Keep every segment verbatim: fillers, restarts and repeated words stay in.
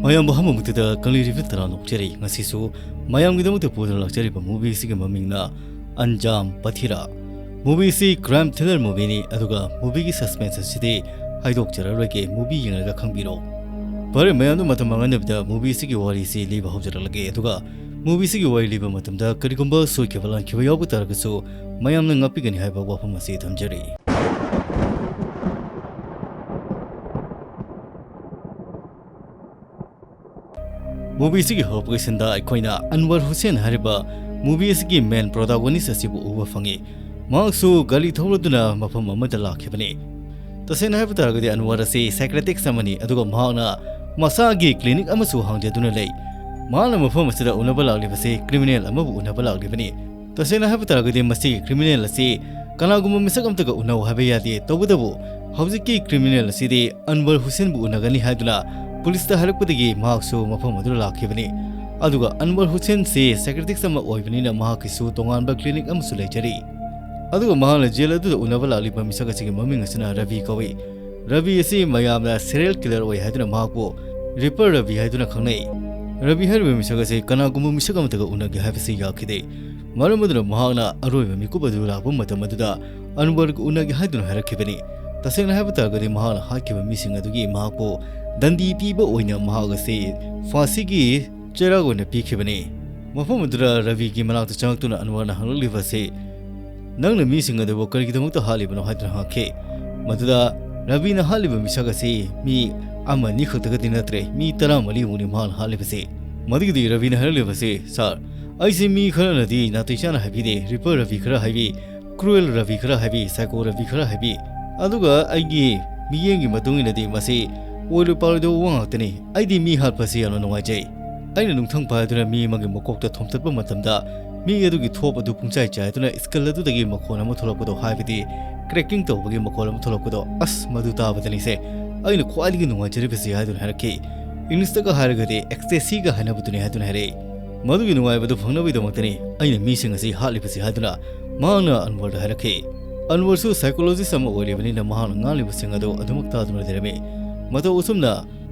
ꯃꯌꯥꯝꯕꯨ ꯑꯍꯥꯟꯕ ꯃꯛꯇꯗ ꯀꯪꯂꯩ ꯔꯤꯚꯤꯌꯨ ꯇꯔꯥ ꯅꯣꯛꯆꯔꯤ꯫ ꯉꯁꯤꯁꯨ ꯃꯌꯥꯝꯒꯤꯗꯃꯛꯇ ꯄꯨꯗꯨꯅ ꯂꯥꯛꯆꯔꯤꯕ movie ꯑꯁꯤꯒꯤ ꯃꯃꯤꯡꯅ ꯑꯟꯖꯥꯝ ꯄꯊꯤꯔꯥ꯫ Movie ꯑꯁꯤ crime thriller movieꯅꯤ, ꯑꯗꯨꯒ movieꯒꯤ suspense ꯑꯁꯤꯗꯤ ꯍꯥꯏꯗꯣꯛꯆꯔꯔꯣꯏꯒꯦ, movie ꯌꯦꯡꯂꯒ ꯈꯪꯕꯤꯔꯣ꯫ ꯐꯔꯦ, ꯃꯌꯥꯝꯗ ꯃꯇꯝ ꯃꯥꯡꯍꯟꯗꯕꯤꯗ movie ꯑꯁꯤꯒꯤ ꯋꯥꯔꯤꯁꯤ ꯂꯤꯕ ꯍꯧꯖꯔꯛꯂꯒꯦ, ꯑꯗꯨꯒ movie ꯑꯁꯤꯒꯤ ꯋꯥꯔꯤ ꯂꯤꯕ ꯃꯇꯝꯗ ꯀꯔꯤꯒꯨꯝꯕ ꯁꯣꯏꯈꯤꯕ ꯂꯥꯟꯈꯤꯕ ꯌꯥꯎꯕ ꯇꯥꯔꯒꯁꯨ ꯃꯌꯥꯝꯅ ꯉꯥꯛꯄꯤꯒꯅꯤ ꯍꯥꯏꯕ ꯋꯥꯐꯝ ꯑꯁꯤ ꯊꯝꯖꯔꯤ꯫ Movieꯁꯤꯒꯤ ꯍꯧꯔꯛꯄꯒꯤ ꯁꯤꯟꯗ ꯑꯩꯈꯣꯏꯅ ꯑꯟꯋꯔ ꯍꯨꯁꯦꯟ ꯍꯥꯏꯔꯤꯕ movie ꯑꯁꯤꯒꯤ main protagonist ꯑꯁꯤꯕꯨ ꯎꯕ ꯐꯪꯉꯤ꯫ ꯃꯍꯥꯛꯁꯨ ꯒꯥꯔꯤ ꯊꯧꯔꯗꯨꯅ ꯃꯐꯝ ꯑꯃꯗ ꯂꯥꯛꯈꯤꯕꯅꯤ꯫ ꯇꯁꯦꯡꯅ ꯍꯥꯏꯕ ꯇꯥꯔꯒꯗꯤ ꯑꯟꯋꯔ ꯑꯁꯤ psychiatrist ꯑꯃꯅꯤ, ꯑꯗꯨꯒ ꯃꯍꯥꯛꯅ ꯃꯁꯥꯒꯤ clinic ꯑꯃꯁꯨ ꯍꯥꯡꯖꯗꯨꯅ ꯂꯩ꯫ ꯃꯍꯥꯛꯅ ꯃꯐꯝ ꯑꯁꯤꯗ ꯎꯅꯕ ꯂꯥꯛꯂꯤꯕꯁꯤ criminal ꯑꯃꯕꯨ ꯎꯅꯕ ꯂꯥꯛꯂꯤꯕꯅꯤ꯫ ꯇꯁꯦꯡꯅ ꯍꯥꯏꯕ ꯇꯥꯔꯒꯗꯤ ꯃꯁꯤꯒꯤ criminal ꯑꯁꯤ ꯀꯅꯥꯒꯨꯝꯕ ꯃꯤꯁꯛ ꯑꯃꯠꯇꯒ ꯎꯅꯧ ꯍꯥꯏꯕ ꯌꯥꯗꯦ꯫ ꯇꯧꯕꯇꯕꯨ ꯍꯧꯖꯤꯛꯀꯤ criminal ꯑꯁꯤꯗꯤ ꯑꯟꯋꯔ ꯍꯨꯁꯦꯟꯕꯨ ꯎꯅꯒꯅꯤ ꯍꯥꯏꯗꯨꯅ ꯄꯨꯂꯤꯁꯇ ꯍꯥꯏꯔꯛꯄꯗꯒꯤ ꯃꯍꯥꯛꯁꯨ ꯃꯐꯝ ꯑꯗꯨꯗ ꯂꯥꯛꯈꯤꯕꯅꯤ꯫ ꯑꯗꯨꯒ ꯑꯟꯋꯔ ꯍꯨꯁꯦꯟꯁꯤ psychiatrist ꯑꯃ ꯑꯣꯏꯕꯅꯤꯅ ꯃꯍꯥꯛꯀꯤꯁꯨ ꯇꯣꯉꯥꯟꯕ clinic ꯑꯃꯁꯨ ꯂꯩꯖꯔꯤ꯫ ꯑꯗꯨꯒ ꯃꯍꯥꯛꯅ ꯖꯦꯜ ꯑꯗꯨꯗ ꯎꯅꯕ ꯂꯥꯛꯂꯤꯕ ꯃꯤꯁꯛ ꯑꯁꯤꯒꯤ ꯃꯃꯤꯡ ꯑꯁꯤꯅ ꯔꯕꯤ ꯀꯧꯏ꯫ ꯔꯕꯤ ꯑꯁꯤ ꯃꯌꯥꯝꯅ serial killer ꯑꯣꯏ ꯍꯥꯏꯗꯨꯅ ꯃꯍꯥꯛꯄꯨ ꯔꯤꯄꯔ ꯔꯕꯤ ꯍꯥꯏꯗꯨꯅ ꯈꯪꯅꯩ꯫ ꯔꯕꯤ ꯍꯥꯏꯔꯤꯕ ꯃꯤꯁꯛ ꯑꯁꯤ ꯀꯅꯥꯒꯨꯝꯕ ꯃꯤꯁꯛ ꯑꯃꯠꯇꯒ ꯎꯅꯒꯦ ꯍꯥꯏꯕꯁꯤ ꯌꯥꯈꯤꯗꯦ꯫ ꯃꯔꯝ ꯑꯗꯨꯅ ꯃꯍꯥꯛꯅ ꯑꯔꯣꯏꯕ ꯃꯤꯀꯨꯞ ꯑꯗꯨ ꯂꯥꯛꯄ ꯃꯇꯝ ꯑꯗꯨꯗ ꯑꯟꯋꯔꯒ ꯎꯅꯒꯦ ꯍꯥꯏꯗꯨꯅ ꯍꯥꯏꯔꯛꯈꯤꯕꯅꯤ꯫ ꯇꯁꯦꯡꯅ ꯍꯥꯏꯕ ꯇꯥꯔꯒꯗꯤ ꯃꯍꯥꯛꯅ ꯍꯥꯠꯈꯤꯕ ꯃꯤꯁꯤꯡ ꯑꯗꯨꯒꯤ ꯃꯍꯥꯛꯄꯨ ꯗꯟꯗꯤ ꯄꯤꯕ ꯑꯣꯏꯅ ꯃꯍꯥꯛ ꯑꯁꯤ ꯐꯥꯁꯤꯒꯤ ꯆꯩꯔꯥꯛ ꯑꯣꯏꯅ ꯄꯤꯈꯤꯕꯅꯤ꯫ ꯃꯐꯝ ꯑꯗꯨꯗ ꯔꯕꯤꯒꯤ ꯃꯅꯥꯛꯇ ꯆꯪꯂꯛꯇꯨꯅ ꯑꯟꯋꯔꯅ ꯍꯪꯂꯛꯂꯤꯕ ꯑꯁꯤ, "ꯅꯪꯅ ꯃꯤꯁꯤꯡ ꯑꯗꯨꯕꯨ ꯀꯔꯤꯒꯤꯗꯃꯛꯇ ꯍꯥꯠꯂꯤꯕꯅꯣ?" ꯍꯥꯏꯗꯨꯅ ꯍꯪꯈꯤ꯫ ꯃꯗꯨꯗ ꯔꯕꯤꯅ ꯍꯥꯠꯂꯤꯕ ꯃꯤꯁꯛ ꯑꯁꯤ ꯃꯤ ꯑꯃ ꯑꯅꯤ ꯈꯛꯇꯒꯗꯤ ꯅꯠꯇ꯭ꯔꯦ, ꯃꯤ ꯇꯔꯥꯃꯔꯤꯃꯨꯛꯅꯤ ꯃꯍꯥꯛꯅ ꯍꯥꯠꯂꯤꯕꯁꯤ꯫ ꯃꯗꯨꯒꯤꯗꯤ ꯔꯕꯤꯅ ꯍꯥꯏꯔꯛꯂꯤꯕꯁꯤ, "ꯁꯥꯔ, ꯑꯩꯁꯤ ꯃꯤ ꯈꯔꯅꯗꯤ ꯅꯥꯇꯩ ꯆꯥꯅ ꯍꯥꯏꯕꯤꯗꯦ, ꯔꯤꯄꯔ ꯔꯕꯤ ꯈꯔ ꯍꯥꯏꯕꯤ, cruel ꯔꯕꯤ ꯈꯔ ꯍꯥꯏꯕꯤ, psycho ꯔꯕꯤ ꯈꯔ ꯍꯥꯏꯕꯤ, ꯑꯗꯨꯒ ꯑꯩꯒꯤ ꯃꯤꯠꯌꯦꯡꯒꯤ ꯃꯇꯨꯡ ꯏꯟꯅꯗꯤ ꯃꯁꯤ ꯑꯣꯏꯔꯣꯏ ꯄꯥꯔꯣꯏꯗꯕ ꯋꯥ ꯉꯥꯛꯇꯅꯤ꯫ ꯑꯩꯗꯤ ꯃꯤ ꯍꯥꯠꯄꯁꯤ ꯌꯥꯝꯅ ꯅꯨꯡꯉꯥꯏꯖꯩ꯫ ꯑꯩꯅ ꯅꯨꯡꯊꯪ ꯐꯥꯗꯨꯅ ꯃꯤ ꯑꯃꯒꯤ ꯃꯀꯣꯛꯇ ꯊꯣꯝꯇꯠꯄ ꯃꯇꯝꯗ ꯃꯤ ꯑꯗꯨꯒꯤ ꯊꯣꯞ ꯑꯗꯨ ꯄꯨꯡꯆꯥꯏ ꯆꯥꯏꯗꯨꯅ ꯁ꯭ꯀꯜ ꯑꯗꯨꯗꯒꯤ ꯃꯈꯣꯟ ꯑꯃ ꯊꯣꯛꯂꯛꯄꯗꯣ, ꯍꯥꯏꯕꯗꯤ cracking ꯇꯧꯕꯒꯤ ꯃꯈꯣꯟ ꯑꯃ ꯊꯣꯛꯂꯛꯄꯗꯣ, ꯑꯁ, ꯃꯗꯨ ꯇꯥꯕꯗꯅꯤꯁꯦ ꯑꯩꯅ ꯈ꯭ꯋꯥꯏꯗꯒꯤ ꯅꯨꯡꯉꯥꯏꯖꯔꯤꯕꯁꯤ" ꯍꯥꯏꯗꯨꯅ ꯍꯥꯏꯔꯛꯈꯤ꯫ ꯏꯪꯂꯤꯁꯇꯒ ꯍꯥꯏꯔꯒꯗꯤ ecstasy ꯒ ꯍꯥꯏꯅꯕꯗꯨꯅꯤ ꯍꯥꯏꯗꯨꯅ ꯍꯥꯏꯔꯛꯏ꯫ "ꯃꯗꯨꯒꯤ ꯅꯨꯡꯉꯥꯏꯕꯗꯨ ꯐꯪꯅꯕꯒꯤꯗꯃꯛꯇꯅꯤ ꯑꯩꯅ ꯃꯤꯁꯤꯡ ꯑꯁꯤ ꯍꯥꯠꯂꯤꯕꯁꯤ" ꯍꯥꯏꯗꯨꯅ ꯃꯍꯥꯛꯅ ꯑꯟꯋꯔꯗ ꯍꯥꯏꯔꯛꯈꯤ꯫ ꯑꯟꯋꯔꯁꯨ psychologist ꯑꯃ ꯑꯣꯏꯔꯤꯕꯅꯤꯅ ꯃꯍꯥꯛꯅ ꯉꯥꯡꯂꯤꯕꯁꯤꯡ ꯑꯗꯨ ꯑꯗꯨꯃꯛ ꯇꯥꯗꯨꯅ ꯂꯩꯔꯝꯃꯤ꯫ ꯃꯇꯧ ꯑꯁꯨꯝꯅ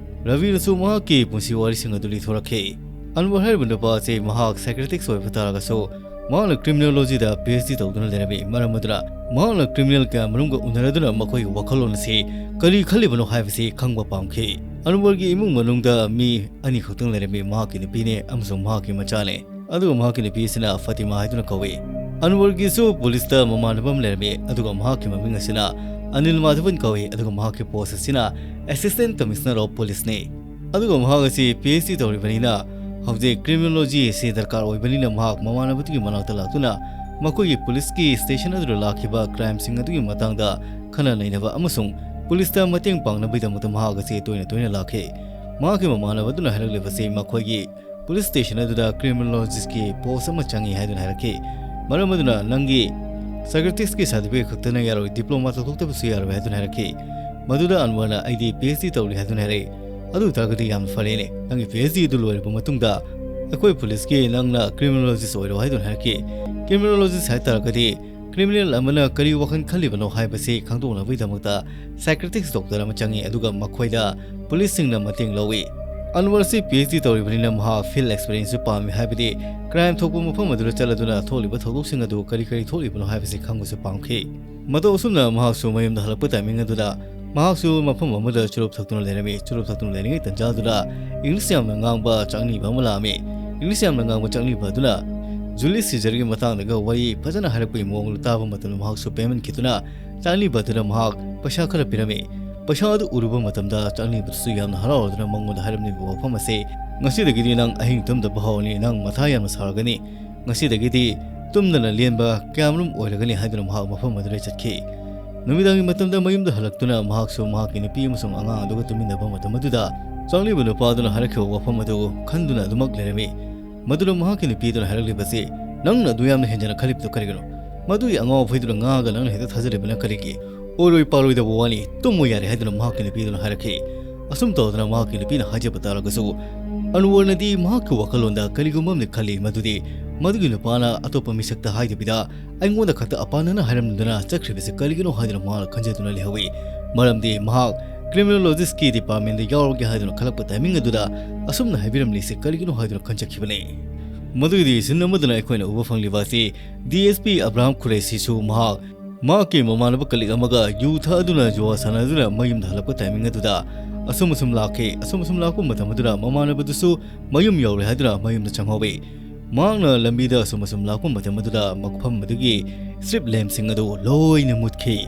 ꯔꯕꯤꯅꯁꯨ ꯃꯍꯥꯛꯀꯤ ꯄꯨꯟꯁꯤ ꯋꯥꯔꯤꯁꯤꯡ ꯑꯗꯨ ꯂꯤꯊꯣꯔꯛꯈꯤ꯫ ꯑꯟꯋꯔ ꯍꯥꯏꯔꯤꯕ ꯅꯨꯄꯥ ꯑꯁꯤ ꯃꯍꯥꯛ psychiatrist ꯑꯣꯏꯕ ꯇꯥꯔꯒꯁꯨ, ꯃꯍꯥꯛꯅ criminologyꯗ PhD ꯇꯧꯗꯨꯅ ꯂꯩꯔꯝꯃꯤ꯫ ꯃꯔꯝ ꯑꯗꯨꯅ ꯃꯍꯥꯛꯅ criminal ꯀꯌꯥ ꯃꯔꯨꯝꯒ ꯎꯅꯔꯗꯨꯅ ꯃꯈꯣꯏꯒꯤ ꯋꯥꯈꯜꯂꯣꯟ ꯑꯁꯤ ꯀꯔꯤ ꯈꯜꯂꯤꯕꯅꯣ ꯍꯥꯏꯕꯁꯤ ꯈꯪꯕ ꯄꯥꯝꯈꯤ꯫ ꯑꯟꯋꯔꯒꯤ ꯏꯃꯨꯡ ꯃꯅꯨꯡꯗ ꯃꯤ ꯑꯅꯤꯈꯛꯇꯪ ꯂꯩꯔꯝꯃꯤ, ꯃꯍꯥꯛꯀꯤ ꯅꯨꯄꯤꯅꯦ ꯑꯃꯁꯨꯡ ꯃꯍꯥꯛꯀꯤ ꯃꯆꯥꯅꯦ꯫ ꯑꯗꯨꯒ ꯃꯍꯥꯛꯀꯤ ꯅꯨꯄꯤ ꯑꯁꯤꯅ ꯐꯥꯇꯤꯃꯥ ꯍꯥꯏꯗꯨꯅ ꯀꯧꯏ꯫ ꯑꯟꯋꯔꯒꯤꯁꯨ ꯄꯨꯂꯤꯁꯇ ꯃꯃꯥꯟꯅꯕ ꯑꯃ ꯂꯩꯔꯝꯃꯤ, ꯑꯗꯨꯒ ꯃꯍꯥꯛꯀꯤ ꯃꯃꯤꯡ ꯑꯁꯤꯅ ꯑꯅꯤꯜ ꯃꯥꯙꯕꯟ ꯀꯧꯏ, ꯑꯗꯨꯒ ꯃꯍꯥꯛꯀꯤ post ꯑꯁꯤꯅ Assistant Commissioner of Policeꯅꯤ꯫ ꯑꯗꯨꯒ ꯃꯍꯥꯛ ꯑꯁꯤ PhD ꯇꯧꯔꯤꯕꯅꯤꯅ ꯍꯧꯖꯤꯛ criminology ꯑꯁꯤ ꯗꯔꯀꯥꯔ ꯑꯣꯏꯕꯅꯤꯅ ꯃꯍꯥꯛ ꯃꯃꯥꯟꯅꯕꯗꯨꯒꯤ ꯃꯅꯥꯛꯇ ꯂꯥꯛꯇꯨꯅ ꯃꯈꯣꯏꯒꯤ ꯄꯨꯂꯤꯁꯀꯤ station ꯑꯗꯨꯗ ꯂꯥꯛꯈꯤꯕ crimeꯁꯤꯡ ꯑꯗꯨꯒꯤ ꯃꯇꯥꯡꯗ ꯈꯟꯅ ꯅꯩꯅꯕ ꯑꯃꯁꯨꯡ ꯄꯨꯂꯤꯁꯇ ꯃꯇꯦꯡ ꯄꯥꯡꯅꯕꯒꯤꯗꯃꯛꯇ ꯃꯍꯥꯛ ꯑꯁꯤ ꯇꯣꯏꯅ ꯇꯣꯏꯅ ꯂꯥꯛꯈꯤ꯫ ꯃꯍꯥꯛꯀꯤ ꯃꯃꯥꯟꯅꯕꯗꯨꯅ ꯍꯥꯏꯔꯛꯂꯤꯕꯁꯤ ꯃꯈꯣꯏꯒꯤ police station ꯑꯗꯨꯗ criminologistꯀꯤ post ꯑꯃ ꯆꯪꯏ ꯍꯥꯏꯗꯨꯅ ꯍꯥꯏꯔꯛꯈꯤ꯫ ꯃꯔꯝ ꯑꯗꯨꯅ ꯅꯪꯒꯤ psychiatristꯀꯤ certificate ꯈꯛꯇꯅ ꯌꯥꯔꯣꯏ, diploma ꯂꯧꯊꯣꯛꯇꯕꯁꯨ ꯌꯥꯔꯣꯏ ꯍꯥꯏꯗꯨꯅ ꯍꯥꯏꯔꯛꯈꯤ꯫ ꯃꯗꯨꯗ ꯑꯟꯋꯔꯅ "ꯑꯩꯗꯤ PhD ꯇꯧꯔꯤ" ꯍꯥꯏꯗꯨꯅ ꯍꯥꯏꯔꯛꯏ꯫ "ꯑꯗꯨ ꯑꯣꯏꯇꯥꯔꯒꯗꯤ ꯌꯥꯝꯅ ꯐꯔꯦꯅꯦ, ꯅꯪꯒꯤ PhD ꯑꯗꯨ ꯂꯣꯏꯔꯕ ꯃꯇꯨꯡꯗ ꯑꯩꯈꯣꯏ ꯄꯨꯂꯤꯁꯀꯤ ꯅꯪꯅ criminologist ꯑꯣꯏꯔꯣ" ꯍꯥꯏꯗꯨꯅ ꯍꯥꯏꯔꯛꯈꯤ꯫ Criminologist ꯍꯥꯏ ꯇꯥꯔꯒꯗꯤ criminal ꯑꯃꯅ ꯀꯔꯤ ꯋꯥꯈꯜ ꯈꯜꯂꯤꯕꯅꯣ ꯍꯥꯏꯕꯁꯤ ꯈꯪꯗꯣꯛꯅꯕꯒꯤꯗꯃꯛꯇ psychiatrist doctor ꯑꯃ ꯆꯪꯏ, ꯑꯗꯨꯒ ꯃꯈꯣꯏꯗ ꯄꯨꯂꯤꯁꯁꯤꯡꯅ ꯃꯇꯦꯡ ꯂꯧꯏ꯫ ꯑꯟꯋꯔꯁꯤ PhD ꯇꯧꯔꯤꯕꯅꯤꯅ ꯃꯍꯥꯛ field experienceꯁꯨ ꯄꯥꯝꯃꯤ, ꯍꯥꯏꯕꯗꯤ crime ꯊꯣꯛꯄ ꯃꯐꯝ ꯑꯗꯨꯗ ꯆꯠꯂꯗꯨꯅ ꯊꯣꯛꯂꯤꯕ ꯊꯧꯗꯣꯛꯁꯤꯡ ꯑꯗꯨ ꯀꯔꯤ ꯀꯔꯤ ꯊꯣꯛꯂꯤꯕꯅꯣ ꯍꯥꯏꯕꯁꯤ ꯈꯪꯕꯁꯨ ꯄꯥꯝꯈꯤ꯫ ꯃꯇꯧ ꯑꯁꯨꯝꯅ ꯃꯍꯥꯛꯁꯨ ꯃꯌꯨꯝꯗ ꯍꯜꯂꯛꯄ timing ꯑꯗꯨꯗ ꯃꯍꯥꯛꯁꯨ ꯃꯐꯝ ꯑꯃꯗ ꯆꯨꯔꯨꯞ ꯊꯛꯇꯨꯅ ꯂꯩꯔꯝꯃꯤ꯫ ꯆꯨꯔꯨꯞ ꯊꯛꯇꯨꯅ ꯂꯩꯔꯤꯉꯩ ꯇꯟꯖꯥꯗꯨꯗ English ꯌꯥꯝꯅ ꯉꯥꯡꯕ ꯆꯥꯛꯅꯤꯕ ꯑꯃ ꯂꯥꯛꯑꯝꯃꯤ꯫ English ꯌꯥꯝꯅ ꯉꯥꯡꯕ ꯆꯥꯛꯅꯤꯕ ꯑꯗꯨꯅ Julius Caesarꯒꯤ ꯃꯇꯥꯡꯗꯒ ꯋꯥꯔꯤ ꯐꯖꯅ ꯍꯥꯏꯔꯛꯄꯒꯤ ꯃꯑꯣꯡꯗ ꯇꯥꯕ ꯃꯇꯝꯗ ꯃꯍꯥꯛꯁꯨ ꯄꯦꯟꯃꯟꯈꯤꯗꯨꯅ ꯆꯥꯛꯅꯤꯕ ꯑꯗꯨꯅ ꯃꯍꯥꯛ ꯄꯩꯁꯥ ꯈꯔ ꯄꯤꯔꯝꯃꯤ꯫ ꯄꯩꯁꯥ ꯑꯗꯨ ꯎꯔꯨꯕ ꯃꯇꯝꯗ ꯆꯥꯛꯅꯤꯕꯗꯨꯁꯨ ꯌꯥꯝꯅ ꯍꯔꯥꯎꯔꯗꯨꯅ ꯃꯉꯣꯟꯗ ꯍꯥꯏꯔꯝꯂꯤꯕ ꯋꯥꯐꯝ ꯑꯁꯤ, "ꯉꯁꯤꯗꯒꯤꯗꯤ ꯅꯪ ꯑꯍꯤꯡ ꯇꯨꯝꯗꯕ ꯍꯧꯔꯅꯤ, ꯅꯪ ꯃꯊꯥ ꯌꯥꯝꯅ ꯁꯥꯔꯒꯅꯤ꯫ ꯉꯁꯤꯗꯒꯤꯗꯤ ꯇꯨꯝꯗꯅ ꯂꯦꯟꯕ ꯀꯌꯥꯃꯔꯨꯝ ꯑꯣꯏꯔꯒꯅꯤ" ꯍꯥꯏꯗꯨꯅ ꯃꯍꯥꯛ ꯃꯐꯝ ꯑꯗꯨꯗ ꯆꯠꯈꯤ꯫ ꯅꯨꯃꯤꯗꯥꯡꯒꯤ ꯃꯇꯝꯗ ꯃꯌꯨꯝꯗ ꯍꯜꯂꯛꯇꯨꯅ ꯃꯍꯥꯛꯁꯨ ꯃꯍꯥꯛꯀꯤ ꯅꯨꯄꯤ ꯑꯃꯁꯨꯡ ꯑꯉꯥꯡ ꯑꯗꯨꯒ ꯇꯨꯝꯃꯤꯟꯅꯕ ꯃꯇꯝ ꯑꯗꯨꯗ ꯆꯥꯛꯅꯤꯕ ꯅꯨꯄꯥꯗꯨꯅ ꯍꯥꯏꯔꯛꯈꯤꯕ ꯋꯥꯐꯝ ꯑꯗꯨ ꯈꯟꯗꯨꯅ ꯑꯗꯨꯃꯛ ꯂꯩꯔꯝꯃꯤ꯫ ꯃꯗꯨꯗ ꯃꯍꯥꯛꯀꯤ ꯅꯨꯄꯤꯗꯨꯅ ꯍꯥꯏꯔꯛꯂꯤꯕꯁꯤ, "ꯅꯪꯅ ꯑꯗꯨ ꯌꯥꯝꯅ ꯍꯦꯟꯖꯅ ꯈꯜꯂꯤꯕꯗꯨ ꯀꯔꯤꯒꯤꯅꯣ? ꯃꯗꯨꯒꯤ ꯑꯉꯥꯎ ꯑꯐꯩꯗꯨꯅ ꯉꯥꯡꯉꯒ ꯅꯪꯅ ꯍꯦꯛꯇ ꯊꯥꯖꯔꯤꯕꯅ ꯀꯔꯤꯒꯤ? ꯑꯣꯏꯔꯣꯏ ꯄꯥꯔꯣꯏꯗꯕ ꯋꯥꯅꯤ, ꯇꯨꯝꯃꯨ ꯌꯥꯔꯦ" ꯍꯥꯏꯗꯨꯅ ꯃꯍꯥꯛꯀꯤ ꯅꯨꯄꯤꯗꯨꯅ ꯍꯥꯏꯔꯛꯈꯤ꯫ ꯑꯁꯨꯝ ꯇꯧꯗꯅ ꯃꯍꯥꯛꯀꯤ ꯅꯨꯄꯤꯅ ꯍꯥꯏꯖꯕ ꯇꯥꯔꯒꯁꯨ, ꯑꯟꯋꯔꯅꯗꯤ ꯃꯍꯥꯛꯀꯤ ꯋꯥꯈꯜꯂꯣꯟꯗ ꯀꯔꯤꯒꯨꯝꯕ ꯑꯃꯗꯤ ꯈꯜꯂꯤ, ꯃꯗꯨꯗꯤ ꯃꯗꯨꯒꯤ ꯅꯨꯄꯥꯅ ꯑꯇꯣꯞꯄ ꯃꯤꯁꯛꯇ ꯍꯥꯏꯗꯕꯤꯗ ꯑꯩꯉꯣꯟꯗ ꯈꯛꯇ ꯑꯄꯥꯅꯅ ꯍꯥꯏꯔꯝꯗꯨꯅ ꯆꯠꯈ꯭ꯔꯤꯕꯁꯤ ꯀꯔꯤꯒꯤꯅꯣ ꯍꯥꯏꯗꯨꯅ ꯃꯍꯥꯛꯅ ꯈꯟꯖꯗꯨꯅ ꯂꯩꯍꯧꯏ꯫ ꯃꯔꯝꯗꯤ ꯃꯍꯥꯛ ꯀ꯭ꯔꯤꯃꯤꯅꯣꯂꯣꯖꯤꯁꯀꯤ ꯗꯤꯄꯥꯔꯠꯃꯦꯟꯗ ꯌꯥꯎꯔꯒꯦ ꯍꯥꯏꯗꯨꯅ ꯈꯜꯂꯛꯄ ꯇꯥꯏꯃꯤꯡ ꯑꯗꯨꯗ ꯑꯁꯨꯝꯅ ꯍꯥꯏꯕꯤꯔꯝꯂꯤꯁꯦ ꯀꯔꯤꯒꯤꯅꯣ ꯍꯥꯏꯗꯨꯅ ꯈꯟꯖꯈꯤꯕꯅꯤ꯫ ꯃꯗꯨꯒꯤꯗꯤ ꯁꯤꯟ ꯑꯃꯗꯨꯅ ꯑꯩꯈꯣꯏꯅ ꯎꯕ ꯐꯪꯂꯤꯕ ꯑꯁꯤ ꯗꯤ ꯑꯦꯁ ꯄꯤ ꯑꯕ꯭ꯔꯥꯍꯝ ꯈꯨꯔꯦꯁꯤꯁꯨ ꯃꯍꯥꯛ ꯃꯍꯥꯛꯀꯤ ꯃꯃꯥꯟꯅꯕ ꯀꯂꯤꯛ ꯑꯃꯒ ꯌꯨ ꯊꯛꯑꯗꯨꯅ ꯖꯨꯋꯥ ꯁꯥꯟꯅꯗꯨꯅ ꯃꯌꯨꯝꯗ ꯍꯜꯂꯛꯄ ꯇꯥꯏꯃꯤꯡ ꯑꯗꯨꯗ ꯑꯁꯨꯝ ꯑꯁꯨꯝ ꯂꯥꯛꯈꯤ꯫ ꯑꯁꯨꯝ ꯑꯁꯨꯝ ꯂꯥꯛꯄ ꯃꯇꯝ ꯑꯗꯨꯗ ꯃꯃꯥꯟꯅꯕꯗꯨꯁꯨ ꯃꯌꯨꯝ ꯌꯧꯔꯦ ꯍꯥꯏꯗꯨꯅ ꯃꯌꯨꯝꯗ ꯆꯪꯍꯧꯋꯤ꯫ ꯃꯍꯥꯛꯅ ꯂꯝꯕꯤꯗ ꯑꯁꯨꯝ ꯑꯁꯨꯝ ꯂꯥꯛꯄ ꯃꯇꯝ ꯑꯗꯨꯗ ꯃꯐꯝ ꯑꯗꯨꯒꯤ ꯁ꯭ꯇ꯭ꯔꯤꯠ ꯂꯦꯝꯞꯁꯤꯡ ꯑꯗꯨ ꯂꯣꯏꯅ ꯃꯨꯠꯈꯤ꯫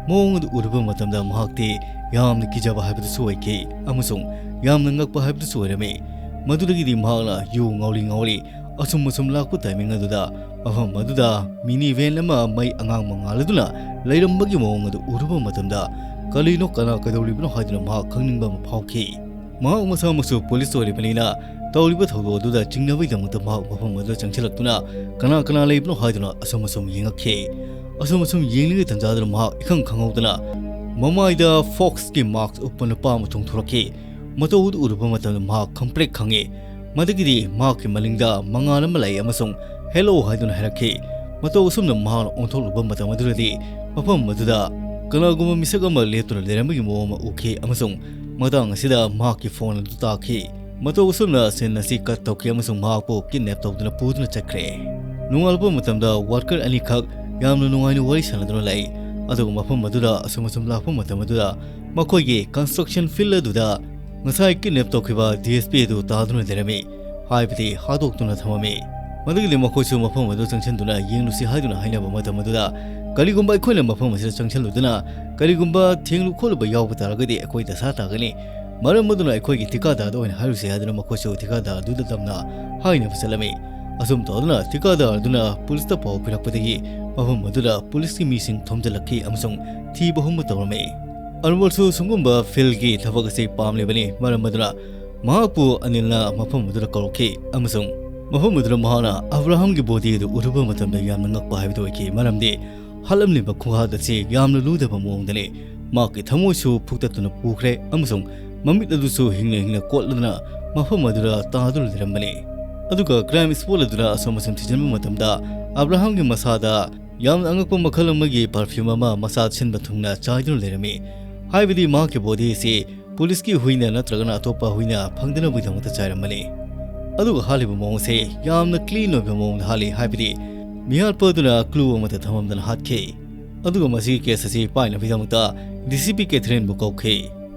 ꯃꯑꯣꯡ ꯑꯗꯨ ꯎꯔꯨꯕ ꯃꯇꯝꯗ ꯃꯍꯥꯛꯇꯤ ꯌꯥꯝꯅ ꯀꯤꯖꯕ ꯍꯥꯏꯕꯗꯨꯁꯨ ꯑꯣꯏꯈꯤ ꯑꯃꯁꯨꯡ ꯌꯥꯝꯅ ꯉꯛꯄ ꯍꯥꯏꯕꯗꯨꯁꯨ ꯑꯣꯏꯔꯝꯃꯤ꯫ ꯃꯗꯨꯗꯒꯤꯗꯤ ꯃꯍꯥꯛꯅ ꯌꯨ ꯉꯥꯎꯔꯤ ꯉꯥꯎꯔꯤ ꯑꯁꯨꯝ ꯑꯁꯨꯝ ꯂꯥꯛꯄ ꯇꯥꯏꯃꯤꯡ ꯑꯗꯨꯗ ꯃꯐꯝ ꯑꯗꯨꯗ ꯃꯤꯅꯤ ꯚꯦꯟ ꯑꯃ ꯃꯩ ꯑꯉꯥꯡꯕ ꯉꯥꯜꯂꯗꯨꯅ ꯂꯩꯔꯝꯕꯒꯤ ꯃꯑꯣꯡ ꯑꯗꯨ ꯎꯔꯨꯕ ꯃꯇꯝꯗ ꯀꯔꯤꯅꯣ, ꯀꯅꯥ, ꯀꯩꯗꯧꯔꯤꯕꯅꯣ ꯍꯥꯏꯗꯨꯅ ꯃꯍꯥꯛ ꯈꯪꯅꯤꯡꯕ ꯑꯃ ꯐꯥꯎꯈꯤ꯫ ꯃꯍꯥꯛ ꯃꯁꯥꯃꯛꯁꯨ ꯄꯨꯂꯤꯁ ꯑꯣꯏꯔꯤꯕꯅꯤꯅ ꯇꯧꯔꯤꯕ ꯊꯧꯗꯣꯛ ꯑꯗꯨꯗ ꯆꯤꯡꯅꯕꯒꯤꯗꯃꯛꯇ ꯃꯍꯥꯛ ꯃꯐꯝ ꯑꯗꯨꯗ ꯆꯪꯁꯤꯜꯂꯛꯇꯨꯅ ꯀꯅꯥ ꯀꯅꯥ ꯂꯩꯕꯅꯣ ꯍꯥꯏꯗꯨꯅ ꯑꯁꯨꯝ ꯑꯁꯨꯝ ꯌꯦꯡꯉꯛꯈꯤ꯫ ꯑꯁꯨꯝ ꯑꯁꯨꯝ ꯌꯦꯡꯂꯤꯉꯩ ꯇꯟꯖꯥꯗꯨꯗ ꯃꯍꯥꯛ ꯏꯈꯪ ꯈꯪꯍꯧꯗꯅ ꯃꯃꯥꯏꯗ ꯐꯣꯛꯁꯀꯤ ꯃꯥꯛꯁ ꯎꯞꯄ ꯅꯨꯄꯥ ꯑꯃ ꯆꯣꯡꯊꯣꯔꯛꯈꯤ꯫ ꯃꯇꯧ ꯑꯗꯨ ꯎꯔꯨꯕ ꯃꯇꯝꯗ ꯃꯍꯥꯛ ꯈꯪꯄ꯭ꯔꯦꯛ ꯈꯪꯉꯤ꯫ ꯃꯗꯨꯒꯤꯗꯤ ꯃꯍꯥꯛꯀꯤ ꯃꯅꯤꯡꯗ ꯃꯉꯥꯜ ꯑꯃ ꯂꯥꯛꯏ ꯑꯃꯁꯨꯡ "ꯍꯦꯜꯂꯣ" ꯍꯥꯏꯗꯨꯅ ꯍꯥꯏꯔꯛꯈꯤ꯫ ꯃꯇꯧ ꯑꯁꯨꯝꯅ ꯃꯍꯥꯛꯅ ꯑꯣꯟꯊꯣꯛꯂꯨꯕ ꯃꯇꯝ ꯑꯗꯨꯗꯗꯤ ꯃꯐꯝ ꯑꯗꯨꯗ ꯀꯅꯥꯒꯨꯝꯕ ꯃꯤꯁꯛ ꯑꯃ ꯂꯦꯞꯇꯨꯅ ꯂꯩꯔꯝꯕꯒꯤ ꯃꯑꯣꯡ ꯑꯃ ꯎꯈꯤ ꯑꯃꯁꯨꯡ ꯃꯇꯥꯡ ꯑꯁꯤꯗ ꯃꯍꯥꯛꯀꯤ ꯐꯣꯟ ꯑꯗꯨ ꯇꯥꯈꯤ꯫ ꯃꯇꯧ ꯑꯁꯨꯝꯅ ꯁꯤꯟ ꯑꯁꯤ ꯀꯠ ꯇꯧꯈꯤ ꯑꯃꯁꯨꯡ ꯃꯍꯥꯛꯄꯨ ꯀꯤꯗꯅꯦꯞ ꯇꯧꯗꯨꯅ ꯄꯨꯗꯨꯅ ꯆꯠꯈ꯭ꯔꯦ꯫ ꯅꯣꯡꯉꯥꯜꯂꯛꯄ ꯃꯇꯝꯗ ꯋꯥꯔꯀꯔ ꯑꯅꯤꯈꯛ ꯌꯥꯝꯅ ꯅꯨꯡꯉꯥꯏꯅ ꯋꯥꯔꯤ ꯁꯥꯟꯅꯗꯨꯅ ꯂꯩ꯫ ꯑꯗꯨꯒ ꯃꯐꯝ ꯑꯗꯨꯗ ꯑꯁꯨꯝ ꯑꯁꯨꯝ ꯂꯥꯛꯄ ꯃꯇꯝ ꯑꯗꯨꯗ ꯃꯈꯣꯏꯒꯤ ꯀꯟꯁꯇ꯭ꯔꯛꯁꯟ ꯐꯤꯜꯗ ꯑꯗꯨꯗ ꯉꯁꯥꯏ ꯀꯤꯗꯅꯦꯞ ꯇꯧꯈꯤꯕ ꯗꯤ ꯑꯦꯁ ꯄꯤ ꯑꯗꯨ ꯇꯥꯗꯨꯅ ꯂꯩꯔꯝꯃꯤ꯫ ꯍꯥꯏꯕꯗꯤ ꯍꯥꯠꯇꯣꯛꯇꯨꯅ ꯊꯝꯃꯝꯃꯤ꯫ ꯃꯗꯨꯒꯤꯗꯤ ꯃꯈꯣꯏꯁꯨ ꯃꯐꯝ ꯑꯗꯨ ꯆꯪꯁꯤꯟꯗꯨꯅ ꯌꯦꯡꯂꯨꯁꯤ ꯍꯥꯏꯗꯨꯅ ꯍꯥꯏꯅꯕ ꯃꯇꯝ ꯑꯗꯨꯗ, "ꯀꯔꯤꯒꯨꯝꯕ ꯑꯩꯈꯣꯏꯅ ꯃꯐꯝ ꯑꯁꯤꯗ ꯆꯪꯁꯤꯜꯂꯨꯗꯨꯅ ꯀꯔꯤꯒꯨꯝꯕ ꯊꯦꯡꯂꯨ ꯈꯣꯠꯂꯨꯕ ꯌꯥꯎꯕ ꯇꯥꯔꯒꯗꯤ ꯑꯩꯈꯣꯏ ꯗꯁꯥ ꯇꯥꯒꯅꯤ꯫ ꯃꯔꯝ ꯑꯗꯨꯅ ꯑꯩꯈꯣꯏꯒꯤ ꯊꯤꯀꯥꯗꯥꯔꯗ ꯑꯣꯏꯅ ꯍꯥꯏꯔꯨꯁꯤ" ꯍꯥꯏꯗꯨꯅ ꯃꯈꯣꯏꯁꯨ ꯊꯤꯀꯥꯗꯥꯔ ꯑꯗꯨꯗ ꯇꯝꯅ ꯍꯥꯏꯅꯕ ꯆꯠꯂꯝꯃꯤ꯫ ꯑꯁꯨꯝ ꯇꯧꯗꯨꯅ ꯊꯤꯀꯥꯗꯥꯔ ꯑꯗꯨꯅ ꯄꯨꯂꯤꯁꯇ ꯄꯥꯎ ꯄꯤꯔꯛꯄꯗꯒꯤ ꯃꯐꯝ ꯑꯗꯨꯗ ꯄꯨꯂꯤꯁꯀꯤ ꯃꯤꯁꯤꯡ ꯊꯣꯝꯖꯤꯜꯂꯛꯈꯤ ꯑꯃꯁꯨꯡ ꯊꯤꯕ ꯍꯨꯝꯕ ꯇꯧꯔꯝꯃꯤ꯫ ꯑꯟꯋꯔꯁꯨ ꯁꯤꯒꯨꯝꯕ ꯐꯤꯜꯒꯤ ꯊꯕꯛ ꯑꯁꯤ ꯄꯥꯝꯂꯤꯕꯅꯤ, ꯃꯔꯝ ꯑꯗꯨꯅ ꯃꯍꯥꯛꯄꯨ ꯑꯅꯤꯜꯅ ꯃꯐꯝ ꯑꯗꯨꯗ ꯀꯧꯔꯛꯈꯤ ꯑꯃꯁꯨꯡ ꯃꯐꯝ ꯑꯗꯨꯗ ꯃꯍꯥꯛꯅ ꯑꯕ꯭ꯔꯥꯍꯝꯒꯤ ꯕꯣꯗꯤ ꯑꯗꯨ ꯎꯔꯨꯕ ꯃꯇꯝꯗ ꯌꯥꯝꯅ ꯉꯛꯄ ꯍꯥꯏꯕꯗꯨ ꯑꯣꯏꯈꯤ, ꯃꯔꯝꯗꯤ ꯍꯥꯠꯂꯝꯂꯤꯕ ꯈꯨꯍꯥꯠ ꯑꯁꯤ ꯌꯥꯝꯅ ꯂꯨꯗꯕ ꯃꯑꯣꯡꯗꯅꯤ꯫ ꯃꯍꯥꯛꯀꯤ ꯊꯃꯣꯏꯁꯨ ꯐꯨꯛꯇꯠꯇꯨꯅ ꯄꯨꯈ꯭ꯔꯦ ꯑꯃꯁꯨꯡ ꯃꯃꯤꯠ ꯑꯗꯨꯁꯨ ꯍꯤꯡꯅ ꯍꯤꯡꯅ ꯀꯣꯠꯂꯗꯨꯅ ꯃꯐꯝ ꯑꯗꯨꯗ ꯇꯥꯗꯨꯅ ꯂꯩꯔꯝꯕꯅꯤ꯫ ꯑꯗꯨꯒ ꯀ꯭ꯔꯥꯏꯝ ꯁ꯭ꯄꯣꯠ ꯑꯗꯨꯗ ꯑꯁꯣꯝ ꯑꯁꯣꯝ ꯊꯤꯖꯤꯟꯕ ꯃꯇꯝꯗ ꯑꯕ꯭ꯔꯥꯍꯝꯒꯤ ꯃꯁꯥꯗ ꯌꯥꯝꯅ ꯑꯉꯛꯄ ꯃꯈꯜ ꯑꯃꯒꯤ ꯄꯔꯐ꯭ꯌꯨꯝ ꯑꯃ ꯃꯁꯥ ꯁꯤꯟꯕ ꯊꯨꯡꯅ ꯆꯥꯏꯗꯨꯅ ꯂꯩꯔꯝꯃꯤ꯫ ꯍꯥꯏꯕꯗꯤ ꯃꯍꯥꯛꯀꯤ ꯕꯣꯗꯤ ꯑꯁꯤ ꯄꯨꯂꯤꯁꯀꯤ ꯍꯨꯏꯅ ꯅꯠꯇ꯭ꯔꯒꯅ ꯑꯇꯣꯞꯄ ꯍꯨꯏꯅ ꯐꯪꯗꯅꯕꯒꯤꯗꯃꯛꯇ ꯆꯥꯏꯔꯝꯕꯅꯤ꯫ ꯑꯗꯨꯒ ꯍꯥꯠꯂꯤꯕ ꯃꯑꯣꯡ ꯑꯁꯤ ꯌꯥꯝꯅ ꯀ꯭ꯂꯤꯟ ꯑꯣꯏꯕ ꯃꯑꯣꯡꯗ ꯍꯥꯠꯂꯤ, ꯍꯥꯏꯕꯗꯤ ꯃꯤꯍꯥꯠꯄ ꯑꯗꯨꯅ ꯀ꯭ꯂꯨ ꯑꯃꯠꯇ ꯊꯝꯃꯝꯗꯅ ꯍꯥꯠꯈꯤ꯫ ꯑꯗꯨꯒ ꯃꯁꯤꯒꯤ ꯀꯦꯁ ꯑꯁꯤ ꯄꯥꯏꯅꯕꯒꯤꯗꯃꯛꯇ ꯗꯤ ꯁꯤ ꯄꯤ ꯀꯦꯊ꯭ꯔꯤꯟꯕꯨ ꯀꯧꯈꯤ꯫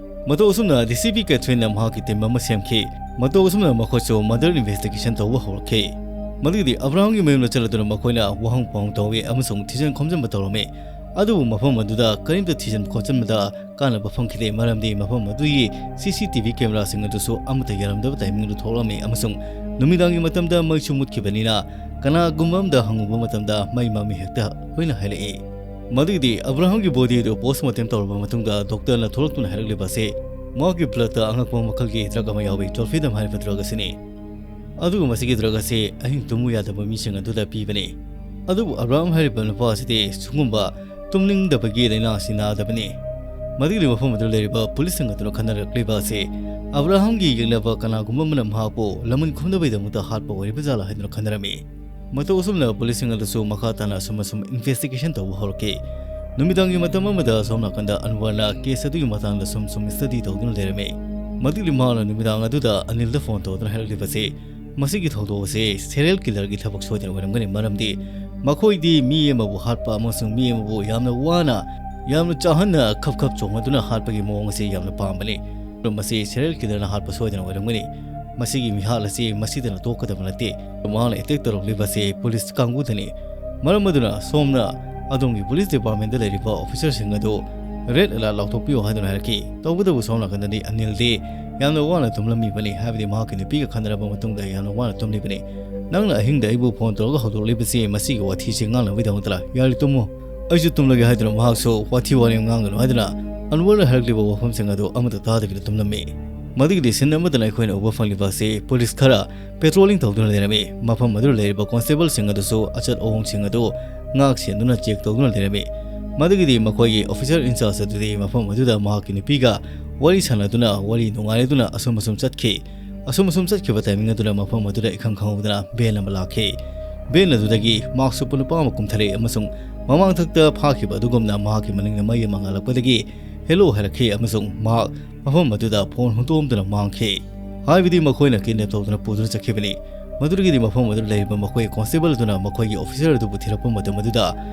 ꯃꯇꯧ ꯑꯁꯨꯝꯅ ꯗꯤ ꯁꯤ ꯄꯤ ꯀꯦꯊ꯭ꯔꯤꯟꯅ ꯃꯍꯥꯛꯀꯤ ꯇꯤꯝ ꯑꯃ ꯁꯦꯝꯈꯤ꯫ ꯃꯇꯧ ꯑꯁꯨꯝꯅ ꯃꯈꯣꯏꯁꯨ ꯃꯔꯗꯔ ꯏꯟꯚꯦꯁꯇꯤꯒꯦꯁꯟ ꯇꯧꯕ ꯍꯧꯔꯛꯈꯤ꯫ ꯃꯗꯨꯒꯤꯗꯤ ꯑꯕ꯭ꯔꯥꯍꯝꯒꯤ ꯃꯌꯨꯝꯗ ꯆꯠꯂꯗꯨꯅ ꯃꯈꯣꯏꯅ ꯋꯥꯍꯪ ꯄꯥꯎꯍꯪ ꯇꯧꯏ ꯑꯃꯁꯨꯡ ꯊꯤꯖꯤꯟ ꯈꯣꯝꯖꯤꯟꯕ ꯇꯧꯔꯝꯃꯤ꯫ ꯑꯗꯨꯕꯨ ꯃꯐꯝ ꯑꯗꯨꯗ ꯀꯔꯤꯝꯇ ꯊꯤꯖꯤꯟ ꯈꯣꯠꯆꯤꯟꯕꯗ ꯀꯥꯟꯅꯕ ꯐꯪꯈꯤꯗꯦ, ꯃꯔꯝꯗꯤ ꯃꯐꯝ ꯑꯗꯨꯒꯤ ꯁꯤ ꯁꯤ ꯇꯤ ꯚꯤ ꯀꯦꯃꯦꯔꯥꯁꯤꯡ ꯑꯗꯨꯁꯨ ꯑꯃꯠꯇ ꯌꯥꯔꯝꯗꯕ ꯇꯥꯏꯃꯤꯡ ꯑꯗꯨ ꯊꯣꯛꯂꯝꯃꯤ ꯑꯃꯁꯨꯡ ꯅꯨꯃꯤꯗꯥꯡꯒꯤ ꯃꯇꯝꯗ ꯃꯩꯁꯨ ꯃꯨꯠꯈꯤꯕꯅꯤꯅ ꯀꯅꯥꯒꯨꯝꯕ ꯑꯃꯗ ꯍꯪꯉꯨꯕ ꯃꯇꯝꯗ ꯃꯩ ꯃꯝꯃꯤ ꯍꯦꯛꯇ ꯂꯣꯏꯅ ꯍꯥꯏꯔꯛꯏ꯫ ꯃꯗꯨꯒꯤꯗꯤ ꯑꯕ꯭ꯔꯥꯍꯝꯒꯤ ꯕꯣꯗꯤ ꯑꯗꯨ ꯄꯣꯁꯃꯣꯔꯇꯦꯝ ꯇꯧꯔꯕ ꯃꯇꯨꯡꯗ ꯗꯣꯛꯇꯔꯅ ꯊꯣꯛꯂꯛꯇꯨꯅ ꯍꯥꯏꯔꯛꯂꯤꯕ ꯑꯁꯤ ꯃꯍꯥꯛꯀꯤ ꯕ꯭ꯂꯗꯇ ꯑꯉꯛꯄ ꯃꯈꯜꯒꯤ ꯗ꯭ꯔꯒ ꯑꯃ ꯌꯥꯎꯏ, ꯇ꯭ꯔꯣꯐꯤꯗꯝ ꯍꯥꯏꯔꯤꯕ ꯗ꯭ꯔꯒ ꯑꯁꯤꯅꯤ꯫ ꯑꯗꯨꯒ ꯃꯁꯤꯒꯤ ꯗ꯭ꯔꯒ ꯑꯁꯤ ꯑꯍꯤꯡ ꯇꯨꯝꯃꯨ ꯌꯥꯗꯕ ꯃꯤꯁꯤꯡ ꯑꯗꯨꯗ ꯄꯤꯕꯅꯤ꯫ ꯑꯗꯨꯕꯨ ꯑꯕ꯭ꯔꯥꯍꯝ ꯍꯥꯏꯔꯤꯕ ꯅꯨꯄꯥ ꯑꯁꯤꯗꯤ ꯁꯤꯒꯨꯝꯕ ꯇꯨꯝꯅꯤꯡꯗꯕꯒꯤ ꯂꯥꯏꯅꯥ ꯑꯁꯤ ꯅꯥꯗꯕꯅꯤ꯫ ꯃꯗꯨꯒꯤ ꯃꯐꯝ ꯑꯗꯨꯗ ꯂꯩꯔꯤꯕ ꯄꯨꯂꯤꯁꯁꯤꯡ ꯑꯗꯨꯅ ꯈꯟꯅꯔꯛꯂꯤꯕ ꯑꯁꯤ ꯑꯕ꯭ꯔꯥꯍꯝꯒꯤ ꯌꯦꯛꯅꯕ ꯀꯅꯥꯒꯨꯝꯕ ꯑꯃꯅ ꯃꯍꯥꯛꯄꯨ ꯂꯃꯟ ꯈꯨꯝꯅꯕꯒꯤꯗꯃꯛꯇ ꯍꯥꯠꯄ ꯑꯣꯏꯔꯤꯕ ꯖꯥꯠꯂꯥ ꯍꯥꯏꯗꯨꯅ ꯈꯟꯅꯔꯝꯃꯤ꯫ ꯃꯇꯧ ꯑꯁꯨꯝꯅ ꯄꯨꯂꯤꯁꯁꯤꯡ ꯑꯗꯨꯁꯨ ꯃꯈꯥ ꯇꯥꯅ ꯑꯁꯨꯝ ꯑꯁꯨꯝ ꯏꯟꯚꯦꯁꯇꯤꯒꯦꯁꯟ ꯇꯧꯕ ꯍꯧꯔꯛꯈꯤ꯫ ꯅꯨꯃꯤꯗꯥꯡꯒꯤ ꯃꯇꯝ ꯑꯃꯗ ꯑꯁꯣꯝ ꯅꯥꯀꯟꯗ ꯑꯟꯋꯔꯅ ꯀꯦꯁ ꯑꯗꯨꯒꯤ ꯃꯇꯥꯡꯗ ꯁꯨꯝ ꯁꯨꯝ ꯁ꯭ꯇꯗꯤ ꯇꯧꯗꯨꯅ ꯂꯩꯔꯝꯃꯤ꯫ ꯃꯗꯨꯒꯤ ꯃꯍꯥꯛꯅ ꯅꯨꯃꯤꯗꯥꯡ ꯑꯗꯨꯗ ꯑꯅꯤꯜꯗ ꯐꯣꯟ ꯇꯧꯗꯨꯅ ꯍꯥꯏꯔꯛꯂꯤꯕꯁꯤ ꯃꯁꯤꯒꯤ ꯊꯧꯗꯣꯛ ꯑꯁꯤ ꯁꯦꯔꯤꯌꯦꯜ ꯀꯤꯂꯔꯒꯤ ꯊꯕꯛ ꯁꯣꯏꯗꯅ ꯑꯣꯏꯔꯝꯒꯅꯤ, ꯃꯔꯝꯗꯤ ꯃꯈꯣꯏꯗꯤ ꯃꯤ ꯑꯃꯕꯨ ꯍꯥꯠꯄ ꯑꯃꯁꯨꯡ ꯃꯤ ꯑꯃꯕꯨ ꯌꯥꯝꯅ ꯋꯥꯅ, ꯌꯥꯝꯅ ꯆꯥꯍꯟꯅ ꯈꯞ ꯈꯞ ꯆꯣꯡꯗꯨꯅ ꯍꯥꯠꯄꯒꯤ ꯃꯑꯣꯡ ꯑꯁꯤ ꯌꯥꯝꯅ ꯄꯥꯝꯕꯅꯤ꯫ ꯃꯁꯤ ꯁꯦꯔꯤꯌꯦꯜ ꯀꯤꯂꯔꯅ ꯍꯥꯠꯄ ꯁꯣꯏꯗꯅ ꯑꯣꯏꯔꯝꯒꯅꯤ꯫ ꯃꯁꯤꯒꯤ ꯃꯤꯍꯥꯠ ꯑꯁꯤ ꯃꯁꯤꯗꯅ ꯇꯣꯛꯀꯗꯕ ꯅꯠꯇꯦ꯫ ꯃꯍꯥꯛꯅ ꯑꯦꯇꯦꯛ ꯇꯧꯔꯛꯂꯤꯕ ꯑꯁꯤ ꯄꯨꯂꯤꯁ ꯀꯥꯡꯕꯨꯗꯅꯤ꯫ ꯃꯔꯝ ꯑꯗꯨꯅ ꯁꯣꯝꯅ ꯑꯗꯣꯝꯒꯤ ꯄꯨꯂꯤꯁ ꯗꯤꯄꯥꯔꯠꯃꯦꯟꯗ ꯂꯩꯔꯤꯕ ꯑꯣꯐꯤꯁꯔꯁꯤꯡ ꯑꯗꯨ ꯔꯦꯗ ꯑꯦꯂꯥꯔꯠ ꯂꯥꯎꯊꯣꯛꯄꯤꯌꯨ ꯍꯥꯏꯗꯨꯅ ꯍꯥꯏꯔꯛꯈꯤ꯫ ꯇꯧꯕꯇꯕꯨ ꯁꯣꯝ ꯅꯥꯀꯟꯗꯗꯤ ꯑꯅꯤꯜꯗꯤ ꯌꯥꯝꯅ ꯋꯥꯅ ꯇꯨꯝꯂꯝꯃꯤꯕꯅꯤ, ꯍꯥꯏꯕꯗꯤ ꯃꯍꯥꯛꯀꯤ ꯅꯨꯄꯤꯒ ꯈꯟꯅꯔꯕ ꯃꯇꯨꯡꯗ ꯌꯥꯝꯅ ꯋꯥꯅ ꯇꯨꯝꯂꯤꯕꯅꯤ꯫ ꯅꯪꯅ ꯑꯍꯤꯡꯗ ꯑꯩꯕꯨ ꯐꯣꯟ ꯇꯧꯔꯒ ꯍꯧꯗꯣꯔꯛꯂꯤꯕꯁꯤ ꯃꯁꯤꯒꯤ ꯋꯥꯊꯤꯁꯤ ꯉꯥꯡꯅꯕꯒꯤꯗꯃꯛꯇꯔ? ꯌꯥꯔꯦ, ꯇꯨꯝꯃꯣ, ꯑꯩꯁꯨ ꯇꯨꯝꯂꯒꯦ ꯍꯥꯏꯗꯨꯅ ꯃꯍꯥꯛꯁꯨ ꯋꯥꯊꯤ ꯋꯥꯔꯦꯝ ꯉꯥꯡꯒꯅꯨ ꯍꯥꯏꯗꯨꯅ ꯑꯟꯋꯔꯅ ꯍꯥꯏꯔꯛꯂꯤꯕ ꯋꯥꯐꯝꯁꯤꯡ ꯑꯗꯨ ꯑꯃꯠꯇ ꯇꯥꯗꯕꯤꯗ ꯇꯨꯝꯂꯝꯃꯤ꯫ ꯃꯗꯨꯒꯤꯗꯤ ꯁꯤꯟ ꯑꯃꯗꯅ ꯑꯩꯈꯣꯏꯅ ꯎꯕ ꯐꯪꯂꯤꯕ ꯑꯁꯤ ꯄꯨꯂꯤꯁ ꯈꯔ ꯄꯦꯇ꯭ꯔꯣꯂꯤꯡ ꯇꯧꯗꯨꯅ ꯂꯩꯔꯝꯃꯤ꯫ ꯃꯐꯝ ꯑꯗꯨꯗ ꯂꯩꯔꯤꯕ ꯀꯣꯟꯁꯇꯦꯕꯜꯁꯤꯡ ꯑꯗꯨꯁꯨ ꯑꯆꯠ ꯑꯋꯣꯡꯁꯤꯡ ꯑꯗꯨ ꯉꯥꯛ ꯁꯦꯟꯗꯨꯅ ꯆꯦꯛ ꯇꯧꯗꯨꯅ ꯂꯩꯔꯝꯃꯤ꯫ ꯃꯗꯨꯒꯤꯗꯤ ꯃꯈꯣꯏꯒꯤ ꯑꯣꯐꯤꯁꯔ ꯏꯟꯆꯥꯔꯖ ꯑꯗꯨꯗꯤ ꯃꯐꯝ ꯑꯗꯨꯗ ꯃꯍꯥꯛꯀꯤ ꯅꯨꯄꯤꯒ ꯋꯥꯔꯤ ꯁꯥꯟꯅꯗꯨꯅ ꯋꯥꯔꯤ ꯅꯨꯡꯉꯥꯏꯅꯗꯨꯅ ꯑꯁꯨꯝ ꯑꯁꯨꯝ ꯆꯠꯈꯤ꯫ ꯑꯁꯨꯝ ꯑꯁꯨꯝ ꯆꯠꯈꯤꯕ ꯇꯥꯏꯃꯤꯡ ꯑꯗꯨꯗ ꯃꯐꯝ ꯑꯗꯨꯗ ꯏꯈꯪ ꯈꯪꯍꯧꯗꯅ ꯚꯦꯟ ꯑꯃ ꯂꯥꯛꯈꯤ꯫ ꯚꯦꯟ ꯑꯗꯨꯗꯒꯤ ꯃꯥꯛꯁ ꯎꯞꯄ ꯅꯨꯄꯥ ꯑꯃ ꯀꯨꯝꯊꯔꯛꯏ ꯑꯃꯁꯨꯡ ꯃꯃꯥꯡꯊꯛꯇ ꯐꯥꯈꯤꯕ ꯑꯗꯨꯒꯨꯝꯅ ꯃꯍꯥꯛꯀꯤ ꯃꯅꯤꯡꯗ ꯃꯩ ꯑꯃ ꯉꯥꯜꯂꯛꯄꯗꯒꯤ "Hello" ꯍꯥꯏꯔꯛꯈꯤ ꯑꯃꯁꯨꯡ ꯃꯍꯥꯛ ꯃꯐꯝ ꯑꯗꯨꯗ ꯐꯣꯟ ꯍꯨꯟꯗꯣꯛꯂꯝꯗꯨꯅ ꯃꯥꯡꯈꯤ꯫ ꯍꯥꯏꯕꯗꯤ ꯃꯈꯣꯏꯅ ꯀꯤꯗꯅꯦꯞ ꯇꯧꯗꯨꯅ ꯄꯨꯗꯨꯅ ꯆꯠꯈꯤꯕꯅꯤ꯫ ꯃꯗꯨꯗꯒꯤꯗꯤ ꯃꯐꯝ ꯑꯗꯨꯗ ꯂꯩꯔꯤꯕ ꯃꯈꯣꯏꯒꯤ ꯀꯣꯟꯁꯇꯦꯕꯜ ꯑꯗꯨꯅ ꯃꯈꯣꯏꯒꯤ ꯑꯣꯐꯤꯁꯔ ꯑꯗꯨꯕꯨ ꯊꯤꯔꯛꯄ ꯃꯇꯝ ꯑꯗꯨꯗ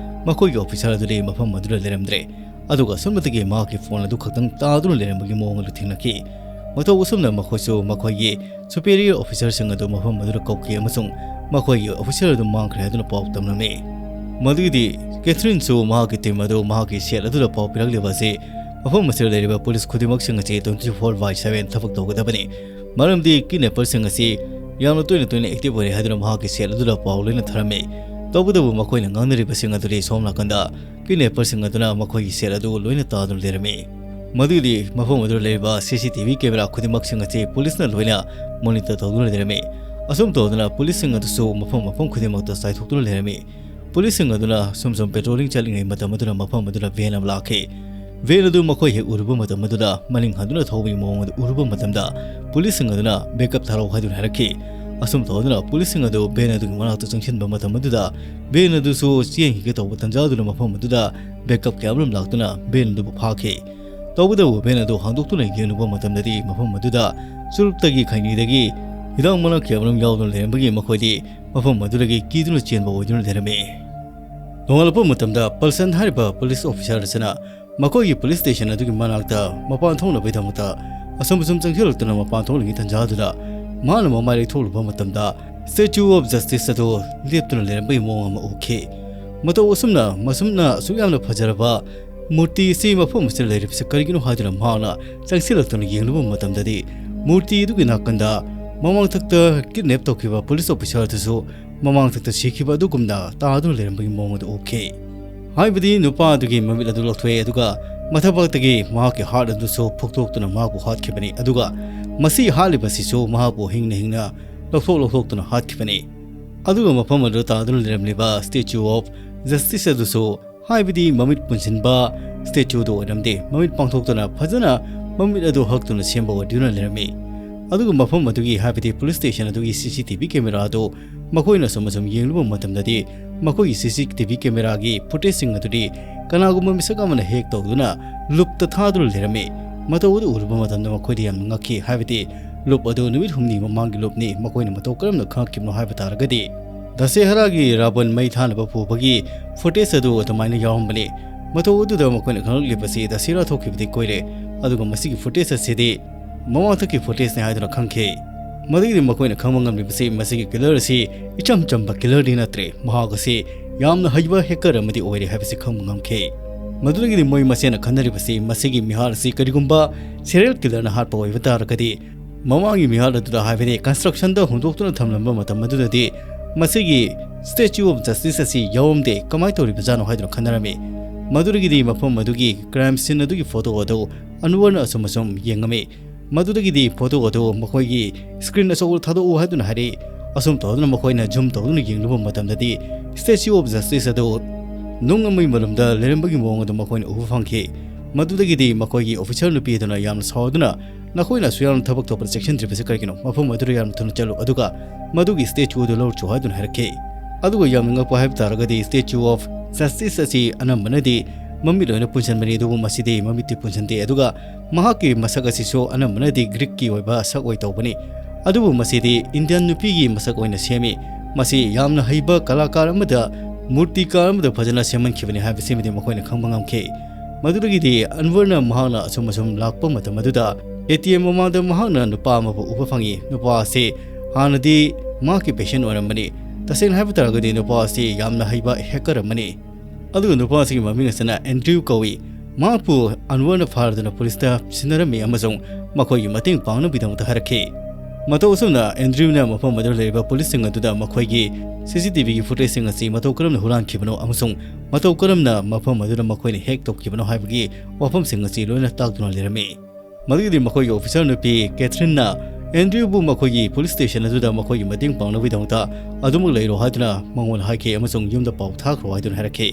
ꯃꯈꯣꯏꯒꯤ ꯑꯣꯐꯤꯁꯔ ꯑꯗꯨꯗꯤ ꯃꯐꯝ ꯑꯗꯨꯗ ꯂꯩꯔꯝꯗ꯭ꯔꯦ꯫ ꯑꯗꯨꯒ ꯑꯁꯨꯝꯅꯇꯒꯤ ꯃꯍꯥꯛꯀꯤ ꯐꯣꯟ ꯑꯗꯨ ꯈꯛꯇꯪ ꯇꯥꯗꯨꯅ ꯂꯩꯔꯝꯕꯒꯤ ꯃꯑꯣꯡ ꯑꯗꯨ ꯊꯦꯡꯅꯈꯤ꯫ ꯃꯇꯧ ꯑꯁꯨꯝꯅ ꯃꯈꯣꯏꯁꯨ ꯃꯈꯣꯏꯒꯤ superior ꯑꯣꯐꯤꯁꯔꯁꯤꯡ ꯑꯗꯨ ꯃꯐꯝ ꯑꯗꯨꯗ ꯀꯧꯈꯤ ꯑꯃꯁꯨꯡ ꯃꯈꯣꯏꯒꯤ ꯑꯣꯐꯤꯁꯔ ꯑꯗꯨ ꯃꯥꯡꯈ꯭ꯔꯦ ꯍꯥꯏꯗꯨꯅ ꯄꯥꯎ ꯇꯝꯂꯝꯃꯤ꯫ ꯃꯗꯨꯒꯤꯗꯤ ꯀꯦꯊ꯭ꯔꯤꯟꯁꯨ ꯃꯍꯥꯛꯀꯤ ꯇꯤꯝ ꯑꯗꯨ ꯃꯍꯥꯛꯀꯤ ꯁꯦꯠ ꯑꯗꯨꯗ ꯄꯥꯎ ꯄꯤꯔꯛꯂꯤꯕ ꯑꯁꯤ ꯃꯐꯝ ꯑꯁꯤꯗ ꯂꯩꯔꯤꯕ ꯄꯨꯂꯤꯁ ꯈꯨꯗꯤꯡꯃꯛꯁꯤꯡ ꯑꯁꯤ twenty four by seven ꯊꯕꯛ ꯇꯧꯒꯗꯕꯅꯤ, ꯃꯔꯝꯗꯤ ꯀꯤꯗꯅꯦꯄꯔꯁꯤꯡ ꯑꯁꯤ ꯌꯥꯝꯅ ꯇꯣꯏꯅ ꯇꯣꯏꯅ ꯑꯦꯛꯇꯤꯚ ꯑꯣꯏꯔꯦ ꯍꯥꯏꯗꯨꯅ ꯃꯍꯥꯛꯀꯤ ꯁꯦꯠ ꯑꯗꯨꯗ ꯄꯥꯎ ꯂꯣꯏꯅ ꯊꯥꯔꯝꯃꯤ꯫ ꯇꯧꯕꯇꯕꯨ ꯃꯈꯣꯏꯅ ꯉꯥꯡꯅꯔꯤꯕꯁꯤꯡ ꯑꯗꯨꯗꯤ ꯁꯣꯝ ꯅꯥꯀꯟꯗ ꯀꯤꯗꯅꯦꯄꯔꯁꯤꯡ ꯑꯗꯨꯅ ꯃꯈꯣꯏꯒꯤ ꯁꯦꯠ ꯑꯗꯨ ꯂꯣꯏꯅ ꯇꯥꯗꯨꯅ ꯂꯩꯔꯝꯃꯤ꯫ ꯃꯗꯨꯗꯤ ꯃꯐꯝ ꯑꯗꯨꯗ ꯂꯩꯔꯤꯕ C C T V camera ꯈꯨꯗꯤꯡꯃꯛꯁꯤꯡ ꯑꯁꯤ ꯄꯨꯂꯤꯁꯅ ꯂꯣꯏꯅ ꯃꯣꯅꯤꯇꯔ ꯇꯧꯗꯨꯅ ꯂꯩꯔꯝꯃꯤ꯫ ꯑꯁꯨꯝ ꯇꯧꯗꯨꯅ ꯄꯨꯂꯤꯁꯁꯤꯡ ꯑꯗꯨꯁꯨ ꯃꯐꯝ ꯃꯐꯝ ꯈꯨꯗꯤꯡꯃꯛꯇ ꯆꯥꯏꯊꯣꯛꯇꯨꯅ ꯂꯩꯔꯝꯃꯤ꯫ ꯄꯨꯂꯤꯁꯁꯤꯡ ꯑꯗꯨꯅ ꯁꯨꯝ ꯁꯨꯝ ꯄꯦꯇ꯭ꯔꯣꯂꯤꯡ ꯆꯠꯂꯤꯉꯩ ꯃꯇꯝ ꯑꯗꯨꯗ ꯃꯐꯝ ꯑꯗꯨꯗ ꯚꯦꯟ ꯑꯃ ꯂꯥꯛꯈꯤ꯫ ꯚꯦꯟ ꯑꯗꯨ ꯃꯈꯣꯏ ꯍꯦꯛ ꯎꯔꯨꯕ ꯃꯇꯝ ꯑꯗꯨꯗ ꯃꯅꯤꯡ ꯍꯟꯗꯨꯅ ꯊꯧꯕꯒꯤ ꯃꯑꯣꯡ ꯑꯗꯨ ꯎꯔꯨꯕ ꯃꯇꯝꯗ ꯄꯨꯂꯤꯁꯁꯤꯡ ꯑꯗꯨꯅ ꯕꯦꯛꯑꯞ ꯊꯥꯔꯛꯎ ꯍꯥꯏꯗꯨꯅ ꯍꯥꯏꯔꯛꯈꯤ꯫ ꯑꯁꯨꯝ ꯇꯧꯗꯨꯅ ꯄꯨꯂꯤꯁꯁꯤꯡ ꯑꯗꯨ ꯚꯦꯟ ꯑꯗꯨꯒꯤ ꯃꯅꯥꯛꯇ ꯆꯪꯁꯤꯟꯕ ꯃꯇꯝ ꯑꯗꯨꯗ ꯚꯦꯟ ꯑꯗꯨꯁꯨ ꯆꯦꯟꯈꯤꯒꯦ ꯇꯧꯕ ꯇꯟꯖꯥꯗꯨꯅ ꯃꯐꯝ ꯑꯗꯨꯗ ꯕꯦꯛꯑꯞ ꯀꯌꯥ ꯑꯃꯔꯣꯝ ꯂꯥꯛꯇꯨꯅ ꯚꯦꯟ ꯑꯗꯨꯕꯨ ꯐꯥꯈꯤ꯫ ꯇꯧꯕꯇꯕꯨ ꯚꯦꯟ ꯑꯗꯨ ꯍꯥꯡꯗꯣꯛꯇꯨꯅ ꯌꯦꯡꯂꯨꯕ ꯃꯇꯝꯗꯗꯤ ꯃꯐꯝ ꯑꯗꯨꯗ ꯆꯨꯔꯨꯞꯇꯒꯤ ꯈꯩꯅꯤꯗꯒꯤ ꯍꯤꯗꯥꯛ ꯃꯅꯥ ꯀꯌꯥ ꯑꯃꯔꯣꯝ ꯌꯥꯎꯗꯨꯅ ꯂꯩꯔꯝꯕꯒꯤ ꯃꯈꯣꯏꯗꯤ ꯃꯐꯝ ꯑꯗꯨꯗꯒꯤ ꯀꯤꯗꯨꯅ ꯆꯦꯟꯕ ꯑꯣꯏꯗꯨꯅ ꯂꯩꯔꯝꯃꯤ꯫ ꯅꯣꯡꯉꯥꯜꯂꯛꯄ ꯃꯇꯝꯗ ꯄꯜꯁꯟ ꯍꯥꯏꯔꯤꯕ ꯄꯨꯂꯤꯁ ꯑꯣꯐꯤꯁꯥꯔ ꯑꯁꯤꯅ ꯃꯈꯣꯏꯒꯤ ꯄꯨꯂꯤꯁ ꯁ꯭ꯇꯦꯁꯟ ꯑꯗꯨꯒꯤ ꯃꯅꯥꯛꯇ ꯃꯄꯥꯟ ꯊꯣꯛꯅꯕꯒꯤꯗꯃꯛꯇ ꯑꯁꯨꯝ ꯑꯁꯨꯝ ꯆꯪꯁꯤꯜꯂꯛꯇꯨꯅ ꯃꯄꯥꯟ ꯊꯣꯛꯂꯤꯉꯩ ꯇꯟꯖꯥꯗꯨꯗ ꯃꯍꯥꯛꯅ ꯃꯃꯥꯏ ꯂꯩꯊꯣꯛꯂꯨꯕ ꯃꯇꯝꯗ Statue of Justice ꯑꯗꯨ ꯂꯦꯞꯇꯨꯅ ꯂꯩꯔꯝꯕꯒꯤ ꯃꯑꯣꯡ ꯑꯃ ꯎꯈꯤ꯫ ꯃꯇꯧ ꯑꯁꯨꯝꯅ ꯃꯁꯨꯝꯅ ꯑꯁꯨꯛ ꯌꯥꯝꯅ ꯐꯖꯔꯕ ꯃꯨꯔꯇꯤ ꯑꯁꯤ ꯃꯐꯝ ꯑꯁꯤꯗ ꯂꯩꯔꯤꯕꯁꯤ ꯀꯔꯤꯒꯤꯅꯣ ꯍꯥꯏꯗꯨꯅ ꯃꯍꯥꯛꯅ ꯆꯪꯁꯤꯜꯂꯛꯇꯨꯅ ꯌꯦꯡꯂꯨꯕ ꯃꯇꯝꯗꯗꯤ ꯃꯨꯔꯇꯤ ꯑꯗꯨꯒꯤ ꯅꯥꯀꯟꯗ ꯃꯃꯥꯡꯊꯛꯇ ꯀꯤꯗꯅꯦꯞ ꯇꯧꯈꯤꯕ ꯄꯨꯂꯤꯁ ꯑꯣꯐꯤꯁꯥꯔ ꯑꯗꯨꯁꯨ ꯃꯃꯥꯡꯊꯛꯇ ꯁꯤꯈꯤꯕ ꯑꯗꯨꯒꯨꯝꯅ ꯇꯥꯗꯨꯅ ꯂꯩꯔꯝꯕꯒꯤ ꯃꯑꯣꯡ ꯑꯗꯨ ꯎꯈꯤ꯫ ꯍꯥꯏꯕꯗꯤ ꯅꯨꯄꯥ ꯑꯗꯨꯒꯤ ꯃꯃꯤꯠ ꯑꯗꯨ ꯂꯧꯊꯣꯛꯑꯦ, ꯑꯗꯨꯒ ꯃꯊꯕꯥꯛꯇꯒꯤ ꯃꯍꯥꯛꯀꯤ ꯍꯥꯔꯠ ꯑꯗꯨꯁꯨ ꯐꯨꯛꯇꯣꯛꯇꯨꯅ ꯃꯍꯥꯛꯄꯨ ꯍꯥꯠꯈꯤꯕꯅꯤ, ꯑꯗꯨꯒ ꯃꯁꯤ ꯍꯥꯠꯂꯤꯕꯁꯤꯁꯨ ꯃꯍꯥꯛꯄꯨ ꯍꯤꯡꯅ ꯍꯤꯡꯅ ꯂꯧꯊꯣꯛ ꯂꯧꯊꯣꯛꯇꯨꯅ ꯍꯥꯠꯈꯤꯕꯅꯤ꯫ ꯑꯗꯨꯒ ꯃꯐꯝ ꯑꯗꯨꯗ ꯇꯥꯗꯨꯅ ꯂꯩꯔꯝꯂꯤꯕ Statue of Justice ꯑꯗꯨꯁꯨ, ꯍꯥꯏꯕꯗꯤ ꯃꯃꯤꯠ ꯄꯨꯟꯁꯤꯟꯕ statue ꯗꯨ ꯑꯣꯏꯔꯝꯗꯦ, ꯃꯃꯤꯠ ꯄꯥꯡꯊꯣꯛꯇꯨꯅ ꯐꯖꯅ ꯃꯃꯤꯠ ꯑꯗꯨ ꯍꯛꯇꯨꯅ ꯁꯦꯝꯕ ꯑꯣꯏꯗꯨꯅ ꯂꯩꯔꯝꯃꯤ꯫ ꯑꯗꯨꯒ ꯃꯐꯝ ꯑꯗꯨꯒꯤ, ꯍꯥꯏꯕꯗꯤ ꯄꯨꯂꯤꯁ ꯁ꯭ꯇꯦꯁꯟ ꯑꯗꯨꯒꯤ C C T V camera ꯑꯗꯨ ꯃꯈꯣꯏꯅ ꯑꯁꯨꯝ ꯑꯁꯨꯝ ꯌꯦꯡꯂꯨꯕ ꯃꯇꯝꯗꯗꯤ ꯃꯈꯣꯏꯒꯤ C C T V cameraꯒꯤ footageꯁꯤꯡ ꯑꯗꯨꯗꯤ ꯀꯅꯥꯒꯨꯝꯕ ꯃꯤꯁꯛ ꯑꯃꯅ hack ꯇꯧꯗꯨꯅ loopꯇ ꯊꯥꯗꯨꯅ ꯂꯩꯔꯝꯃꯤ꯫ ꯃꯇꯧ ꯑꯗꯨ ꯎꯔꯨꯕ ꯃꯇꯝꯗ ꯃꯈꯣꯏꯗ ꯌꯥꯝꯅ ꯉꯛꯈꯤ, ꯍꯥꯏꯕꯗꯤ loop ꯑꯗꯨ ꯅꯨꯃꯤꯠ ꯍꯨꯝꯅꯤ ꯃꯃꯥꯡꯒꯤ loopꯅꯤ꯫ ꯃꯈꯣꯏꯅ ꯃꯇꯧ ꯀꯔꯝꯅ ꯈꯪꯉꯛꯈꯤꯕꯅꯣ ꯍꯥꯏꯕ ꯇꯥꯔꯒꯗꯤ, ꯗꯁꯦꯍꯔꯥꯒꯤ ꯔꯥꯕꯟ ꯃꯩ ꯊꯥꯅꯕ ꯄꯨꯕꯒꯤ footage ꯑꯗꯨ ꯑꯗꯨꯃꯥꯏꯅ ꯌꯥꯎꯔꯝꯕꯅꯤ꯫ ꯃꯇꯧ ꯑꯗꯨꯗ ꯃꯈꯣꯏꯅ ꯈꯪꯂꯛꯂꯤꯕꯁꯤ ꯗꯁꯦꯍꯔꯥ ꯊꯣꯛꯈꯤꯕꯗꯤ ꯀꯨꯏꯔꯦ, ꯑꯗꯨꯒ ꯃꯁꯤꯒꯤ footage ꯑꯁꯤꯗꯤ ꯃꯃꯥꯡꯊꯛꯀꯤ footageꯅꯤ ꯍꯥꯏꯗꯨꯅ ꯈꯪꯈꯤ꯫ ꯃꯗꯨꯒꯤꯗꯤ ꯃꯈꯣꯏꯅ ꯈꯪꯕ ꯉꯝꯂꯤꯕꯁꯤ ꯃꯁꯤꯒꯤ killer ꯑꯁꯤ ꯏꯆꯝ ꯆꯝꯕ killerꯗꯤ ꯅꯠꯇ꯭ꯔꯦ, ꯃꯍꯥꯛ ꯑꯁꯤ ꯌꯥꯝꯅ ꯍꯩꯕ hacker ꯑꯃꯗꯤ ꯑꯣꯏꯔꯦ ꯍꯥꯏꯕꯁꯤ ꯈꯪꯕ ꯉꯝꯈꯤ꯫ ꯃꯗꯨꯗꯒꯤꯗꯤ ꯃꯣꯏ ꯃꯁꯦꯟꯅ ꯈꯟꯅꯔꯤꯕꯁꯤ ꯃꯁꯤꯒꯤ ꯃꯤꯍꯥꯠ ꯑꯁꯤ ꯀꯔꯤꯒꯨꯝꯕ serial killerꯅ ꯍꯥꯠꯄ ꯑꯣꯏꯕ ꯇꯥꯔꯒꯗꯤ, ꯃꯃꯥꯡꯒꯤ ꯃꯤꯍꯥꯠ ꯑꯗꯨꯗ, ꯍꯥꯏꯕꯗꯤ constructionꯗ ꯍꯨꯟꯗꯣꯛꯇꯨꯅ ꯊꯝꯂꯝꯕ ꯃꯇꯝ ꯑꯗꯨꯗꯗꯤ ꯃꯁꯤꯒꯤ Statue of Justice ꯑꯁꯤ ꯌꯥꯎꯔꯝꯗꯦ, ꯀꯃꯥꯏꯅ ꯇꯧꯔꯤꯕꯖꯥꯠꯅꯣ ꯍꯥꯏꯗꯨꯅ ꯈꯟꯅꯔꯝꯃꯤ꯫ ꯃꯗꯨꯗꯒꯤꯗꯤ ꯃꯐꯝ ꯑꯗꯨꯒꯤ crime scene ꯑꯗꯨꯒꯤ photo ꯑꯗꯨ ꯑꯟꯋꯔꯅ ꯑꯁꯨꯝ ꯑꯁꯨꯝ ꯌꯦꯡꯉꯝꯃꯤ꯫ ꯃꯗꯨꯗꯒꯤꯗꯤ photo ꯑꯗꯨ ꯃꯈꯣꯏꯒꯤ screen ꯑꯆꯧꯕꯗ ꯊꯥꯗꯣꯛꯎ ꯍꯥꯏꯗꯨꯅ ꯍꯥꯏꯔꯛꯏ꯫ ꯑꯁꯨꯝ ꯇꯧꯗꯨꯅ ꯃꯈꯣꯏꯅ zoom ꯇꯧꯗꯨꯅ ꯌꯦꯡꯂꯨꯕ ꯃꯇꯝꯗꯗꯤ Statue of Justice ꯑꯗꯨ ꯅꯨꯡ ꯑꯃꯒꯤ ꯃꯅꯨꯡꯗ ꯂꯩꯔꯝꯕꯒꯤ ꯃꯑꯣꯡ ꯑꯗꯨ ꯃꯈꯣꯏꯅ ꯎꯕ ꯐꯪꯈꯤ꯫ ꯃꯗꯨꯗꯒꯤꯗꯤ ꯃꯈꯣꯏꯒꯤ officer ꯅꯨꯄꯤ ꯑꯗꯨꯅ ꯌꯥꯝꯅ ꯁꯥꯎꯗꯨꯅ, "ꯅꯈꯣꯏꯅ ꯑꯁꯨꯛ ꯌꯥꯝꯅ ꯊꯕꯛ ꯇꯧꯕꯗ ꯆꯦꯛꯁꯤꯟꯗ꯭ꯔꯤꯕꯁꯤ ꯀꯔꯤꯒꯤꯅꯣ? ꯃꯐꯝ ꯑꯗꯨꯗ ꯌꯥꯝꯅ ꯊꯨꯅ ꯆꯠꯂꯨ, ꯑꯗꯨꯒ ꯃꯗꯨꯒꯤ statue ꯑꯗꯨ ꯂꯧꯔꯨꯆꯣ" ꯍꯥꯏꯗꯨꯅ ꯍꯥꯏꯔꯛꯈꯤ꯫ ꯑꯗꯨꯒ ꯌꯥꯝꯅ ꯉꯛꯄ ꯍꯥꯏꯕ ꯇꯥꯔꯒꯗꯤ, Statue of Justice ꯑꯁꯤ ꯑꯅꯝꯕꯅꯗꯤ ꯃꯃꯤꯠ ꯂꯣꯏꯅ ꯄꯨꯟꯁꯤꯟꯕꯅꯤ, ꯑꯗꯨꯕꯨ ꯃꯁꯤꯗꯤ ꯃꯃꯤꯠꯇꯤ ꯄꯨꯟꯁꯤꯟꯗꯦ, ꯑꯗꯨꯒ ꯃꯍꯥꯛꯀꯤ ꯃꯁꯛ ꯑꯁꯤꯁꯨ ꯑꯅꯝꯕꯅꯗꯤ Greekꯀꯤ ꯑꯣꯏꯕ ꯁꯛ ꯑꯣꯏ ꯇꯧꯕꯅꯤ꯫ ꯑꯗꯨꯕꯨ ꯃꯁꯤꯗꯤ Indian ꯅꯨꯄꯤꯒꯤ ꯃꯁꯛ ꯑꯣꯏꯅ ꯁꯦꯝꯃꯤ꯫ ꯃꯁꯤ ꯌꯥꯝꯅ ꯍꯩꯕ ꯀꯂꯥꯀꯥꯔ ꯑꯃꯗ, ꯃꯨꯔꯇꯤꯀꯥꯔ ꯑꯃꯗ ꯐꯖꯅ ꯁꯦꯝꯍꯟꯈꯤꯕꯅꯤ ꯍꯥꯏꯕꯁꯤꯃꯗꯤ ꯃꯈꯣꯏꯅ ꯈꯪꯕ ꯉꯝꯈꯤ꯫ ꯃꯗꯨꯗꯒꯤꯗꯤ ꯑꯟꯋꯔꯅ ꯃꯍꯥꯛꯅ ꯑꯁꯨꯝ ꯑꯁꯨꯝ ꯂꯥꯛꯄ ꯃꯇꯝ ꯑꯗꯨꯗ ATM ꯃꯃꯥꯡꯗ ꯃꯍꯥꯛꯅ ꯅꯨꯄꯥ ꯑꯃꯕꯨ ꯎꯕ ꯐꯪꯏ꯫ ꯅꯨꯄꯥ ꯑꯁꯤ ꯍꯥꯟꯅꯗꯤ ꯃꯍꯥꯛꯀꯤ patient ꯑꯣꯏꯔꯝꯕꯅꯤ꯫ ꯇꯁꯦꯡꯅ ꯍꯥꯏꯕ ꯇꯥꯔꯒꯗꯤ ꯅꯨꯄꯥ ꯑꯁꯤ ꯌꯥꯝꯅ ꯍꯩꯕ hacker ꯑꯃꯅꯤ꯫ ꯑꯗꯨꯒ ꯅꯨꯄꯥ ꯑꯁꯤꯒꯤ ꯃꯃꯤꯡ ꯑꯁꯤꯅ ꯑꯦꯟꯗ꯭ꯔꯤꯌꯨ ꯀꯧꯏ꯫ ꯃꯍꯥꯛꯄꯨ ꯑꯟꯋꯔꯅ ꯐꯥꯔꯗꯨꯅ ꯄꯨꯂꯤꯁꯇ ꯁꯤꯟꯅꯔꯝꯃꯤ ꯑꯃꯁꯨꯡ ꯃꯈꯣꯏꯒꯤ ꯃꯇꯦꯡ ꯄꯥꯡꯅꯕꯒꯤꯗꯃꯛꯇ ꯍꯥꯏꯔꯛꯈꯤ꯫ ꯃꯇꯧ ꯑꯁꯨꯝꯅ ꯑꯦꯟꯗ꯭ꯔꯤꯌꯨꯅ ꯃꯐꯝ ꯑꯗꯨꯗ ꯂꯩꯔꯤꯕ ꯄꯨꯂꯤꯁꯁꯤꯡ ꯑꯗꯨꯗ ꯃꯈꯣꯏꯒꯤ CCTVꯒꯤ footageꯁꯤꯡ ꯑꯁꯤ ꯃꯇꯧ ꯀꯔꯝꯅ ꯍꯨꯔꯥꯟꯈꯤꯕꯅꯣ ꯑꯃꯁꯨꯡ ꯃꯇꯧ ꯀꯔꯝꯅ ꯃꯐꯝ ꯑꯗꯨꯗ ꯃꯈꯣꯏꯅ hack ꯇꯧꯈꯤꯕꯅꯣ ꯍꯥꯏꯕꯒꯤ ꯋꯥꯐꯝꯁꯤꯡ ꯑꯁꯤ ꯂꯣꯏꯅ ꯇꯥꯛꯇꯨꯅ ꯂꯩꯔꯝꯃꯤ꯫ ꯃꯗꯨꯒꯤꯗꯤ ꯃꯈꯣꯏꯒꯤ officer ꯅꯨꯄꯤ ꯀꯦꯊ꯭ꯔꯤꯟꯅ ꯑꯦꯟꯗ꯭ꯔꯤꯌꯨꯕꯨ ꯃꯈꯣꯏꯒꯤ police station ꯑꯗꯨꯗ ꯃꯈꯣꯏꯒꯤ ꯃꯇꯦꯡ ꯄꯥꯡꯅꯕꯒꯤꯗꯃꯛꯇ ꯑꯗꯨꯃꯛ ꯂꯩꯔꯣ ꯍꯥꯏꯗꯨꯅ ꯃꯉꯣꯟꯗ ꯍꯥꯏꯈꯤ ꯑꯃꯁꯨꯡ ꯌꯨꯝꯗ ꯄꯥꯎ ꯊꯥꯈ꯭ꯔꯣ ꯍꯥꯏꯗꯨꯅ ꯍꯥꯏꯔꯛꯈꯤ꯫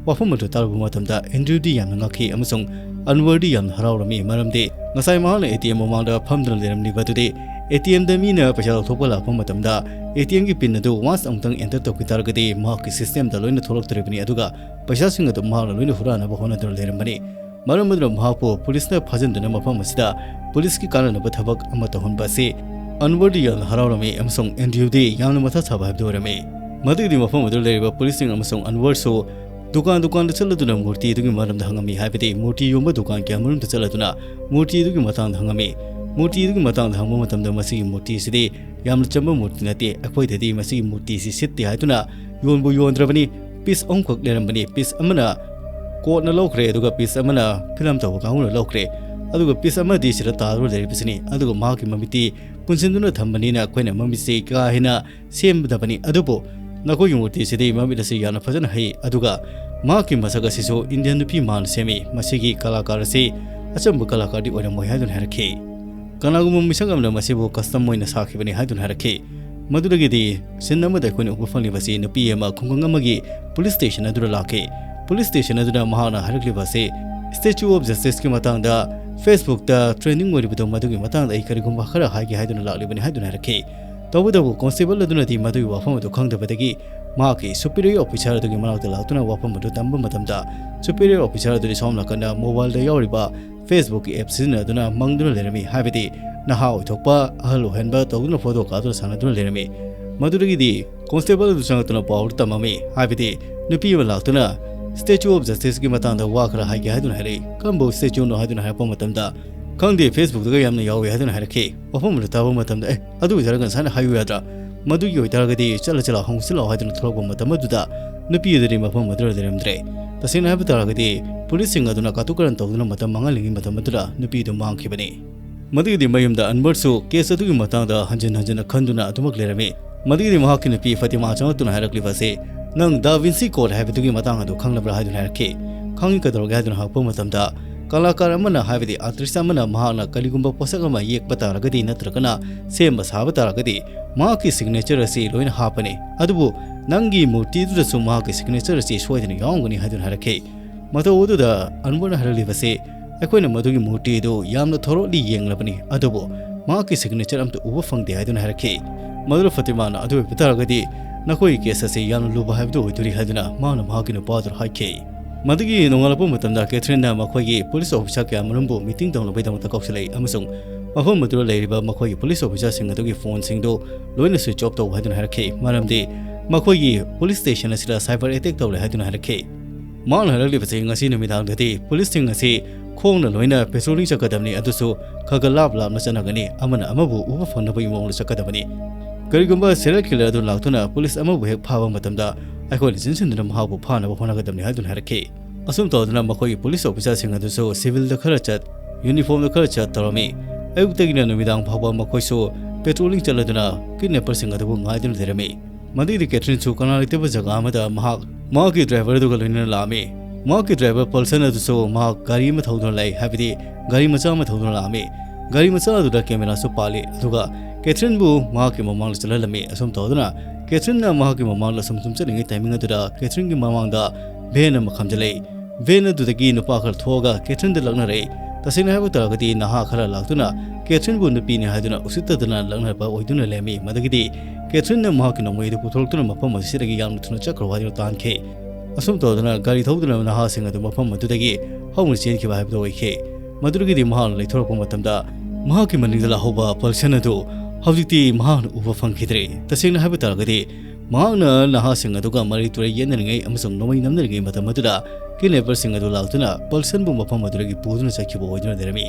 ꯋꯥꯐꯝ ꯑꯗꯨ ꯇꯥꯔꯨꯕ ꯃꯇꯝꯗ ꯑꯦꯟꯗ꯭ꯔꯤꯌꯨꯗꯤ ꯌꯥꯝꯅ ꯉꯛꯈꯤ ꯑꯃꯁꯨꯡ ꯑꯟꯋꯔꯗꯤ ꯌꯥꯝꯅ ꯍꯔꯥꯎꯔꯝꯃꯤ, ꯃꯔꯝꯗꯤ ꯉꯁꯥꯏ ꯃꯍꯥꯛꯅ ATM ꯃꯃꯥꯡꯗ ꯐꯝꯗꯨꯅ ꯂꯩꯔꯝꯂꯤꯕ ꯑꯗꯨꯗꯤ ATMꯗ ꯃꯤꯅ ꯄꯩꯁꯥ ꯂꯧꯊꯣꯛꯄ ꯂꯥꯛꯄ ꯃꯇꯝꯗ ATMꯒꯤ PINꯅ ꯑꯗꯨ once ꯑꯃꯨꯛꯇꯪ enter ꯇꯧꯈꯤ ꯇꯥꯔꯒꯗꯤ ꯃꯍꯥꯛꯀꯤ systemꯗ ꯂꯣꯏꯅ ꯊꯣꯛꯂꯛꯇꯣꯔꯤꯕꯅꯤ, ꯑꯗꯨꯒ ꯄꯩꯁꯥꯁꯤꯡ ꯑꯗꯨ ꯃꯍꯥꯛꯅ ꯂꯣꯏꯅ ꯍꯨꯔꯥꯟꯅꯕ ꯍꯣꯠꯅꯗꯨꯅ ꯂꯩꯔꯝꯕꯅꯤ꯫ ꯃꯔꯝ ꯑꯗꯨꯅ ꯃꯍꯥꯛꯄꯨ ꯄꯨꯂꯤꯁꯅ ꯐꯥꯖꯤꯟꯗꯨꯅ ꯃꯐꯝ ꯑꯁꯤꯗ ꯄꯨꯂꯤꯁꯀꯤ ꯀꯥꯟꯅꯅꯕ ꯊꯕꯛ ꯑꯃ ꯇꯧꯍꯟꯕ ꯑꯁꯤ ꯑꯟꯋꯔꯗꯤ ꯌꯥꯝꯅ ꯍꯔꯥꯎꯔꯝꯃꯤ ꯑꯃꯁꯨꯡ ꯑꯦꯟꯗ꯭ꯔꯤꯌꯨꯗꯤ ꯌꯥꯝꯅ ꯃꯊꯥ ꯁꯥꯕ ꯍꯥꯏꯕꯗꯨ ꯑꯣꯏꯔꯝꯃꯤ꯫ ꯃꯗꯨꯒꯤꯗꯤ ꯃꯐꯝ ꯑꯗꯨꯗ ꯂꯩꯔꯤꯕ ꯄꯨꯂꯤꯁꯁꯤꯡ ꯑꯃꯁꯨꯡ ꯑꯟꯋꯔꯁꯨ ꯗꯨꯀꯥꯟ ꯗꯨꯀꯥꯟꯗ ꯆꯠꯂꯗꯨꯅ ꯃꯨꯔꯇꯤ ꯑꯗꯨꯒꯤ ꯃꯔꯝꯗ ꯍꯪꯉꯝꯃꯤ, ꯍꯥꯏꯕꯗꯤ ꯃꯨꯔꯇꯤ ꯌꯣꯟꯕ ꯗꯨꯀꯥꯟ ꯀꯌꯥꯃꯔꯨꯝꯗ ꯆꯠꯂꯗꯨꯅ ꯃꯨꯔꯇꯤ ꯑꯗꯨꯒꯤ ꯃꯇꯥꯡꯗ ꯍꯪꯉꯝꯃꯤ꯫ ꯃꯨꯔꯇꯤ ꯑꯗꯨꯒꯤ ꯃꯇꯥꯡꯗ ꯍꯪꯕ ꯃꯇꯝꯗ ꯃꯁꯤꯒꯤ ꯃꯨꯔꯇꯤ ꯑꯁꯤꯗꯤ ꯌꯥꯝꯅ ꯆꯝꯕ ꯃꯨꯔꯇꯤ ꯅꯠꯇꯦ, ꯑꯩꯈꯣꯏꯗꯗꯤ ꯃꯁꯤꯒꯤ ꯃꯨꯔꯇꯤ ꯑꯁꯤ ꯁꯤꯠꯇꯦ ꯍꯥꯏꯗꯨꯅ ꯌꯣꯟꯕꯨ ꯌꯣꯟꯗ꯭ꯔꯕꯅꯤ꯫ Piece ꯑꯍꯨꯝꯈꯛ ꯂꯩꯔꯝꯕꯅꯤ꯫ Piece ꯑꯃꯅ courtꯅ ꯂꯧꯈ꯭ꯔꯦ, ꯑꯗꯨꯒ piece ꯑꯃꯅ film ꯇꯧꯕ ꯀꯥꯡꯕꯨꯅ ꯂꯧꯈ꯭ꯔꯦ, ꯑꯗꯨꯒ piece ꯑꯃꯗꯤ ꯁꯤꯗ ꯇꯥꯗꯨꯅ ꯂꯩꯔꯤꯕꯁꯤꯅꯤ꯫ ꯑꯗꯨꯒ ꯃꯍꯥꯛꯀꯤ ꯃꯃꯤꯠꯇꯤ ꯄꯨꯟꯁꯤꯟꯗꯨꯅ ꯊꯝꯕꯅꯤꯅ ꯑꯩꯈꯣꯏꯅ ꯃꯃꯤꯠꯁꯤ ꯀꯥ ꯍꯦꯟꯅ ꯁꯦꯝꯗꯕꯅꯤ, ꯑꯗꯨꯕꯨ ꯅꯈꯣꯏꯒꯤ ꯃꯨꯔꯇꯤꯁꯤꯗꯤ ꯃꯃꯤꯠ ꯑꯁꯤ ꯌꯥꯝꯅ ꯐꯖꯅ ꯍꯩ, ꯑꯗꯨꯒ ꯃꯍꯥꯛꯀꯤ ꯃꯁꯛ ꯑꯁꯤꯁꯨ Indian ꯅꯨꯄꯤ ꯃꯥꯅ ꯁꯦꯝꯃꯤ꯫ ꯃꯁꯤꯒꯤ ꯀꯂꯥꯀꯥꯔ ꯑꯁꯤ ꯑꯆꯝꯕ ꯀꯂꯥꯀꯥꯔꯗꯤ ꯑꯣꯏꯔꯝꯃꯣꯏ ꯍꯥꯏꯗꯨꯅ ꯍꯥꯏꯔꯛꯈꯤ꯫ ꯀꯅꯥꯒꯨꯝꯕ ꯃꯤꯁꯛ ꯑꯃꯅ ꯃꯁꯤꯕꯨ custom ꯑꯣꯏꯅ ꯁꯥꯈꯤꯕꯅꯤ ꯍꯥꯏꯗꯨꯅ ꯍꯥꯏꯔꯛꯈꯤ꯫ ꯃꯗꯨꯗꯒꯤꯗꯤ scene ꯑꯃꯗ ꯑꯩꯈꯣꯏꯅ ꯎꯕ ꯐꯪꯂꯤꯕꯁꯤ ꯅꯨꯄꯤ ꯑꯃ ꯈꯨꯡꯒꯪ ꯑꯃꯒꯤ police station ꯑꯗꯨꯗ ꯂꯥꯛꯈꯤ꯫ Police station ꯑꯗꯨꯗ ꯃꯍꯥꯛꯅ ꯍꯥꯏꯔꯛꯂꯤꯕ ꯑꯁꯤ Statue of Justiceꯀꯤ ꯃꯇꯥꯡꯗ Facebookꯇ trending ꯑꯣꯏꯔꯤꯕꯗꯣ, ꯃꯗꯨꯒꯤ ꯃꯇꯥꯡꯗ ꯑꯩ ꯀꯔꯤꯒꯨꯝꯕ ꯈꯔ ꯍꯥꯏꯒꯦ ꯍꯥꯏꯗꯨꯅ ꯂꯥꯛꯂꯤꯕꯅꯤ ꯍꯥꯏꯗꯨꯅ ꯍꯥꯏꯔꯛꯈꯤ꯫ ꯇꯧꯕꯇꯕꯨ constable ꯑꯗꯨꯅꯗꯤ ꯃꯗꯨꯒꯤ ꯋꯥꯐꯝ ꯑꯗꯨ ꯈꯪꯗꯕꯗꯒꯤ ꯃꯍꯥꯛꯀꯤ superior officer ꯑꯗꯨꯒꯤ ꯃꯅꯥꯛꯇ ꯂꯥꯛꯇꯨꯅ ꯋꯥꯐꯝ ꯑꯗꯨ ꯇꯝꯕ ꯃꯇꯝꯗ superior officer ꯑꯗꯨꯗꯤ ꯁꯣꯝ ꯅꯥꯀꯟꯗ mobileꯗ ꯌꯥꯎꯔꯤꯕ Facebookꯀꯤ app ꯁꯤꯖꯤꯟꯅꯗꯨꯅ ꯃꯪꯗꯨꯅ ꯂꯩꯔꯝꯃꯤ, ꯍꯥꯏꯕꯗꯤ ꯅꯍꯥ ꯑꯣꯏꯊꯣꯛꯄ, ꯑꯍꯜ ꯑꯣꯏꯍꯟꯕ ꯇꯧꯗꯨꯅ photo ꯀꯥꯞꯇꯨꯅ ꯁꯥꯟꯅꯗꯨꯅ ꯂꯩꯔꯝꯃꯤ꯫ ꯃꯗꯨꯗꯒꯤꯗꯤ constable ꯑꯗꯨ ꯆꯪꯂꯛꯇꯨꯅ ꯄꯥꯎ ꯑꯗꯨ ꯇꯝꯃꯝꯃꯤ, ꯍꯥꯏꯕꯗꯤ ꯅꯨꯄꯤ ꯑꯃ ꯂꯥꯛꯇꯨꯅ Statue of Justiceꯀꯤ ꯃꯇꯥꯡꯗ ꯋꯥ ꯈꯔ ꯍꯥꯏꯒꯦ ꯍꯥꯏꯗꯨꯅ ꯍꯥꯏꯔꯛꯏ꯫ "ꯀꯔꯝꯕ statueꯅꯣ?" ꯍꯥꯏꯗꯨꯅ ꯍꯥꯏꯔꯛꯄ ꯃꯇꯝꯗ, "ꯈꯪꯗꯦ, Facebookꯇꯒ ꯌꯥꯝꯅ ꯌꯥꯎꯏ" ꯍꯥꯏꯗꯨꯅ ꯍꯥꯏꯔꯛꯈꯤ꯫ ꯋꯥꯐꯝ ꯑꯗꯨ ꯇꯥꯕ ꯃꯇꯝꯗ, "ꯑꯦ, ꯑꯗꯨ ꯑꯣꯏꯇꯥꯔꯒ ꯉꯁꯥꯏꯅ ꯍꯥꯏꯌꯨ ꯌꯥꯗ꯭ꯔꯥ? ꯃꯗꯨꯒꯤ ꯑꯣꯏꯇꯥꯔꯒꯗꯤ ꯆꯠꯂꯁꯤ ꯂꯥꯛꯑꯣ, ꯍꯪꯉꯨꯁꯤ ꯂꯥꯛꯑꯣ" ꯍꯥꯏꯗꯨꯅ ꯊꯣꯛꯂꯛꯄ ꯃꯇꯝ ꯑꯗꯨꯗ ꯅꯨꯄꯤ ꯑꯗꯨꯗꯤ ꯃꯐꯝ ꯑꯗꯨꯗ ꯂꯩꯔꯝꯗ꯭ꯔꯦ꯫ ꯇꯁꯦꯡꯅ ꯍꯥꯏꯕ ꯇꯥꯔꯒꯗꯤ policeꯁꯤꯡ ꯑꯗꯨꯅ ꯀꯥꯇꯨ ꯀꯥꯔꯟ ꯇꯧꯗꯨꯅ ꯃꯇꯝ ꯃꯥꯡꯍꯜꯂꯤꯉꯩ ꯃꯇꯝ ꯑꯗꯨꯗ ꯅꯨꯄꯤ ꯑꯗꯨ ꯃꯥꯡꯈꯤꯕꯅꯤ꯫ ꯃꯗꯨꯒꯤꯗꯤ ꯃꯌꯨꯝꯗ ꯑꯟꯋꯔꯁꯨ case ꯑꯗꯨꯒꯤ ꯃꯇꯥꯡꯗ ꯍꯟꯖꯤꯟ ꯍꯟꯖꯤꯟꯅ ꯈꯟꯗꯨꯅ ꯑꯗꯨꯃꯛ ꯂꯩꯔꯝꯃꯤ꯫ ꯃꯗꯨꯒꯤꯗꯤ ꯃꯍꯥꯛꯀꯤ ꯅꯨꯄꯤ ꯐꯥꯇꯤꯃꯥ ꯆꯪꯂꯛꯇꯨꯅ ꯍꯥꯏꯔꯛꯂꯤꯕ ꯑꯁꯤ, "ꯅꯪ Da Vinci Code ꯍꯥꯏꯕꯗꯨꯒꯤ ꯃꯇꯥꯡ ꯑꯗꯨ ꯈꯪꯂꯕ꯭ꯔꯥ?" ꯍꯥꯏꯗꯨꯅ ꯍꯥꯏꯔꯛꯈꯤ꯫ "ꯈꯪꯉꯤ, ꯀꯩꯗꯧꯔꯒꯦ?" ꯍꯥꯏꯗꯨꯅ ꯍꯪꯉꯛꯄ ꯃꯇꯝꯗ, ꯀꯂꯥꯀꯥꯔ ꯑꯃꯅ, ꯍꯥꯏꯕꯗꯤ artist ꯑꯃꯅ ꯃꯍꯥꯛꯅ ꯀꯔꯤꯒꯨꯝꯕ ꯄꯣꯠꯁꯛ ꯑꯃ ꯌꯦꯛꯄ ꯇꯥꯔꯒꯗꯤ ꯅꯠꯇ꯭ꯔꯒꯅ ꯁꯦꯝꯕ ꯁꯥꯕ ꯇꯥꯔꯒꯗꯤ ꯃꯍꯥꯛꯀꯤ signature ꯑꯁꯤ ꯂꯣꯏꯅ ꯍꯥꯞꯄꯅꯤ꯫ ꯑꯗꯨꯕꯨ ꯅꯪꯒꯤ ꯃꯨꯔꯇꯤꯗꯨꯗꯁꯨ ꯃꯍꯥꯛꯀꯤ signature ꯑꯁꯤ ꯁꯣꯏꯗꯅ ꯌꯥꯎꯔꯝꯒꯅꯤ ꯍꯥꯏꯗꯨꯅ ꯍꯥꯏꯔꯛꯈꯤ꯫ ꯃꯇꯧ ꯑꯗꯨꯗ ꯑꯟꯋꯔꯅ ꯍꯥꯏꯔꯛꯂꯤꯕꯁꯤ, "ꯑꯩꯈꯣꯏꯅ ꯃꯗꯨꯒꯤ ꯃꯨꯔꯇꯤ ꯑꯗꯨ ꯌꯥꯝꯅ ꯊꯣꯔꯣꯠꯂꯤ ꯌꯦꯡꯂꯕꯅꯤ, ꯑꯗꯨꯕꯨ ꯃꯍꯥꯛꯀꯤ ꯁꯤꯒꯅꯦꯆꯔ ꯑꯝꯇ ꯎꯕ ꯐꯪꯗꯦ" ꯍꯥꯏꯗꯨꯅ ꯍꯥꯏꯔꯛꯈꯤ꯫ ꯃꯗꯨꯗ ꯐꯇꯤꯃꯥꯅ, "ꯑꯗꯨ ꯑꯣꯏꯕ ꯇꯥꯔꯒꯗꯤ ꯅꯈꯣꯏꯒꯤ ꯀꯦꯁ ꯑꯁꯤ ꯌꯥꯝꯅ ꯂꯨꯕ ꯍꯥꯏꯕꯗꯨ ꯑꯣꯏꯗꯣꯔꯤ" ꯍꯥꯏꯗꯨꯅ ꯃꯍꯥꯛꯅ ꯃꯍꯥꯛꯀꯤ ꯅꯨꯄꯥꯗꯨꯗ ꯍꯥꯏꯈꯤ꯫ ꯃꯗꯨꯒꯤ ꯅꯣꯡꯉꯥꯜꯂꯛꯄ ꯃꯇꯝꯗ ꯀꯦꯊ꯭ꯔꯤꯟꯅ ꯃꯈꯣꯏꯒꯤ ꯄꯨꯂꯤꯁ ꯑꯣꯐꯤꯁꯥꯔ ꯀꯌꯥꯃꯔꯨꯝꯕꯨ ꯃꯤꯇꯤꯡ ꯇꯧꯅꯕꯒꯤꯗꯃꯛꯇ ꯀꯧꯁꯤꯜꯂꯛꯏ ꯑꯃꯁꯨꯡ ꯃꯐꯝ ꯑꯗꯨꯗ ꯂꯩꯔꯤꯕ ꯃꯈꯣꯏꯒꯤ ꯄꯨꯂꯤꯁ ꯑꯣꯐꯤꯁꯥꯔꯁꯤꯡ ꯑꯗꯨꯒꯤ ꯐꯣꯟꯁꯤꯡꯗꯨ ꯂꯣꯏꯅ ꯁ꯭ꯋꯤꯆ ꯑꯣꯐ ꯇꯧ ꯍꯥꯏꯗꯨꯅ ꯍꯥꯏꯔꯛꯈꯤ, ꯃꯔꯝꯗꯤ ꯃꯈꯣꯏꯒꯤ ꯄꯨꯂꯤꯁ ꯁ꯭ꯇꯦꯁꯟ ꯑꯁꯤꯗ ꯁꯥꯏꯕꯔ ꯑꯦꯇꯦꯛ ꯇꯧꯔꯦ ꯍꯥꯏꯗꯨꯅ ꯍꯥꯏꯔꯛꯈꯤ꯫ ꯃꯍꯥꯛꯅ ꯍꯥꯏꯔꯛꯂꯤꯕꯁꯤ, ꯉꯁꯤ ꯅꯨꯃꯤꯗꯥꯡꯗꯗꯤ ꯄꯨꯂꯤꯁꯁꯤꯡ ꯑꯁꯤ ꯈꯣꯡꯅ ꯂꯣꯏꯅ ꯄꯦꯇ꯭ꯔꯣꯂꯤꯡ ꯆꯠꯀꯗꯕꯅꯤ, ꯑꯗꯨꯁꯨ ꯈꯔ ꯈꯔ ꯂꯥꯞ ꯂꯥꯞꯅ ꯆꯠꯅꯒꯅꯤ, ꯑꯃꯅ ꯑꯃꯕꯨ ꯎꯕ ꯐꯪꯅꯕꯒꯤ ꯃꯑꯣꯡꯗ ꯆꯠꯀꯗꯕꯅꯤ꯫ ꯀꯔꯤꯒꯨꯝꯕ ꯁꯦꯔꯤꯌꯦꯜ ꯀꯤꯂꯔ ꯑꯗꯨ ꯂꯥꯛꯇꯨꯅ ꯄꯨꯂꯤꯁ ꯑꯃꯕꯨ ꯍꯦꯛ ꯐꯥꯕ ꯃꯇꯝꯗ, ꯑꯩꯈꯣꯏꯅ ꯆꯦꯟꯁꯤꯟꯗꯨꯅ ꯃꯍꯥꯛꯄꯨ ꯐꯥꯅꯕ ꯍꯣꯠꯅꯒꯗꯕꯅꯤ ꯍꯥꯏꯗꯨꯅ ꯍꯥꯏꯔꯛꯈꯤ꯫ ꯑꯁꯨꯝ ꯇꯧꯗꯨꯅ ꯃꯈꯣꯏꯒꯤ ꯄꯨꯂꯤꯁ ꯑꯣꯐꯤꯁꯥꯔꯁꯤꯡ ꯑꯗꯨꯁꯨ ꯁꯤꯚꯤꯜꯗ ꯈꯔ ꯆꯠ, ꯌꯨꯅꯤꯐꯣꯔꯝꯗ ꯈꯔ ꯆꯠ ꯇꯧꯔꯝꯃꯤ꯫ ꯑꯌꯨꯛꯇꯒꯤꯅ ꯅꯨꯃꯤꯗꯥꯡ ꯐꯥꯎꯕ ꯃꯈꯣꯏꯁꯨ ꯄꯦꯇ꯭ꯔꯣꯂꯤꯡ ꯆꯠꯂꯗꯨꯅ ꯀꯤꯗꯅꯦꯄꯔꯁꯤꯡ ꯑꯗꯨꯕꯨ ꯉꯥꯏꯗꯨꯅ ꯂꯩꯔꯝꯃꯤ꯫ ꯃꯗꯨꯒꯤꯗꯤ ꯀꯦꯊ꯭ꯔꯤꯟꯁꯨ ꯀꯅꯥ ꯂꯩꯇꯕ ꯖꯒꯥ ꯑꯃꯗ ꯃꯍꯥꯛ ꯃꯍꯥꯛꯀꯤ ꯗ꯭ꯔꯥꯏꯚꯔ ꯑꯗꯨꯒ ꯂꯣꯏꯅꯅ ꯂꯥꯛꯑꯝꯃꯤ꯫ ꯃꯍꯥꯛꯀꯤ ꯗ꯭ꯔꯥꯏꯚꯔ ꯄꯜꯁꯟ ꯑꯗꯨꯁꯨ ꯃꯍꯥꯛ ꯒꯥꯔꯤ ꯑꯃ ꯊꯧꯗꯨꯅ ꯂꯥꯛꯏ, ꯍꯥꯏꯕꯗꯤ ꯒꯥꯔꯤ ꯃꯆꯥ ꯑꯃ ꯊꯧꯗꯨꯅ ꯂꯥꯛꯑꯝꯃꯤ꯫ ꯒꯥꯔꯤ ꯃꯆꯥ ꯑꯗꯨꯗ ꯀꯦꯃꯦꯔꯥꯁꯨ ꯄꯥꯜꯂꯤ, ꯑꯗꯨꯒ ꯀꯦꯊ꯭ꯔꯤꯟꯕꯨ ꯃꯍꯥꯛꯀꯤ ꯃꯃꯥꯡꯗ ꯆꯠꯍꯜꯂꯝꯃꯤ꯫ ꯑꯁꯨꯝ ꯇꯧꯗꯨꯅ ꯀꯦꯊ꯭ꯔꯤꯟꯅ ꯃꯍꯥꯛꯀꯤ ꯃꯃꯥꯡꯗ ꯁꯨꯝ ꯁꯨꯝ ꯆꯠꯂꯤꯉꯩ ꯇꯥꯏꯃꯤꯡ ꯑꯗꯨꯗ ꯀꯦꯊ꯭ꯔꯤꯟꯒꯤ ꯃꯃꯥꯡꯗ ꯚꯦꯟ ꯑꯃ ꯈꯥꯝꯖꯤꯜꯂꯛꯏ꯫ ꯚꯦꯟ ꯑꯗꯨꯗꯒꯤ ꯅꯨꯄꯥ ꯈꯔ ꯊꯣꯛꯑꯒ ꯀꯦꯊ꯭ꯔꯤꯟꯗ ꯂꯛꯅꯔꯛꯏ꯫ ꯇꯁꯦꯡꯅ ꯍꯥꯏꯕ ꯇꯥꯔꯒꯗꯤ ꯅꯍꯥ ꯈꯔ ꯂꯥꯛꯇꯨꯅ ꯀꯦꯊ꯭ꯔꯤꯟꯕꯨ ꯅꯨꯄꯤꯅꯤ ꯍꯥꯏꯗꯨꯅ ꯎꯁꯤꯠꯇꯗꯅ ꯂꯛꯅꯔꯛꯄ ꯑꯣꯏꯗꯨꯅ ꯂꯩꯔꯝꯃꯤ꯫ ꯃꯗꯨꯒꯤꯗꯤ ꯀꯦꯊ꯭ꯔꯤꯟꯅ ꯃꯍꯥꯛꯀꯤ ꯅꯣꯡꯃꯩ ꯑꯗꯨ ꯄꯨꯊꯣꯔꯛꯇꯨꯅ ꯃꯐꯝ ꯑꯁꯤꯗꯒꯤ ꯌꯥꯝꯅ ꯊꯨꯅ ꯆꯠꯈ꯭ꯔꯣ ꯍꯥꯏꯗꯨꯅ ꯇꯥꯟꯈꯤ꯫ ꯑꯁꯨꯝ ꯇꯧꯗꯨꯅ ꯒꯥꯔꯤ ꯊꯧꯗꯨꯅ ꯅꯍꯥꯁꯤꯡ ꯑꯗꯨ ꯃꯐꯝ ꯑꯗꯨꯗꯒꯤ ꯍꯧꯅ ꯆꯦꯟꯈꯤꯕ ꯍꯥꯏꯕꯗꯨ ꯑꯣꯏꯈꯤ꯫ ꯃꯗꯨꯗꯒꯤꯗꯤ ꯃꯍꯥꯛꯅ ꯂꯩꯊꯣꯔꯛꯄ ꯃꯇꯝꯗ ꯃꯍꯥꯛꯀꯤ ꯃꯅꯤꯡꯗ ꯂꯥꯛꯍꯧꯕ ꯄꯜꯁꯟ ꯑꯗꯨ ꯍꯧꯖꯤꯛꯇꯤ ꯃꯍꯥꯛꯅ ꯎꯕ ꯐꯪꯈꯤꯗ꯭ꯔꯦ꯫ ꯇꯁꯦꯡꯅ ꯍꯥꯏꯕ ꯇꯥꯔꯒꯗꯤ ꯃꯍꯥꯛꯅ ꯅꯍꯥꯁꯤꯡ ꯑꯗꯨꯒ ꯃꯔꯩ ꯇꯨꯔꯩ ꯌꯦꯠꯅꯔꯤꯉꯩ ꯑꯃꯁꯨꯡ ꯅꯣꯡꯃꯩ ꯅꯝꯅꯔꯤꯉꯩ ꯃꯇꯝ ꯑꯗꯨꯗ ꯀꯤꯗꯅꯦꯄꯔꯁꯤꯡ ꯑꯗꯨ ꯂꯥꯛꯇꯨꯅ ꯄꯜꯁꯟꯕꯨ ꯃꯐꯝ ꯑꯗꯨꯗꯒꯤ ꯄꯨꯗꯨꯅ ꯆꯠꯈꯤꯕ ꯑꯣꯏꯗꯨꯅ ꯂꯩꯔꯝꯃꯤ꯫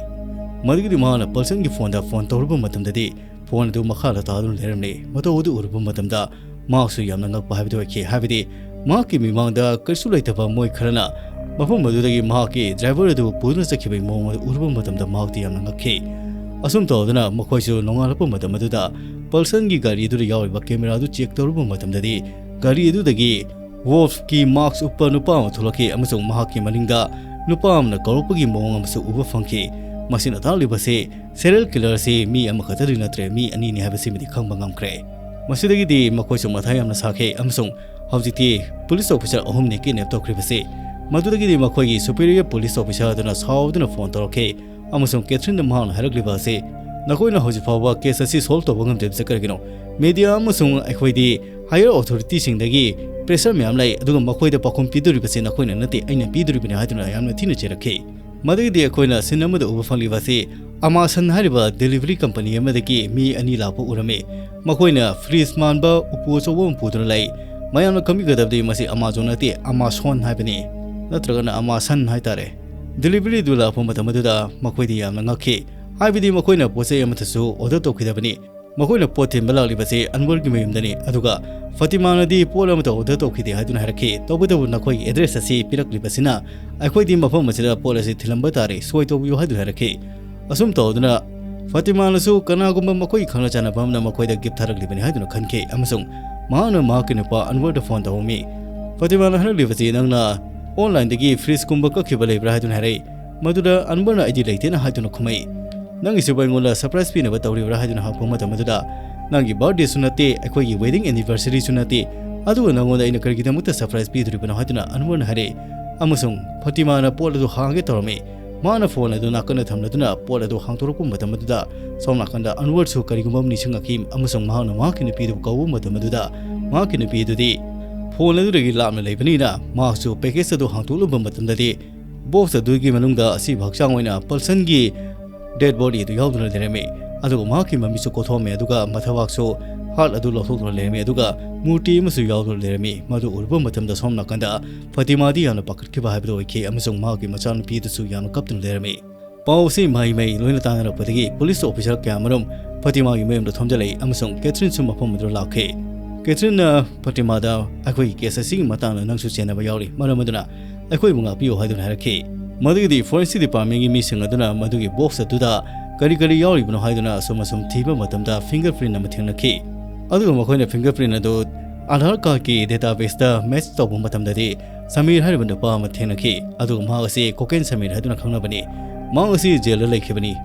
ꯃꯗꯨꯒꯤꯗꯤ ꯃꯍꯥꯛꯅ ꯄꯜꯁꯟꯒꯤ ꯐꯣꯟꯗ ꯐꯣꯟ ꯇꯧꯔꯨꯕ ꯃꯇꯝꯗꯗꯤ ꯐꯣꯟ ꯑꯗꯨ ꯃꯈꯥꯗ ꯇꯥꯗꯨꯅ ꯂꯩꯔꯝꯂꯦ꯫ ꯃꯇꯧ ꯑꯗꯨ ꯎꯔꯨꯕ ꯃꯇꯝꯗ ꯃꯍꯥꯛꯁꯨ ꯌꯥꯝꯅ ꯉꯛꯄ ꯍꯥꯏꯕꯗꯨ ꯑꯣꯏꯈꯤ, ꯍꯥꯏꯕꯗꯤ ꯃꯍꯥꯛꯀꯤ ꯃꯤꯃꯥꯡꯗ ꯀꯔꯤꯁꯨ ꯂꯩꯇꯕ ꯃꯣꯏ ꯈꯔꯅ ꯃꯐꯝ ꯑꯗꯨꯗꯒꯤ ꯃꯍꯥꯛꯀꯤ ꯗ꯭ꯔꯥꯏꯚꯔ ꯑꯗꯨ ꯄꯨꯗꯨꯅ ꯆꯠꯈꯤꯕꯒꯤ ꯃꯑꯣꯡ ꯑꯗꯨ ꯎꯔꯨꯕ ꯃꯇꯝꯗ ꯃꯍꯥꯛꯇꯤ ꯌꯥꯝꯅ ꯉꯛꯈꯤ꯫ ꯑꯁꯨꯝ ꯇꯧꯗꯨꯅ ꯃꯈꯣꯏꯁꯨ ꯅꯣꯡꯉꯥꯜꯂꯛꯄ ꯃꯇꯝ ꯑꯗꯨꯗ ꯄꯜꯁꯟꯒꯤ ꯒꯥꯔꯤ ꯑꯗꯨꯗ ꯌꯥꯎꯔꯤꯕ ꯀꯦꯃꯦꯔꯥ ꯑꯗꯨ ꯆꯦꯛ ꯇꯧꯔꯨꯕ ꯃꯇꯝꯗꯗꯤ ꯒꯥꯔꯤ ꯑꯗꯨꯗꯒꯤ ꯋꯣꯜꯐꯀꯤ ꯃꯥꯛꯁ ꯎꯞꯄ ꯅꯨꯄꯥ ꯑꯃ ꯊꯣꯛꯂꯛꯈꯤ ꯑꯃꯁꯨꯡ ꯃꯍꯥꯛꯀꯤ ꯃꯅꯤꯡꯗ ꯅꯨꯄꯥ ꯑꯃꯅ ꯀꯧꯔꯛꯄꯒꯤ ꯃꯑꯣꯡ ꯑꯃꯁꯨ ꯎꯕ ꯐꯪꯈꯤ꯫ ꯃꯁꯤꯅ ꯇꯥꯛꯂꯤꯕꯁꯤ ꯁꯦꯔꯤꯌꯦꯜ ꯀꯤꯂꯔ ꯑꯁꯤ ꯃꯤ ꯑꯃꯈꯛꯇꯗꯤ ꯅꯠꯇ꯭ꯔꯦ, ꯃꯤ ꯑꯅꯤꯅꯤ ꯍꯥꯏꯕꯁꯤꯃꯗꯤ ꯈꯪꯕ ꯉꯝꯈ꯭ꯔꯦ꯫ ꯃꯁꯤꯗꯒꯤꯗꯤ ꯃꯈꯣꯏꯁꯨ ꯃꯊꯥ ꯌꯥꯝꯅ ꯁꯥꯈꯤ ꯑꯃꯁꯨꯡ ꯍꯧꯖꯤꯛꯇꯤ ꯄꯨꯂꯤꯁ ꯑꯣꯐꯤꯁꯥꯔ ꯑꯍꯨꯝꯅꯤ ꯀꯤꯗꯅꯦꯞ ꯇꯧꯈ꯭ꯔꯤꯕꯁꯤ꯫ ꯃꯗꯨꯗꯒꯤꯗꯤ ꯃꯈꯣꯏꯒꯤ superior police officer ꯑꯗꯨꯅ ꯁꯥꯎꯗꯨꯅ phone ꯇꯧꯔꯛꯈꯤ, ꯑꯃꯁꯨꯡ ꯀꯦꯊ꯭ꯔꯤꯟꯗ ꯃꯍꯥꯛꯅ ꯍꯥꯏꯔꯛꯂꯤꯕ ꯑꯁꯤ, "ꯅꯈꯣꯏꯅ ꯍꯧꯖꯤꯛ ꯐꯥꯎꯕ case ꯑꯁꯤ solve ꯇꯧꯕ ꯉꯝꯗ꯭ꯔꯤꯕꯁꯤ ꯀꯔꯤꯒꯤꯅꯣ? Media ꯑꯃꯁꯨꯡ ꯑꯩꯈꯣꯏꯗꯤ higher authorityꯁꯤꯡꯗꯒꯤ pressure ꯃꯌꯥꯝ ꯂꯩ, ꯑꯗꯨꯒ ꯃꯈꯣꯏꯗ ꯄꯥꯎꯈꯨꯝ ꯄꯤꯗꯣꯔꯤꯕꯁꯤ ꯅꯈꯣꯏꯅ ꯅꯠꯇꯦ, ꯑꯩꯅ ꯄꯤꯗꯣꯔꯤꯕꯅꯤ" ꯍꯥꯏꯗꯨꯅ ꯌꯥꯝꯅ ꯊꯤꯅ ꯆꯩꯔꯛꯈꯤ꯫ ꯃꯗꯨꯒꯤꯗꯤ ꯑꯩꯈꯣꯏꯅ scene ꯑꯃꯗ ꯎꯕ ꯐꯪꯂꯤꯕ ꯑꯁꯤ Amazon ꯍꯥꯏꯔꯤꯕ delivery company ꯑꯃꯗꯒꯤ ꯃꯤ ꯑꯅꯤ ꯂꯥꯛꯄ ꯎꯔꯝꯃꯤ꯫ ꯃꯈꯣꯏꯅ fridge ꯃꯥꯟꯕ ꯎꯄꯨ ꯑꯆꯧꯕ ꯑꯃ ꯄꯨꯗꯨꯅ ꯂꯩ꯫ ꯃꯌꯥꯝꯅ ꯈꯪꯕꯤꯒꯗꯕꯗꯤ ꯃꯁꯤ Amazon ꯅꯠꯇꯦ, Amazon ꯍꯥꯏꯕꯅꯤ꯫ ꯅꯠꯇ꯭ꯔꯒꯅ Amazon ꯍꯥꯏꯇꯥꯔꯦ꯫ Delivery ꯗꯨ ꯂꯥꯛꯄ ꯃꯇꯝ ꯑꯗꯨꯗ ꯃꯈꯣꯏꯗꯤ ꯌꯥꯝꯅ ꯉꯛꯈꯤ, ꯍꯥꯏꯕꯗꯤ ꯃꯈꯣꯏꯅ ꯄꯣꯠ ꯆꯩ ꯑꯃꯠꯇꯁꯨ order ꯇꯧꯈꯤꯗꯕꯅꯤ꯫ ꯃꯈꯣꯏꯅ ꯄꯣꯠ ꯊꯤꯟꯕ ꯂꯥꯛꯂꯤꯕꯁꯤ ꯑꯟꯋꯔꯒꯤ ꯃꯌꯨꯝꯗꯅꯤ, ꯑꯗꯨꯒ ꯐꯥꯇꯤꯃꯥꯅꯗꯤ ꯄꯣꯠ ꯑꯃꯠꯇ order ꯇꯧꯈꯤꯗꯦ ꯍꯥꯏꯗꯨꯅ ꯍꯥꯏꯔꯛꯈꯤ꯫ ꯇꯧꯕꯇꯕꯨ ꯅꯈꯣꯏꯒꯤ address ꯑꯁꯤ ꯄꯤꯔꯛꯂꯤꯕꯁꯤꯅ ꯑꯩꯈꯣꯏꯗꯤ ꯃꯐꯝ ꯑꯁꯤꯗ ꯄꯣꯠ ꯑꯁꯤ ꯊꯤꯜꯂꯝꯕ ꯇꯥꯔꯦ, ꯁꯣꯏ ꯇꯧꯕꯤꯌꯨ ꯍꯥꯏꯗꯨꯅ ꯍꯥꯏꯔꯛꯈꯤ꯫ ꯑꯁꯨꯝ ꯇꯧꯗꯨꯅ ꯐꯥꯇꯤꯃꯥꯅꯁꯨ ꯀꯅꯥꯒꯨꯝꯕ ꯃꯈꯣꯏꯒꯤ ꯈꯪꯅ ꯆꯥꯟꯅꯕ ꯑꯃꯅ ꯃꯈꯣꯏꯗ gift ꯊꯥꯔꯛꯂꯤꯕꯅꯤ ꯍꯥꯏꯗꯨꯅ ꯈꯟꯈꯤ, ꯑꯃꯁꯨꯡ ꯃꯍꯥꯛꯅ ꯃꯍꯥꯛꯀꯤ ꯅꯨꯄꯥ ꯑꯟꯋꯔꯗ phone ꯇꯧꯔꯝꯃꯤ꯫ ꯐꯥꯇꯤꯃꯥꯅ ꯍꯥꯏꯔꯛꯂꯤꯕꯁꯤ, "ꯅꯪꯅ online ꯗꯒꯤ fridge ꯀꯨꯝꯕ ꯀꯛꯈꯤꯕ ꯂꯩꯕ꯭ꯔꯥ?" ꯍꯥꯏꯗꯨꯅ ꯍꯥꯏꯔꯛꯏ꯫ ꯃꯗꯨꯗ ꯑꯟꯋꯔꯅ, "ꯑꯩꯗꯤ ꯂꯩꯇꯦꯅ" ꯍꯥꯏꯗꯨꯅ ꯈꯨꯝꯃꯛꯏ꯫ "ꯅꯪꯒꯤꯁꯤꯕꯨ ꯑꯩꯉꯣꯟꯗ surprise ꯄꯤꯅꯕ ꯇꯧꯔꯤꯕ꯭ꯔꯥ?" ꯍꯥꯏꯗꯨꯅ ꯍꯪꯉꯛꯄ ꯃꯇꯝ ꯑꯗꯨꯗ, "ꯅꯪꯒꯤ birthday ꯁꯨ ꯅꯠꯇꯦ, ꯑꯩꯈꯣꯏꯒꯤ wedding anniversary ꯁꯨ ꯅꯠꯇꯦ, ꯑꯗꯨꯒ ꯅꯪꯉꯣꯟꯗ ꯑꯩꯅ ꯀꯔꯤꯒꯤꯗꯃꯛꯇ surprise ꯄꯤꯗꯣꯔꯤꯕꯅꯣ?" ꯍꯥꯏꯗꯨꯅ ꯑꯟꯋꯔꯅ ꯍꯥꯏꯔꯛꯏ꯫ ꯑꯃꯁꯨꯡ ꯐꯥꯇꯤꯃꯥꯅ ꯄꯣꯠ ꯑꯗꯨ ꯍꯥꯡꯒꯦ ꯇꯧꯔꯝꯃꯤ꯫ ꯃꯥꯅ phone ꯑꯗꯨ ꯅꯥꯀꯟꯗ ꯊꯝꯂꯗꯨꯅ ꯄꯣꯠ ꯑꯗꯨ ꯍꯥꯡꯗꯣꯔꯛꯄ ꯃꯇꯝ ꯑꯗꯨꯗ, ꯁꯣꯝ ꯅꯥꯀꯟꯗ ꯑꯟꯋꯔꯁꯨ ꯀꯔꯤꯒꯨꯝꯕ ꯑꯃ ꯅꯤꯡꯁꯤꯡꯉꯛꯈꯤ, ꯑꯃꯁꯨꯡ ꯃꯍꯥꯛꯅ ꯃꯍꯥꯛꯀꯤ ꯅꯨꯄꯤꯗꯨꯕꯨ ꯀꯧꯕ ꯃꯇꯝ ꯑꯗꯨꯗ, ꯃꯍꯥꯛꯀꯤ ꯅꯨꯄꯤ ꯑꯗꯨꯗꯤ phone ꯑꯗꯨꯗꯒꯤ ꯂꯥꯞꯅ ꯂꯩꯕꯅꯤꯅ, ꯃꯍꯥꯛꯁꯨ package ꯑꯗꯨ ꯍꯥꯡꯗꯣꯛꯂꯨꯕ ꯃꯇꯝꯗꯗꯤ, box ꯑꯗꯨꯒꯤ ꯃꯅꯨꯡꯗ ꯑꯁꯤꯕ ꯍꯛꯆꯥꯡ ꯑꯣꯏꯅ ꯄꯜꯁꯟꯒꯤ dead body ꯑꯗꯨ ꯌꯥꯎꯗꯨꯅ ꯂꯩꯔꯝꯃꯤ꯫ ꯑꯗꯨꯒ ꯃꯍꯥꯛꯀꯤ ꯃꯃꯤꯠꯁꯨ ꯀꯣꯊꯣꯛꯑꯝꯃꯤ, ꯑꯗꯨꯒ ꯃꯊꯕꯥꯛꯁꯨ heart ꯑꯗꯨ ꯂꯧꯊꯣꯛꯇꯨꯅ ꯂꯩꯔꯝꯃꯤ, ꯑꯗꯨꯒ ꯃꯨꯔꯇꯤ ꯑꯃꯁꯨ ꯌꯥꯎꯗꯨꯅ ꯂꯩꯔꯝꯃꯤ꯫ ꯃꯗꯨ ꯎꯔꯨꯕ ꯃꯇꯝꯗ ꯁꯣꯝ ꯅꯥꯀꯟꯗ ꯐꯥꯇꯤꯃꯥꯗꯤ ꯌꯥꯝꯅ ꯄꯥꯈꯠꯈꯤꯕ ꯍꯥꯏꯕꯗꯨ ꯑꯣꯏꯈꯤ, ꯑꯃꯁꯨꯡ ꯃꯍꯥꯛꯀꯤ ꯃꯆꯥꯅꯨꯄꯤ ꯑꯗꯨꯁꯨ ꯌꯥꯝꯅ ꯀꯞꯇꯨꯅ ꯂꯩꯔꯝꯃꯤ꯫ ꯄꯥꯎ ꯑꯁꯤ ꯃꯍꯩ ꯃꯍꯩ ꯂꯣꯏꯅ ꯇꯥꯟꯅꯔꯛꯄꯗꯒꯤ police officer ꯀꯌꯥꯃꯔꯨꯝ ꯐꯥꯇꯤꯃꯥꯒꯤ ꯃꯌꯨꯝꯗ ꯊꯣꯝꯖꯤꯜꯂꯛꯏ, ꯑꯃꯁꯨꯡ ꯀꯦꯊ꯭ꯔꯤꯟꯁꯨ ꯃꯐꯝ ꯑꯗꯨꯗ ꯂꯥꯛꯈꯤ꯫ ꯀꯦꯊ꯭ꯔꯤꯟꯅ ꯐꯥꯇꯤꯃꯥꯗ, "ꯑꯩꯈꯣꯏꯒꯤ case ꯑꯁꯤꯒꯤ ꯃꯇꯥꯡꯗ ꯅꯪꯁꯨ ꯆꯦꯟꯅꯕ ꯌꯥꯎꯔꯤ, ꯃꯔꯝ ꯑꯗꯨꯅ ꯑꯩꯈꯣꯏꯕꯨ ꯉꯥꯛꯄꯤꯌꯨ" ꯍꯥꯏꯗꯨꯅ ꯍꯥꯏꯔꯛꯈꯤ꯫ ꯃꯗꯨꯒꯤꯗꯤ forensic department ꯒꯤ ꯃꯤꯁꯤꯡ ꯑꯗꯨꯅ ꯃꯗꯨꯒꯤ box ꯑꯗꯨꯗ ꯀꯔꯤ ꯀꯔꯤ ꯌꯥꯎꯔꯤꯕꯅꯣ ꯍꯥꯏꯗꯨꯅ ꯑꯁꯨꯝ ꯑꯁꯨꯝ ꯊꯤꯕ ꯃꯇꯝꯗ fingerprint ꯑꯃ ꯊꯦꯡꯅꯈꯤ꯫ ꯑꯗꯨꯒ ꯃꯈꯣꯏꯅ fingerprint ꯑꯗꯨ Aadhaar card ꯀꯤ database ꯇ match ꯇꯧꯕ ꯃꯇꯝꯗꯗꯤ ꯁꯃꯤꯔ ꯍꯥꯏꯔꯤꯕ ꯅꯨꯄꯥ ꯑꯃ ꯊꯦꯡꯅꯈꯤ, ꯑꯗꯨꯒ ꯃꯍꯥꯛ ꯑꯁꯤ Cocaine ꯁꯃꯤꯔ ꯍꯥꯏꯗꯨꯅ ꯈꯪꯅꯕꯅꯤ꯫ ꯃꯍꯥꯛ ꯑꯁꯤ jail ꯗ ꯂꯩꯈꯤꯕꯅꯤ,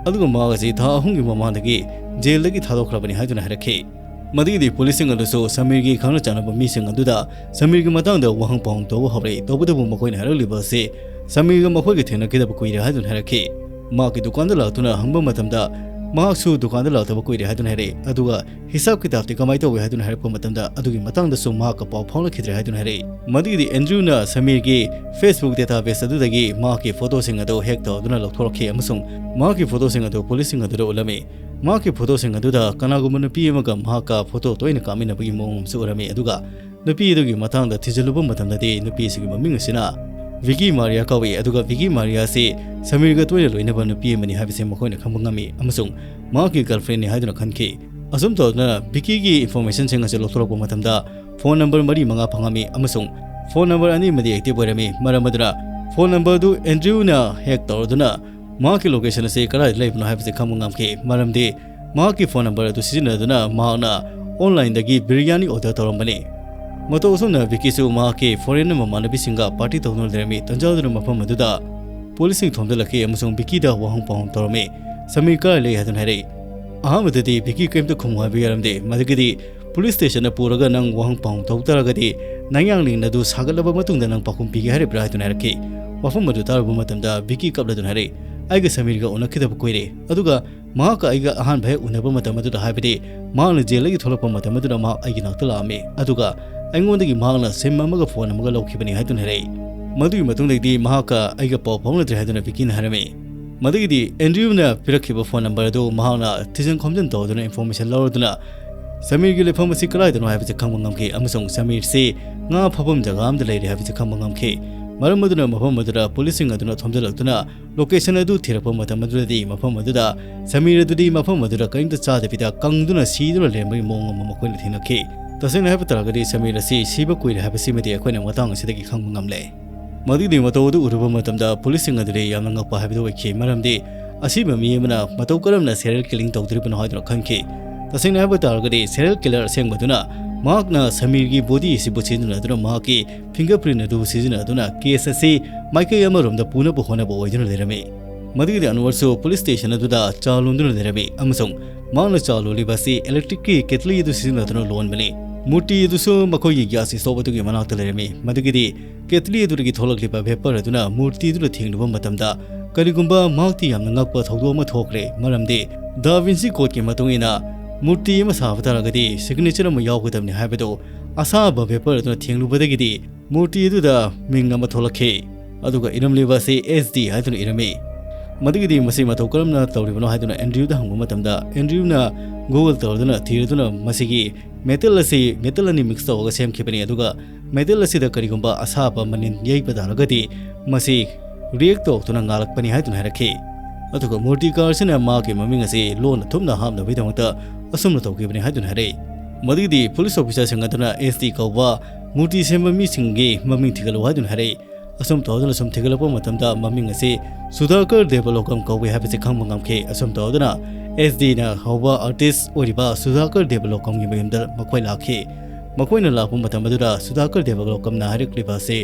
ꯑꯗꯨꯒ ꯃꯍꯥꯛ ꯑꯁꯤ ꯊꯥ ꯑꯍꯨꯝꯒꯤ ꯃꯃꯥꯡꯗꯒꯤ jail ꯗꯒꯤ ꯊꯥꯗꯣꯛꯈ꯭ꯔꯕꯅꯤ ꯍꯥꯏꯗꯨꯅ ꯍꯥꯏꯔꯛꯈꯤ꯫ ꯃꯗꯨꯒꯤꯗꯤ ꯄꯨꯂꯤꯁꯁꯤꯡ ꯑꯗꯨꯁꯨ ꯁꯃꯤꯔꯒꯤ ꯈꯪꯅ ꯆꯥꯟꯅꯕ ꯃꯤꯁꯤꯡ ꯑꯗꯨꯗ ꯁꯃꯤꯔꯒꯤ ꯃꯇꯥꯡꯗ ꯋꯥꯍꯪ ꯄꯥꯎꯍꯪ ꯇꯧꯕ ꯍꯧꯔꯛꯏ꯫ ꯇꯧꯕꯇꯕꯨ ꯃꯈꯣꯏꯅ ꯍꯥꯏꯔꯛꯂꯤꯕ ꯑꯁꯤ ꯁꯃꯤꯔꯒ ꯃꯈꯣꯏꯒ ꯊꯦꯡꯅꯈꯤꯗꯕ ꯀꯨꯏꯔꯦ ꯍꯥꯏꯗꯨꯅ ꯍꯥꯏꯔꯛꯈꯤ꯫ ꯃꯍꯥꯛꯀꯤ ꯗꯨꯀꯥꯟꯗ ꯂꯥꯛꯇꯨꯅ ꯍꯪꯕ ꯃꯇꯝꯗ ꯃꯍꯥꯛꯁꯨ ꯗꯨꯀꯥꯟꯗ ꯂꯥꯛꯇꯕ ꯀꯨꯏꯔꯦ ꯍꯥꯏꯗꯨꯅ ꯍꯥꯏꯔꯛꯏ꯫ ꯑꯗꯨꯒ ꯍꯤꯁꯥꯕ ꯀꯤꯇꯥꯕꯇꯤ ꯀꯃꯥꯏꯅ ꯇꯧꯏ ꯍꯥꯏꯗꯨꯅ ꯍꯥꯏꯔꯛꯄ ꯃꯇꯝꯗ ꯑꯗꯨꯒꯤ ꯃꯇꯥꯡꯗꯁꯨ ꯃꯍꯥꯛꯀ ꯄꯥꯎ ꯐꯥꯎꯅꯈꯤꯗ꯭ꯔꯦ ꯍꯥꯏꯗꯨꯅ ꯍꯥꯏꯔꯛꯏ꯫ ꯃꯗꯨꯒꯤꯗꯤ ꯑꯦꯟꯗ꯭ꯔꯨꯅ ꯁꯃꯤꯔꯒꯤ Facebook database ꯑꯗꯨꯗꯒꯤ ꯃꯍꯥꯛꯀꯤ ꯐꯣꯇꯣꯁꯤꯡ ꯑꯗꯨ ꯍꯦꯛ ꯇꯧꯗꯨꯅ ꯂꯧꯊꯣꯔꯛꯈꯤ ꯑꯃꯁꯨꯡ ꯃꯍꯥꯛꯀꯤ ꯐꯣꯇꯣꯁꯤꯡ ꯑꯗꯨ ꯄꯨꯂꯤꯁꯁꯤꯡ ꯑꯗꯨꯗ ꯎꯠꯂꯝꯃꯤ꯫ ꯃꯍꯥꯛꯀꯤ ꯐꯣꯇꯣꯁꯤꯡ ꯑꯗꯨꯗ ꯀꯅꯥꯒꯨꯝꯕ ꯅꯨꯄꯤ ꯑꯃꯒ ꯃꯍꯥꯛꯀ ꯐꯣꯇꯣ ꯇꯣꯏꯅ ꯀꯥꯞꯃꯤꯟꯅꯕꯒꯤ ꯃꯑꯣꯡ ꯑꯃꯁꯨ ꯎꯔꯝꯃꯤ꯫ ꯑꯗꯨꯒ ꯅꯨꯄꯤ ꯑꯗꯨꯒꯤ ꯃꯇꯥꯡꯗ ꯊꯤꯖꯤꯜꯂꯨꯕ ꯃꯇꯝꯗꯗꯤ ꯅꯨꯄꯤ ꯑꯁꯤꯒꯤ ꯃꯃꯤꯡ ꯑꯁꯤꯅ ꯚꯤꯀꯤ ꯃꯥꯔꯤꯌꯥ ꯀꯧꯏ꯫ ꯑꯗꯨꯒ ꯚꯤꯀꯤ ꯃꯥꯔꯤꯌꯥ ꯑꯁꯤ ꯁꯃꯤꯔꯒ ꯇꯣꯏꯅ ꯂꯣꯏꯅꯕ ꯅꯨꯄꯤ ꯑꯃꯅꯤ ꯍꯥꯏꯕꯁꯤ ꯃꯈꯣꯏꯅ ꯈꯪꯕ ꯉꯝꯃꯤ ꯑꯃꯁꯨꯡ ꯃꯍꯥꯛꯀꯤ girlfriendꯅꯤ ꯍꯥꯏꯗꯨꯅ ꯈꯟꯈꯤ꯫ ꯑꯁꯨꯝ ꯇꯧꯗꯨꯅ ꯚꯤꯀꯤꯒꯤ informationꯁꯤꯡ ꯑꯁꯤ ꯂꯧꯊꯣꯔꯛꯄ ꯃꯇꯝꯗ phone number ꯃꯔꯤ ꯃꯉꯥ ꯐꯪꯉꯝꯃꯤ ꯑꯃꯁꯨꯡ phone number ꯑꯅꯤ ꯑꯃꯗꯤ active ꯑꯣꯏꯔꯝꯃꯤ꯫ ꯃꯔꯝ ꯑꯗꯨꯅ phone number ꯑꯗꯨ ꯑꯦꯟꯗ꯭ꯔꯨꯅ hack ꯇꯧꯔꯗꯨꯅ ꯃꯍꯥꯛꯀꯤ location ꯑꯁꯤ ꯀꯗꯥꯏꯗ ꯂꯩꯕꯅꯣ ꯍꯥꯏꯕꯁꯤ ꯈꯪꯕ ꯉꯝꯈꯤ꯫ ꯃꯔꯝꯗꯤ ꯃꯍꯥꯛꯀꯤ phone number ꯑꯗꯨ ꯁꯤꯖꯤꯟꯅꯗꯨꯅ ꯃꯍꯥꯛꯅ onlineꯗꯒꯤ ꯕꯤꯔꯌꯥꯅꯤ order ꯇꯧꯔꯝꯕꯅꯤ꯫ ꯃꯇꯧ ꯑꯁꯨꯝꯅ ꯚꯤꯀꯤꯁꯨ ꯃꯍꯥꯛꯀꯤ foreign ꯃꯃꯥꯟꯅꯕꯤꯁꯤꯡꯒ party ꯇꯧꯗꯨꯅ ꯂꯩꯔꯝꯃꯤ꯫ ꯇꯟꯖꯥꯗꯨꯅ ꯃꯐꯝ ꯑꯗꯨꯗ ꯄꯨꯂꯤꯁꯁꯤꯡ ꯊꯣꯝꯖꯤꯜꯂꯛꯈꯤ ꯑꯃꯁꯨꯡ ꯚꯤꯀꯤꯗ ꯋꯥꯍꯪ ꯄꯥꯎꯍꯪ ꯇꯧꯔꯝꯃꯤ꯫ ꯁꯃꯤꯔ ꯀꯗꯥꯏ ꯂꯩ ꯍꯥꯏꯗꯨꯅ ꯍꯥꯏꯔꯛꯏ꯫ ꯑꯍꯥꯟꯕꯗꯗꯤ ꯚꯤꯀꯤ ꯀꯔꯤꯝꯇ ꯈꯨꯝꯃꯨ ꯍꯥꯏꯕ ꯌꯥꯔꯝꯗꯦ꯫ ꯃꯗꯨꯒꯤꯗꯤ police stationꯗ ꯄꯨꯔꯒ ꯅꯪ ꯋꯥꯍꯪ ꯄꯥꯎꯍꯪ ꯇꯧ ꯇꯥꯔꯒꯗꯤ ꯅꯌꯥꯡꯂꯦꯟ ꯑꯗꯨ ꯁꯥꯒꯠꯂꯕ ꯃꯇꯨꯡꯗ ꯅꯪ ꯄꯥꯎꯈꯨꯝ ꯄꯤꯒꯦ ꯍꯥꯏꯔꯤꯕ꯭ꯔꯥ ꯍꯥꯏꯗꯨꯅ ꯍꯥꯏꯔꯛꯈꯤ꯫ ꯋꯥꯐꯝ ꯑꯗꯨ ꯇꯥꯔꯨꯕ ꯃꯇꯝꯗ ꯚꯤꯀꯤ ꯀꯞꯂꯗꯨꯅ ꯍꯥꯏꯔꯛꯏ, "ꯑꯩꯒ ꯁꯃꯤꯔꯒ ꯎꯅꯈꯤꯗꯕ ꯀꯨꯏꯔꯦ꯫ ꯑꯗꯨꯒ ꯃꯍꯥꯛꯀ ꯑꯩꯒ ꯑꯍꯥꯟꯕ ꯍꯦꯛ ꯎꯅꯕ ꯃꯇꯝ ꯑꯗꯨꯗ, ꯍꯥꯏꯕꯗꯤ ꯃꯍꯥꯛꯅ ꯖꯦꯜꯗꯒꯤ ꯊꯣꯛꯂꯛꯄ ꯃꯇꯝ ꯑꯗꯨꯗ ꯃꯍꯥꯛ ꯑꯩꯒꯤ ꯅꯥꯛꯇ ꯂꯥꯛꯑꯝꯃꯤ꯫ ꯑꯗꯨꯒ ꯑꯩꯉꯣꯟꯗꯒꯤ ꯃꯍꯥꯛꯅ SIM ꯑꯃꯒ phone ꯑꯃꯒ ꯂꯧꯈꯤꯕꯅꯤ" ꯍꯥꯏꯗꯨꯅ ꯍꯥꯏꯔꯛꯏ꯫ ꯃꯗꯨꯒꯤ ꯃꯇꯨꯡꯗꯒꯤꯗꯤ ꯃꯍꯥꯛꯀ ꯑꯩꯒ ꯄꯥꯎ ꯐꯥꯎꯅꯗ꯭ꯔꯦ ꯍꯥꯏꯗꯨꯅ ꯚꯤꯀꯤꯅ ꯍꯥꯏꯔꯝꯃꯤ꯫ ꯃꯗꯨꯒꯤꯗꯤ ꯑꯦꯟꯗ꯭ꯔꯤꯌꯨꯅ ꯄꯤꯔꯛꯈꯤꯕ phone number ꯑꯗꯨ ꯃꯍꯥꯛꯅ ꯊꯤꯖꯤꯟ ꯈꯣꯝꯖꯤꯟ ꯇꯧꯗꯨꯅ information ꯂꯧꯔꯗꯨꯅ ꯁꯃꯤꯔꯒꯤ ꯂꯩꯐꯝ ꯑꯁꯤ ꯀꯗꯥꯏꯗꯅꯣ ꯍꯥꯏꯕꯁꯤ ꯈꯪꯕ ꯉꯝꯈꯤ ꯑꯃꯁꯨꯡ ꯁꯃꯤꯔꯁꯤ ꯉꯥ ꯐꯥꯐꯝ ꯖꯒꯥ ꯑꯃꯗ ꯂꯩꯔꯦ ꯍꯥꯏꯕꯁꯤ ꯈꯪꯕ ꯉꯝꯈꯤ꯫ ꯃꯔꯝ ꯑꯗꯨꯅ ꯃꯐꯝ ꯑꯗꯨꯗ ꯄꯨꯂꯤꯁꯁꯤꯡ ꯑꯗꯨꯅ ꯊꯣꯝꯖꯤꯜꯂꯛꯇꯨꯅ location ꯑꯗꯨ ꯊꯤꯔꯛꯄ ꯃꯇꯝ ꯑꯗꯨꯗꯗꯤ ꯃꯐꯝ ꯑꯗꯨꯗ ꯁꯃꯤꯔ ꯑꯗꯨꯗꯤ ꯃꯐꯝ ꯑꯗꯨꯗ ꯀꯔꯤꯝꯇ ꯆꯥꯗꯕꯤꯗ ꯀꯪꯗꯨꯅ ꯁꯤꯗꯨꯅ ꯂꯩꯔꯝꯕꯒꯤ ꯃꯑꯣꯡ ꯑꯃ ꯃꯈꯣꯏꯅ ꯊꯦꯡꯅꯈꯤ꯫ ꯇꯁꯦꯡꯅ ꯍꯥꯏꯕ ꯇꯥꯔꯒꯗꯤ ꯁꯃꯤꯔ ꯑꯁꯤ ꯁꯤꯕ ꯀꯨꯏꯔꯦ ꯍꯥꯏꯕꯁꯤꯃꯗꯤ ꯑꯩꯈꯣꯏꯅ ꯃꯇꯥꯡ ꯑꯁꯤꯗꯒꯤ ꯈꯪꯕ ꯉꯝꯂꯦ꯫ ꯃꯗꯨꯒꯤ ꯃꯇꯧ ꯑꯗꯨ ꯎꯔꯨꯕ ꯃꯇꯝꯗ ꯄꯨꯂꯤꯁꯁꯤꯡ ꯑꯗꯨꯗꯤ ꯌꯥꯝꯅ ꯉꯛꯄ ꯍꯥꯏꯕꯗꯨ ꯑꯣꯏꯈꯤ, ꯃꯔꯝꯗꯤ ꯑꯁꯤꯕ ꯃꯤ ꯑꯃꯅ ꯃꯇꯧ ꯀꯔꯝꯅ serial killing ꯇꯧꯗꯣꯔꯤꯕꯅꯣ ꯍꯥꯏꯗꯨꯅ ꯈꯟꯈꯤ꯫ ꯇꯁꯦꯡꯅ ꯍꯥꯏꯕ ꯇꯥꯔꯒꯗꯤ serial killer ꯑꯁꯦꯡꯕꯗꯨꯅ ꯃꯍꯥꯛꯅ ꯁꯃꯤꯔꯒꯤ body ꯑꯁꯤꯕꯨ ꯁꯤꯖꯤꯟꯅꯗꯨꯅ ꯃꯍꯥꯛꯀꯤ fingerprint ꯑꯗꯨ ꯁꯤꯖꯤꯟꯅꯗꯨꯅ case ꯑꯁꯤ ꯃꯥꯏꯀꯩ ꯑꯃꯔꯣꯝꯗ ꯄꯨꯅꯕ ꯍꯣꯠꯅꯕ ꯑꯣꯏꯗꯨꯅ ꯂꯩꯔꯝꯃꯤ꯫ ꯃꯗꯨꯒꯤꯗꯤ ꯑꯟꯋꯔꯁꯨ police station ꯑꯗꯨꯗ ꯆꯥ ꯂꯣꯟꯗꯨꯅ ꯂꯩꯔꯝꯃꯤ ꯑꯃꯁꯨꯡ ꯃꯍꯥꯛꯅ ꯆꯥ ꯂꯣꯜꯂꯤꯕ ꯑꯁꯤ electric ꯀꯤ kettle ꯑꯗꯨ ꯁꯤꯖꯤꯟꯅꯗꯨꯅ ꯂꯣꯟꯕꯅꯤ꯫ ꯃꯨꯔꯇꯤ ꯑꯗꯨꯁꯨ ꯃꯈꯣꯏꯒꯤ gas stove ꯑꯗꯨꯒꯤ ꯃꯅꯥꯛꯇ ꯂꯩꯔꯝꯃꯤ꯫ ꯃꯗꯨꯒꯤꯗꯤ kettle ꯑꯗꯨꯗꯒꯤ ꯊꯣꯛꯂꯛꯂꯤꯕ vapour ꯑꯗꯨꯅ ꯃꯨꯔꯇꯤ ꯑꯗꯨꯗ ꯊꯦꯡꯂꯨꯕ ꯃꯇꯝꯗ ꯀꯔꯤꯒꯨꯝꯕ ꯃꯍꯥꯛꯇꯤ ꯌꯥꯝꯅ ꯉꯛꯄ ꯊꯧꯗꯣꯛ ꯑꯃ ꯊꯣꯛꯈ꯭ꯔꯦ꯫ ꯃꯔꯝꯗꯤ Da Vinci Code ꯀꯤ ꯃꯇꯨꯡ ꯏꯟꯅ ꯃꯨꯔꯇꯤ ꯑꯃ ꯁꯥꯕ ꯇꯥꯔꯒꯗꯤ signature ꯑꯃ ꯌꯥꯎꯒꯗꯕꯅꯤ ꯍꯥꯏꯕꯗꯨ ꯑꯁꯥꯕ vapour ꯑꯗꯨꯅ ꯊꯦꯡꯂꯨꯕꯗꯒꯤꯗꯤ ꯃꯨꯔꯇꯤ ꯑꯗꯨꯗ ꯃꯤꯡ ꯑꯃ ꯊꯣꯛꯂꯛꯈꯤ꯫ ꯑꯗꯨꯒ ꯏꯔꯝꯂꯤꯕ ꯑꯁꯤ S D ꯍꯥꯏꯗꯨꯅ ꯏꯔꯝꯃꯤ꯫ ꯃꯗꯨꯒꯤꯗꯤ ꯃꯁꯤ ꯃꯇꯧ ꯀꯔꯝꯅ ꯇꯧꯔꯤꯕꯅꯣ ꯍꯥꯏꯗꯨꯅ Andrew ꯗ ꯍꯪꯕ ꯃꯇꯝꯗ, Andrew ꯅ Google ꯇꯧꯔꯗꯨꯅ ꯊꯤꯔꯗꯨꯅ ꯃꯁꯤꯒꯤ metal ꯑꯁꯤ metal ꯑꯅꯤ mix ꯇꯧꯔꯒ ꯁꯦꯝꯈꯤꯕꯅꯤ, ꯑꯗꯨꯒ metal ꯑꯁꯤꯗ ꯀꯔꯤꯒꯨꯝꯕ ꯑꯁꯥꯕ ꯃꯅꯤꯟ ꯌꯩꯕ ꯇꯥꯔꯒꯗꯤ ꯃꯁꯤ react ꯇꯧꯔꯛꯇꯨꯅ ꯉꯥꯜꯂꯛꯄꯅꯤ ꯍꯥꯏꯗꯨꯅ ꯍꯥꯏꯔꯛꯈꯤ꯫ ꯑꯗꯨꯒ ꯃꯨꯔꯇꯤꯀꯥꯔ ꯑꯁꯤꯅ ꯃꯍꯥꯛꯀꯤ ꯃꯃꯤꯡ ꯑꯁꯤ ꯂꯣꯟꯅ ꯊꯨꯞꯅ ꯍꯥꯞꯅꯕꯒꯤꯗꯃꯛꯇ ꯑꯁꯨꯝꯅ ꯇꯧꯈꯤꯕꯅꯤ ꯍꯥꯏꯗꯨꯅ ꯍꯥꯏꯔꯛꯏ꯫ ꯃꯗꯨꯒꯤꯗꯤ police officer ꯁꯤꯡ ꯑꯗꯨꯅ S D ꯀꯧꯕ ꯃꯨꯔꯇꯤ ꯁꯦꯝꯕ ꯃꯤꯁꯤꯡꯒꯤ ꯃꯃꯤꯡ ꯊꯤꯒꯠꯂꯨ ꯍꯥꯏꯗꯨꯅ ꯍꯥꯏꯔꯛꯏ꯫ ꯑꯁꯨꯝ ꯇꯧꯗꯨꯅ ꯁꯨꯝ ꯊꯤꯒꯠꯂꯛꯄ ꯃꯇꯝꯗ ꯃꯃꯤꯡ ꯑꯁꯤ ꯁꯨꯙꯥꯀꯔ ꯗꯦꯕꯂꯣꯀꯝ ꯀꯧꯏ ꯍꯥꯏꯕꯁꯤ ꯈꯪꯕ ꯉꯝꯈꯤ꯫ ꯑꯁꯨꯝ ꯇꯧꯗꯨꯅ S D ꯅ ꯍꯧꯕ artist ꯑꯣꯏꯔꯤꯕ ꯁꯨꯙꯥꯀꯔ ꯗꯦꯕꯂꯣꯀꯝꯒꯤ ꯃꯌꯨꯝꯗ ꯃꯈꯣꯏ ꯂꯥꯛꯈꯤ꯫ ꯃꯈꯣꯏꯅ ꯂꯥꯛꯄ ꯃꯇꯝ ꯑꯗꯨꯗ ꯁꯨꯙꯥꯀꯔ ꯗꯦꯕꯂꯣꯀꯝꯅ ꯍꯥꯏꯔꯛꯂꯤꯕ ꯑꯁꯤ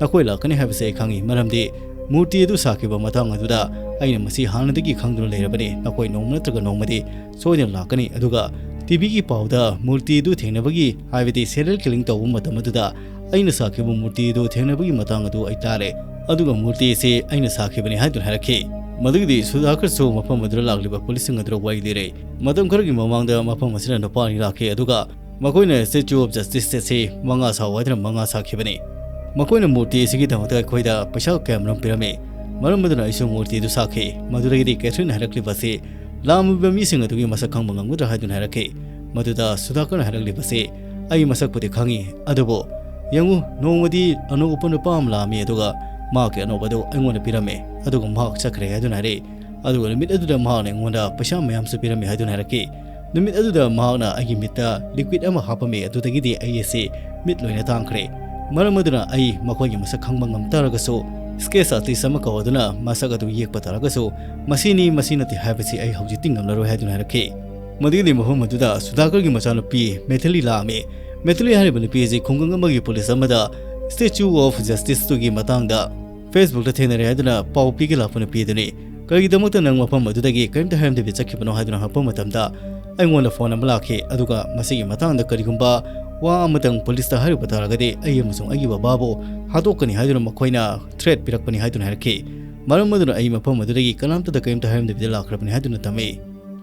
ꯅꯈꯣꯏ ꯂꯥꯛꯀꯅꯤ ꯍꯥꯏꯕꯁꯤ ꯑꯩ ꯈꯪꯏ, ꯃꯔꯝꯗꯤ ꯃꯨꯔꯇꯤ ꯑꯗꯨ ꯁꯥꯈꯤꯕ ꯃꯇꯥꯡ ꯑꯗꯨꯗ ꯑꯩꯅ ꯃꯁꯤ ꯍꯥꯟꯅꯗꯒꯤ ꯈꯪꯗꯨꯅ ꯂꯩꯔꯕꯅꯤ꯫ ꯅꯈꯣꯏ ꯅꯣꯡꯃ ꯅꯠꯇ꯭ꯔꯒ ꯅꯣꯡꯃꯗꯤ ꯁꯣꯏꯗꯅ ꯂꯥꯛꯀꯅꯤ꯫ ꯑꯗꯨꯒ T V ꯒꯤ ꯄꯥꯎꯗ ꯃꯨꯔꯇꯤ ꯑꯗꯨ ꯊꯦꯡꯅꯕꯒꯤ, ꯍꯥꯏꯕꯗꯤ serial killing ꯇꯧꯕ ꯃꯇꯝ ꯑꯗꯨꯗ ꯑꯩꯅ ꯁꯥꯈꯤꯕ ꯃꯨꯔꯇꯤ ꯑꯗꯨ ꯊꯦꯡꯅꯕꯒꯤ ꯃꯇꯥꯡ ꯑꯗꯨ ꯑꯩ ꯇꯥꯔꯦ꯫ ꯑꯗꯨꯒ ꯃꯨꯔꯇꯤ ꯑꯁꯤ ꯑꯩꯅ ꯁꯥꯈꯤꯕꯅꯤ ꯍꯥꯏꯗꯨꯅ ꯍꯥꯏꯔꯛꯈꯤ꯫ ꯃꯗꯨꯒꯤꯗꯤ ꯁꯨꯙꯥꯀꯔꯁꯨ ꯃꯐꯝ ꯑꯗꯨꯗ ꯂꯥꯛꯂꯤꯕ police ꯁꯤꯡ ꯑꯗꯨꯗ ꯋꯥꯔꯤ ꯂꯤꯔꯦ꯫ ꯃꯇꯝ ꯈꯔꯒꯤ ꯃꯃꯥꯡꯗ ꯃꯐꯝ ꯑꯁꯤꯗ ꯅꯨꯄꯥ ꯑꯅꯤ ꯂꯥꯛꯈꯤ, ꯑꯗꯨꯒ ꯃꯈꯣꯏꯅ Statue of Justice ꯑꯁꯤ ꯃꯉꯥ ꯁꯥꯎ ꯍꯥꯏꯗꯨꯅ ꯃꯉꯥ ꯁꯥꯈꯤꯕꯅꯤ꯫ ꯃꯈꯣꯏꯅ ꯃꯨꯔꯇꯤ ꯑꯁꯤꯒꯤꯗꯃꯛꯇ ꯑꯩꯈꯣꯏꯗ ꯄꯩꯁꯥ ꯀꯌꯥꯃꯔꯨꯝ ꯄꯤꯔꯝꯃꯤ꯫ ꯃꯔꯝ ꯑꯗꯨꯅ ꯑꯩꯁꯨ ꯃꯨꯔꯇꯤ ꯑꯗꯨ ꯁꯥꯈꯤ꯫ ꯃꯗꯨꯗꯒꯤꯗꯤ ꯀꯦꯊꯔꯤꯟ ꯍꯥꯏꯔꯛꯂꯤꯕ ꯑꯁꯤ ꯂꯥꯛꯂꯝꯃꯤꯕ ꯃꯤꯁꯤꯡ ꯑꯗꯨꯒꯤ ꯃꯁꯛ ꯈꯪꯕ ꯉꯝꯒꯗ꯭ꯔꯥ ꯍꯥꯏꯗꯨꯅ ꯍꯥꯏꯔꯛꯈꯤ꯫ ꯃꯗꯨꯗ ꯁꯨꯙꯥꯀꯔꯅ ꯍꯥꯏꯔꯛꯂꯤꯕꯁꯤ, "ꯑꯩ ꯃꯁꯛꯄꯨꯗꯤ ꯈꯪꯏ, ꯑꯗꯨꯕꯨ ꯌꯦꯡꯉꯨ, ꯅꯣꯡꯃꯗꯤ ꯑꯅꯧꯕ ꯅꯨꯄꯥ ꯑꯃ ꯂꯥꯛꯂꯝꯃꯤ, ꯑꯗꯨꯒ ꯃꯍꯥꯛꯀꯤ ꯑꯅꯧꯕ ꯑꯗꯨ ꯑꯩꯉꯣꯟꯗ ꯄꯤꯔꯝꯃꯤ, ꯑꯗꯨꯒ ꯃꯍꯥꯛ ꯆꯠꯈ꯭ꯔꯦ" ꯍꯥꯏꯗꯨꯅ ꯍꯥꯏꯔꯛꯏ꯫ ꯑꯗꯨꯒ ꯅꯨꯃꯤꯠ ꯑꯗꯨꯗ ꯃꯍꯥꯛꯅ ꯑꯩꯉꯣꯟꯗ ꯄꯩꯁꯥ ꯃꯌꯥꯝꯁꯨ ꯄꯤꯔꯝꯃꯤ ꯍꯥꯏꯗꯨꯅ ꯍꯥꯏꯔꯛꯈꯤ꯫ ꯅꯨꯃꯤꯠ ꯑꯗꯨꯗ ꯃꯍꯥꯛꯅ ꯑꯩꯒꯤ ꯃꯤꯠꯇ liquid ꯑꯃ ꯍꯥꯞꯄꯝꯃꯤ, ꯑꯗꯨꯗꯒꯤꯗꯤ ꯑꯩ ꯑꯁꯤ ꯃꯤꯠ ꯂꯣꯏꯅ ꯇꯥꯡꯈ꯭ꯔꯦ꯫ ꯃꯔꯝ ꯑꯗꯨꯅ ꯑꯩ ꯃꯈꯣꯏꯒꯤ ꯃꯁꯛ ꯈꯪꯕ ꯉꯝ ꯇꯥꯔꯒꯁꯨ, sketch artist ꯑꯃ ꯀꯧꯗꯨꯅ ꯃꯁꯛ ꯑꯗꯨ ꯌꯦꯛꯄ ꯇꯥꯔꯒꯁꯨ, ꯃꯁꯤꯅꯤ, ꯃꯁꯤ ꯅꯠꯇꯦ ꯍꯥꯏꯕꯁꯤ ꯑꯩ ꯍꯧꯖꯤꯛꯇꯤ ꯉꯝꯂꯔꯣꯏ ꯍꯥꯏꯗꯨꯅ ꯍꯥꯏꯔꯛꯈꯤ꯫ ꯃꯗꯨꯒꯤꯗꯤ ꯃꯐꯝ ꯑꯗꯨꯗ ꯁꯨꯙꯥꯀꯔꯒꯤ ꯃꯆꯥꯅꯨꯄꯤ ꯃꯦꯊꯂꯤ ꯂꯥꯛꯂꯝꯃꯤ꯫ ꯃꯦꯊꯂꯤ ꯍꯥꯏꯔꯤꯕ ꯅꯨꯄꯤ ꯑꯁꯤ ꯈꯨꯡꯒꯪ ꯑꯃꯒꯤ police ꯑꯃꯗ Statue of Justice ꯇꯨꯒꯤ ꯃꯇꯥꯡꯗ Facebook ꯇ ꯊꯦꯡꯅꯔꯦ ꯍꯥꯏꯗꯨꯅ ꯄꯥꯎ ꯄꯤꯒꯦ ꯂꯥꯛꯄ ꯅꯨꯄꯤ ꯑꯗꯨꯅꯤ꯫ "ꯀꯔꯤꯒꯤꯗꯃꯛꯇ ꯅꯪ ꯃꯐꯝ ꯑꯗꯨꯗꯒꯤ ꯀꯔꯤꯝꯇ ꯍꯥꯏꯔꯝꯗꯕꯤ ꯆꯠꯈꯤꯕꯅꯣ?" ꯍꯥꯏꯗꯨꯅ ꯍꯪꯉꯛꯄ ꯃꯇꯝꯗ, ꯑꯩꯉꯣꯟꯗ ꯐꯣꯟ ꯑꯃ ꯂꯥꯛꯈꯤ, ꯑꯗꯨꯒ ꯃꯁꯤꯒꯤ ꯃꯇꯥꯡꯗ ꯀꯔꯤꯒꯨꯝꯕ ꯋꯥ ꯑꯃꯇꯪ ꯄꯨꯂꯤꯁꯇ ꯍꯥꯏꯔꯨꯕ ꯇꯥꯔꯒꯗꯤ ꯑꯩ ꯑꯃꯁꯨꯡ ꯑꯩꯒꯤ ꯕꯕꯥꯕꯨ ꯍꯥꯠꯇꯣꯛꯀꯅꯤ ꯍꯥꯏꯗꯨꯅ ꯃꯈꯣꯏꯅ ꯊ꯭ꯔꯦꯠ ꯄꯤꯔꯛꯄꯅꯤ ꯍꯥꯏꯗꯨꯅ ꯍꯥꯏꯔꯛꯈꯤ꯫ ꯃꯔꯝ ꯑꯗꯨꯅ ꯑꯩ ꯃꯐꯝ ꯑꯗꯨꯗꯒꯤ ꯀꯅꯥꯝꯇꯗ ꯀꯔꯤꯝꯇ ꯍꯥꯏꯔꯝꯗꯕꯤꯗ ꯂꯥꯛꯈ꯭ꯔꯕꯅꯤ ꯍꯥꯏꯗꯨꯅ ꯇꯝꯃꯤ꯫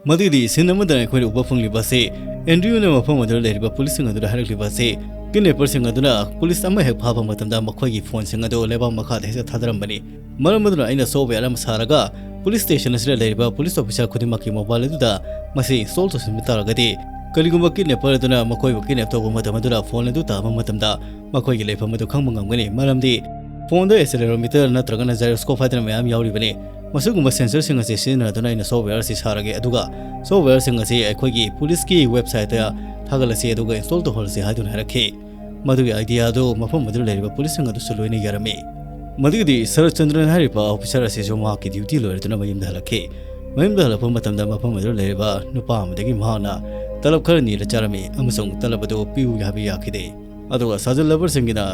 ꯃꯗꯨꯗꯤ ꯁꯤꯟ ꯑꯃꯗꯅ ꯑꯩꯈꯣꯏꯅ ꯎꯕ ꯐꯪꯂꯤꯕ ꯑꯁꯤ, ꯑꯦꯟꯗ꯭ꯔꯤꯌꯨꯅ ꯃꯐꯝ ꯑꯗꯨꯗ ꯂꯩꯔꯤꯕ ꯄꯨꯂꯤꯁꯁꯤꯡ ꯑꯗꯨꯗ ꯍꯥꯏꯔꯛꯂꯤꯕ ꯑꯁꯤ, ꯀꯤꯗꯅꯦꯄꯔꯁꯤꯡ ꯑꯗꯨꯅ ꯄꯨꯂꯤꯁ ꯑꯃ ꯍꯦꯛ ꯐꯥꯕ ꯃꯇꯝꯗ ꯃꯈꯣꯏꯒꯤ ꯐꯣꯟꯁꯤꯡ ꯑꯗꯨ ꯂꯩꯕꯥꯛ ꯃꯈꯥꯗ ꯍꯦꯛꯇ ꯊꯥꯗꯔꯝꯕꯅꯤ꯫ ꯃꯔꯝ ꯑꯗꯨꯅ ꯑꯩꯅ ꯁꯣꯞꯋꯦꯌꯔ ꯑꯃ ꯁꯥꯔꯒ ꯄꯨꯂꯤꯁ ꯁ꯭ꯇꯦꯁꯟ ꯑꯁꯤꯗ ꯂꯩꯔꯤꯕ ꯄꯨꯂꯤꯁ ꯑꯣꯐꯤꯁꯔ ꯈꯨꯗꯤꯡꯃꯛꯀꯤ ꯃꯣꯕꯥꯏꯜ ꯑꯗꯨꯗ ꯃꯁꯤ ꯏꯟꯁꯇꯣꯜ ꯇꯧꯁꯤꯟꯕ ꯇꯥꯔꯒꯗꯤ, ꯀꯔꯤꯒꯨꯝꯕ ꯀꯤꯗꯅꯦꯄꯔ ꯑꯗꯨꯅ ꯃꯈꯣꯏꯕꯨ ꯀꯤꯗꯅꯦꯞ ꯇꯧꯕ ꯃꯇꯝ ꯑꯗꯨꯗ ꯐꯣꯟ ꯑꯗꯨ ꯇꯥꯕ ꯃꯇꯝꯗ ꯃꯈꯣꯏꯒꯤ ꯂꯩꯐꯝ ꯑꯗꯨ ꯈꯪꯕ ꯉꯝꯒꯅꯤ꯫ ꯃꯔꯝꯗꯤ ꯐꯣꯟꯗ ꯑꯦꯛꯁꯦꯂꯦꯔꯣꯃꯤꯇꯔ ꯅꯠꯇ꯭ꯔꯒꯅ ꯖꯥꯏꯔꯣꯁꯀꯣꯞ ꯍꯥꯏꯗꯅ ꯃꯌꯥꯝ ꯌꯥꯎꯔꯤꯕꯅꯤ꯫ ꯃꯁꯤꯒꯨꯝꯕ ꯁꯦꯟꯁꯔꯁꯤꯡ ꯑꯁꯤ ꯁꯤꯖꯤꯟꯅꯗꯨꯅ ꯑꯩꯅ ꯁꯣꯞꯋꯦꯌꯔ ꯑꯁꯤ ꯁꯥꯔꯒꯦ, ꯑꯗꯨꯒ ꯁꯣꯞꯋꯦꯌꯔꯁꯤꯡ ꯑꯁꯤ ꯑꯩꯈꯣꯏꯒꯤ ꯄꯨꯂꯤꯁꯀꯤ ꯋꯦꯕꯁꯥꯏꯠꯇ ꯊꯥꯒꯠꯂꯁꯤ, ꯑꯗꯨꯒ ꯏꯟꯁꯇꯣꯜ ꯇꯧꯍꯜꯂꯁꯤ ꯍꯥꯏꯗꯨꯅ ꯍꯥꯏꯔꯛꯈꯤ꯫ ꯃꯗꯨꯒꯤ ꯑꯥꯏꯗꯤꯌꯥ ꯑꯗꯨ ꯃꯐꯝ ꯑꯗꯨꯗ ꯂꯩꯔꯤꯕ ꯄꯨꯂꯤꯁꯁꯤꯡ ꯑꯗꯨꯁꯨ ꯂꯣꯏꯅ ꯌꯥꯔꯝꯃꯤ꯫ ꯃꯗꯨꯒꯤꯗꯤ ꯁꯔꯠ ꯆꯟꯗ꯭ꯔꯟ ꯍꯥꯏꯔꯤꯕ ꯑꯣꯐꯤꯁꯔ ꯑꯁꯤꯁꯨ ꯃꯍꯥꯛꯀꯤ ꯗ꯭ꯌꯨꯇꯤ ꯂꯣꯏꯔꯗꯨꯅ ꯃꯌꯨꯝꯗ ꯍꯜꯂꯛꯈꯤ꯫ ꯃꯌꯨꯝꯗ ꯍꯜꯂꯛꯄ ꯃꯇꯝꯗ ꯃꯐꯝ ꯑꯗꯨꯗ ꯂꯩꯔꯤꯕ ꯅꯨꯄꯥ ꯑꯃꯗꯒꯤ ꯃꯍꯥꯛꯅ ꯇꯂꯕ ꯈꯔ ꯅꯤꯔ ꯆꯥꯔꯝꯃꯤ ꯑꯃꯁꯨꯡ ꯇꯂꯕ ꯑꯗꯨ ꯄꯤꯌꯨ ꯍꯥꯏꯕ ꯌꯥꯈꯤꯗꯦ꯫ ꯑꯗꯨꯒ ꯁꯥꯖꯟ ꯂꯚꯔꯁꯤꯡꯒꯤꯅ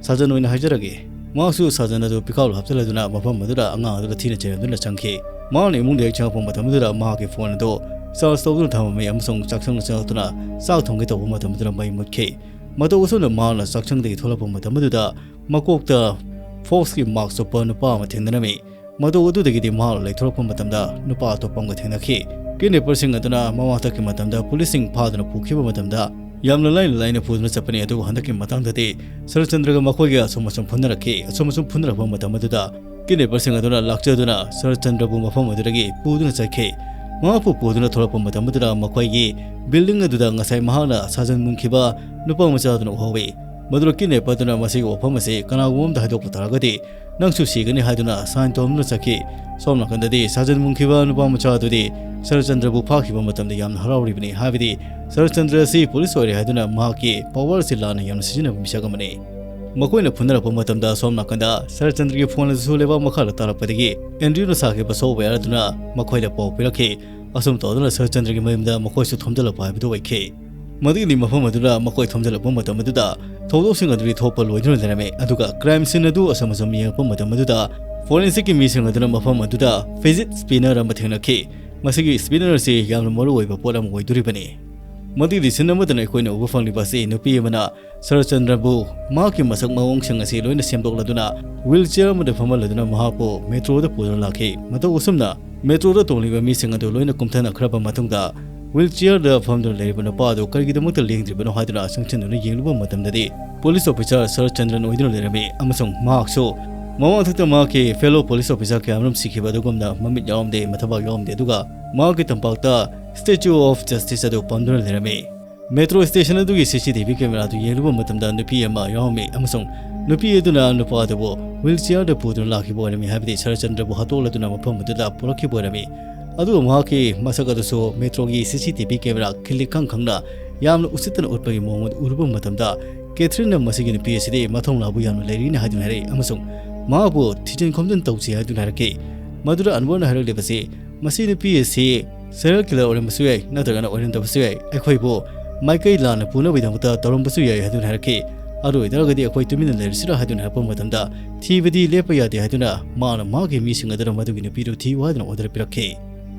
ꯁꯥꯖꯟ ꯑꯣꯏꯅ ꯍꯥꯏꯖꯔꯒꯦ꯫ ꯃꯍꯥꯛꯁꯨ ꯁꯥꯖꯟ ꯑꯗꯨ ꯄꯤꯈꯥꯎꯗ ꯍꯥꯞꯆꯤꯜꯂꯗꯨꯅ ꯃꯐꯝ ꯑꯗꯨꯗ ꯑꯉꯥꯡ ꯑꯗꯨꯗ ꯊꯤꯅ ꯆꯩꯔꯝꯗꯨꯅ ꯆꯪꯈꯤ꯫ ꯃꯍꯥꯛꯅ ꯏꯃꯨꯡꯗ ꯍꯦꯛ ꯆꯪꯉꯛꯄ ꯃꯇꯝ ꯑꯗꯨꯗ ꯃꯍꯥꯛꯀꯤ ꯐꯣꯟ ꯑꯗꯨ ꯆꯥꯔꯖ ꯇꯧꯗꯨꯅ ꯊꯝꯃꯝꯃꯤ ꯑꯃꯁꯨꯡ ꯆꯥꯛꯁꯪꯗ ꯆꯪꯂꯛꯇꯨꯅ ꯆꯥꯛ ꯊꯣꯡꯒꯦ ꯇꯧꯕ ꯃꯇꯝ ꯑꯗꯨꯗ ꯃꯩ ꯃꯨꯠꯈꯤ꯫ ꯃꯇꯧ ꯑꯁꯨꯝꯅ ꯃꯍꯥꯛꯅ ꯆꯥꯛꯁꯪꯗꯒꯤ ꯊꯣꯛꯂꯛꯄ ꯃꯇꯝ ꯑꯗꯨꯗ ꯃꯀꯣꯛꯇ ꯐꯣꯛꯁꯀꯤ ꯃꯥꯛꯁ ꯎꯞꯄ ꯅꯨꯄꯥ ꯑꯃ ꯊꯦꯡꯅꯔꯝꯃꯤ꯫ ꯃꯇꯧ ꯑꯗꯨꯗꯒꯤꯗꯤ ꯃꯍꯥꯛ ꯂꯩꯊꯣꯔꯛꯄ ꯃꯇꯝꯗ ꯅꯨꯄꯥ ꯑꯇꯣꯞꯄ ꯑꯃꯒ ꯊꯦꯡꯅꯈꯤ꯫ ꯀꯤꯗꯅꯦꯄꯔꯁꯤꯡ ꯑꯗꯨꯅ ꯃꯃꯥꯡꯊꯛꯀꯤ ꯃꯇꯝꯗ ꯄꯨꯂꯤꯁꯁꯤꯡ ꯐꯥꯗꯨꯅ ꯄꯨꯈꯤꯕ ꯃꯇꯝꯗ ꯌꯥꯝꯅ ꯂꯥꯏꯅ ꯂꯥꯏꯅ ꯄꯨꯗꯨꯅ ꯆꯠꯄꯅꯤ, ꯑꯗꯨꯕꯨ ꯍꯟꯗꯛꯀꯤ ꯃꯇꯥꯡꯗꯗꯤ ꯁꯔꯠꯆꯟꯗ꯭ꯔꯒ ꯃꯈꯣꯏꯒ ꯑꯁꯨꯝ ꯑꯁꯨꯝ ꯐꯨꯅꯔꯛꯈꯤ꯫ ꯑꯁꯨꯝ ꯑꯁꯨꯝ ꯐꯨꯅꯔꯛꯄ ꯃꯇꯝ ꯑꯗꯨꯗ ꯀꯤꯗꯅꯦꯄꯔꯁꯤꯡ ꯑꯗꯨꯅ ꯂꯥꯛꯆꯗꯨꯅ ꯁꯔꯠꯆꯟꯗ꯭ꯔꯕꯨ ꯃꯐꯝ ꯑꯗꯨꯗꯒꯤ ꯄꯨꯗꯨꯅ ꯆꯠꯈꯤ꯫ ꯃꯍꯥꯛꯄꯨ ꯄꯨꯗꯨꯅ ꯊꯣꯛꯂꯛꯄ ꯃꯇꯝ ꯑꯗꯨꯗ ꯃꯈꯣꯏꯒꯤ ꯕꯤꯜꯗꯤꯡ ꯑꯗꯨꯗ ꯉꯁꯥꯏ ꯃꯍꯥꯛꯅ ꯁꯥꯖꯟ ꯃꯨꯟꯈꯤꯕ ꯅꯨꯄꯥ ꯃꯆꯥ ꯑꯗꯨꯅ ꯎꯍꯧꯏ꯫ ꯃꯗꯨꯗ ꯀꯤꯗꯅꯦꯄꯔꯗꯨꯅ ꯃꯁꯤꯒꯤ ꯋꯥꯐꯝ ꯑꯁꯤ ꯀꯅꯥꯒꯨꯝꯕ ꯑꯃꯗ ꯍꯥꯏꯗꯣꯛꯄ ꯇꯥꯔꯒꯗꯤ ꯅꯪꯁꯨ ꯁꯤꯒꯅꯤ ꯍꯥꯏꯗꯨꯅ ꯁꯥꯏꯟ ꯇꯧꯗꯨꯅ ꯆꯠꯈꯤ꯫ ꯁꯣꯝ ꯅꯥꯀꯟꯗꯗꯤ ꯁꯥꯖꯟ ꯃꯨꯟꯈꯤꯕ ꯅꯨꯄꯥ ꯃꯆꯥ ꯑꯗꯨꯗꯤ ꯁꯔꯠꯆꯟꯗ꯭ꯔꯕꯨ ꯐꯥꯈꯤꯕ ꯃꯇꯝꯗ ꯌꯥꯝꯅ ꯍꯔꯥꯎꯔꯤꯕꯅꯤ, ꯍꯥꯏꯕꯗꯤ ꯁꯔꯠꯆꯟꯗ꯭ꯔ ꯑꯁꯤ ꯄꯨꯂꯤꯁ ꯑꯣꯏꯔꯦ ꯍꯥꯏꯗꯨꯅ ꯃꯍꯥꯛꯀꯤ ꯄꯋꯥꯔ ꯑꯁꯤ ꯂꯥꯟꯅ ꯌꯥꯝꯅ ꯁꯤꯖꯤꯟꯅꯕ ꯃꯤꯁꯛ ꯑꯃꯅꯤ꯫ ꯃꯈꯣꯏꯅ ꯐꯨꯅꯔꯛꯄ ꯃꯇꯝꯗ ꯁꯣꯝ ꯅꯥꯀꯟꯗ ꯁꯔꯠꯆꯟꯗ꯭ꯔꯒꯤ ꯐꯣꯟ ꯑꯗꯨꯁꯨ ꯂꯩꯕꯥꯛ ꯃꯈꯥꯗ ꯇꯥꯔꯛꯄꯗꯒꯤ ꯑꯦꯟꯗ꯭ꯔꯤꯌꯨꯅ ꯁꯥꯈꯤꯕ ꯁꯣꯞꯋꯦꯌꯔ ꯑꯗꯨꯅ ꯃꯈꯣꯏꯗ ꯄꯥꯎ ꯄꯤꯔꯛꯈꯤ꯫ ꯑꯁꯨꯝ ꯇꯧꯗꯨꯅ ꯁꯔꯠꯆꯟꯗ꯭ꯔꯒꯤ ꯃꯌꯨꯝꯗ ꯃꯈꯣꯏꯁꯨ ꯊꯣꯝꯖꯤꯜꯂꯛꯄ ꯍꯥꯏꯕꯗꯨ ꯑꯣꯏꯈꯤ꯫ ꯃꯗꯨꯒꯤ ꯃꯐꯝ ꯑꯗꯨꯗ ꯃꯈꯣꯏ ꯊꯣꯝꯖꯤꯜꯂꯛꯄ ꯃꯇꯝ ꯑꯗꯨꯗ ꯊꯧꯗꯣꯛꯁꯤꯡ ꯑꯗꯨꯗꯤ ꯊꯣꯛꯄ ꯂꯣꯏꯗꯨꯅ ꯂꯩꯔꯝꯃꯤ, ꯑꯗꯨꯒ ꯀ꯭ꯔꯥꯏꯝ ꯁꯤꯟ ꯑꯗꯨ ꯑꯁꯨꯝ ꯑꯁꯨꯝ ꯌꯦꯡꯉꯛꯄ ꯃꯇꯝ ꯑꯗꯨꯗ Forensic ꯀꯤ ꯃꯤꯁꯤꯡ ꯑꯗꯨꯅ ꯃꯐꯝ ꯑꯗꯨꯗ fidget spinner ꯑꯃ ꯊꯦꯡꯅꯈꯤ꯫ ꯃꯁꯤꯒꯤ spinner ꯑꯁꯤ ꯌꯥꯝꯅ ꯃꯔꯨꯑꯣꯏꯕ ꯄꯣꯠ ꯑꯃ ꯑꯣꯏꯗꯣꯔꯤꯕꯅꯤ꯫ ꯃꯗꯨꯒꯤ scene ꯑꯃꯗꯅ ꯑꯩꯈꯣꯏꯅ ꯎꯕ ꯐꯪꯂꯤꯕ ꯑꯁꯤ ꯅꯨꯄꯤ ꯑꯃꯅ ꯁꯔꯠꯆꯟꯗ꯭ꯔꯕꯨ ꯃꯍꯥꯛꯀꯤ ꯃꯁꯛ ꯃꯑꯣꯡꯁꯤꯡ ꯑꯁꯤ ꯂꯣꯏꯅ ꯁꯦꯝꯗꯣꯛꯂꯗꯨꯅ wheelchair ꯑꯃꯗ ꯐꯝꯍꯜꯂꯗꯨꯅ ꯃꯍꯥꯛꯄꯨ metro ꯗ ꯄꯨꯗꯨꯅ ꯂꯥꯛꯈꯤ꯫ ꯃꯇꯧ ꯑꯁꯨꯝꯅ metro ꯗ ꯇꯣꯡꯂꯤꯕ ꯃꯤꯁꯤꯡ ꯑꯗꯨ ꯂꯣꯏꯅ ꯀꯨꯝꯊꯅꯈ꯭ꯔꯕ ꯃꯇꯨꯡꯗ wheelchair ꯗ ꯐꯝꯗꯨꯅ ꯂꯩꯔꯤꯕ ꯅꯨꯄꯥ ꯑꯗꯨ ꯀꯔꯤꯒꯤꯗꯃꯛꯇ ꯂꯦꯡꯗ꯭ꯔꯤꯕꯅꯣ ꯍꯥꯏꯗꯨꯅ ꯆꯪꯁꯤꯟꯗꯨꯅ ꯌꯦꯡꯂꯨꯕ ꯃꯇꯝꯗꯗꯤ police officer ꯁꯔꯠꯆꯟꯗ꯭ꯔꯟ ꯑꯣꯏꯗꯨꯅ ꯂꯩꯔꯝꯃꯤ ꯑꯃꯁꯨꯡ ꯃꯍꯥꯛꯁꯨ ꯃꯃꯥꯡꯊꯛꯇ ꯃꯍꯥꯛꯀꯤ fellow police officer ꯀꯌꯥꯃꯔꯨꯝ ꯁꯤꯈꯤꯕ ꯑꯗꯨꯒꯨꯝꯅ ꯃꯃꯤꯠ ꯌꯥꯎꯔꯝꯗꯦ, ꯃꯊꯕꯥꯛ ꯌꯥꯎꯔꯝꯗꯦ, ꯑꯗꯨꯒ ꯃꯍꯥꯛꯀꯤ ꯇꯝꯄꯥꯛꯇ Statue of Justice ꯑꯗꯨ ꯄꯝꯗꯨꯅ ꯂꯩꯔꯝꯃꯤ꯫ Metro station ꯑꯗꯨꯒꯤ C C T V camera ꯑꯗꯨ ꯌꯦꯡꯂꯨꯕ ꯃꯇꯝꯗ ꯅꯨꯄꯤ ꯑꯃ ꯌꯥꯎꯔꯝꯃꯤ ꯑꯃꯁꯨꯡ ꯅꯨꯄꯤ ꯑꯗꯨꯅ ꯅꯨꯄꯥ ꯑꯗꯨꯕꯨ wheelchair ꯗ ꯄꯨꯗꯨꯅ ꯂꯥꯛꯈꯤꯕ ꯑꯣꯏꯔꯝꯃꯤ, ꯍꯥꯏꯕꯗꯤ ꯁꯔꯠꯆꯟꯗ꯭ꯔꯕꯨ ꯍꯥꯠꯇꯣꯛꯂꯗꯨꯅ ꯃꯐꯝ ꯑꯗꯨꯗ ꯄꯨꯔꯛꯈꯤꯕ ꯑꯣꯏꯔꯝꯃꯤ꯫ ꯑꯗꯨꯒ ꯃꯍꯥꯛꯀꯤ ꯃꯁꯛ ꯑꯗꯨꯁꯨ metro ꯒꯤ C C T V camera ꯈꯤꯜꯂꯤ ꯈꯪ ꯈꯪꯅ ꯌꯥꯝꯅ ꯎꯁꯤꯠꯇꯅ ꯎꯠꯄꯒꯤ ꯃꯑꯣꯡ ꯑꯗꯨ ꯎꯔꯨꯕ ꯃꯇꯝꯗ, ꯀꯦꯊ꯭ꯔꯤꯟꯅ ꯃꯁꯤꯒꯤ ꯅꯨꯄꯤ ꯑꯁꯤꯗꯤ ꯃꯊꯧꯅꯥꯕꯨ ꯌꯥꯝꯅ ꯂꯩꯔꯤꯅ ꯍꯥꯏꯗꯨꯅ ꯍꯥꯏꯔꯛꯏ ꯑꯃꯁꯨꯡ ꯃꯍꯥꯛꯄꯨ ꯊꯤꯖꯤꯟ ꯈꯣꯝꯖꯤꯟ ꯇꯧꯁꯤ ꯍꯥꯏꯗꯨꯅ ꯍꯥꯏꯔꯛꯈꯤ꯫ ꯃꯗꯨꯗ ꯑꯟꯋꯔꯅ ꯍꯥꯏꯔꯛꯂꯤꯕꯁꯤ, "ꯃꯁꯤ ꯅꯨꯄꯤ ꯑꯁꯤ serial killer ꯑꯣꯏꯔꯝꯕꯁꯨ ꯌꯥꯏ, ꯅꯠꯇ꯭ꯔꯒꯅ ꯑꯣꯏꯔꯝꯗꯕꯁꯨ ꯌꯥꯏ꯫ ꯑꯩꯈꯣꯏꯕꯨ ꯃꯥꯏꯀꯩ ꯂꯥꯟꯅ ꯄꯨꯅꯕꯒꯤꯗꯃꯛꯇ ꯇꯧꯔꯝꯕꯁꯨ ꯌꯥꯏ" ꯍꯥꯏꯗꯨꯅ ꯍꯥꯏꯔꯛꯈꯤ꯫ "ꯑꯗꯨ ꯑꯣꯏꯇꯥꯔꯒꯗꯤ ꯑꯩꯈꯣꯏ ꯇꯨꯃꯤꯟꯅ ꯂꯩꯔꯁꯤꯔꯥ?" ꯍꯥꯏꯗꯨꯅ ꯍꯥꯏꯔꯛꯄ ꯃꯇꯝꯗ, "ꯊꯤꯕꯗꯤ ꯂꯦꯞꯄ ꯌꯥꯗꯦ" ꯍꯥꯏꯗꯨꯅ ꯃꯍꯥꯛꯅ ꯃꯍꯥꯛꯀꯤ ꯃꯤꯁꯤꯡ ꯑꯗꯨꯅ ꯃꯗꯨꯒꯤ ꯅꯨꯄꯤꯗꯨ ꯊꯤꯌꯨ ꯍꯥꯏꯗꯨꯅ order ꯄꯤꯔꯛꯈꯤ꯫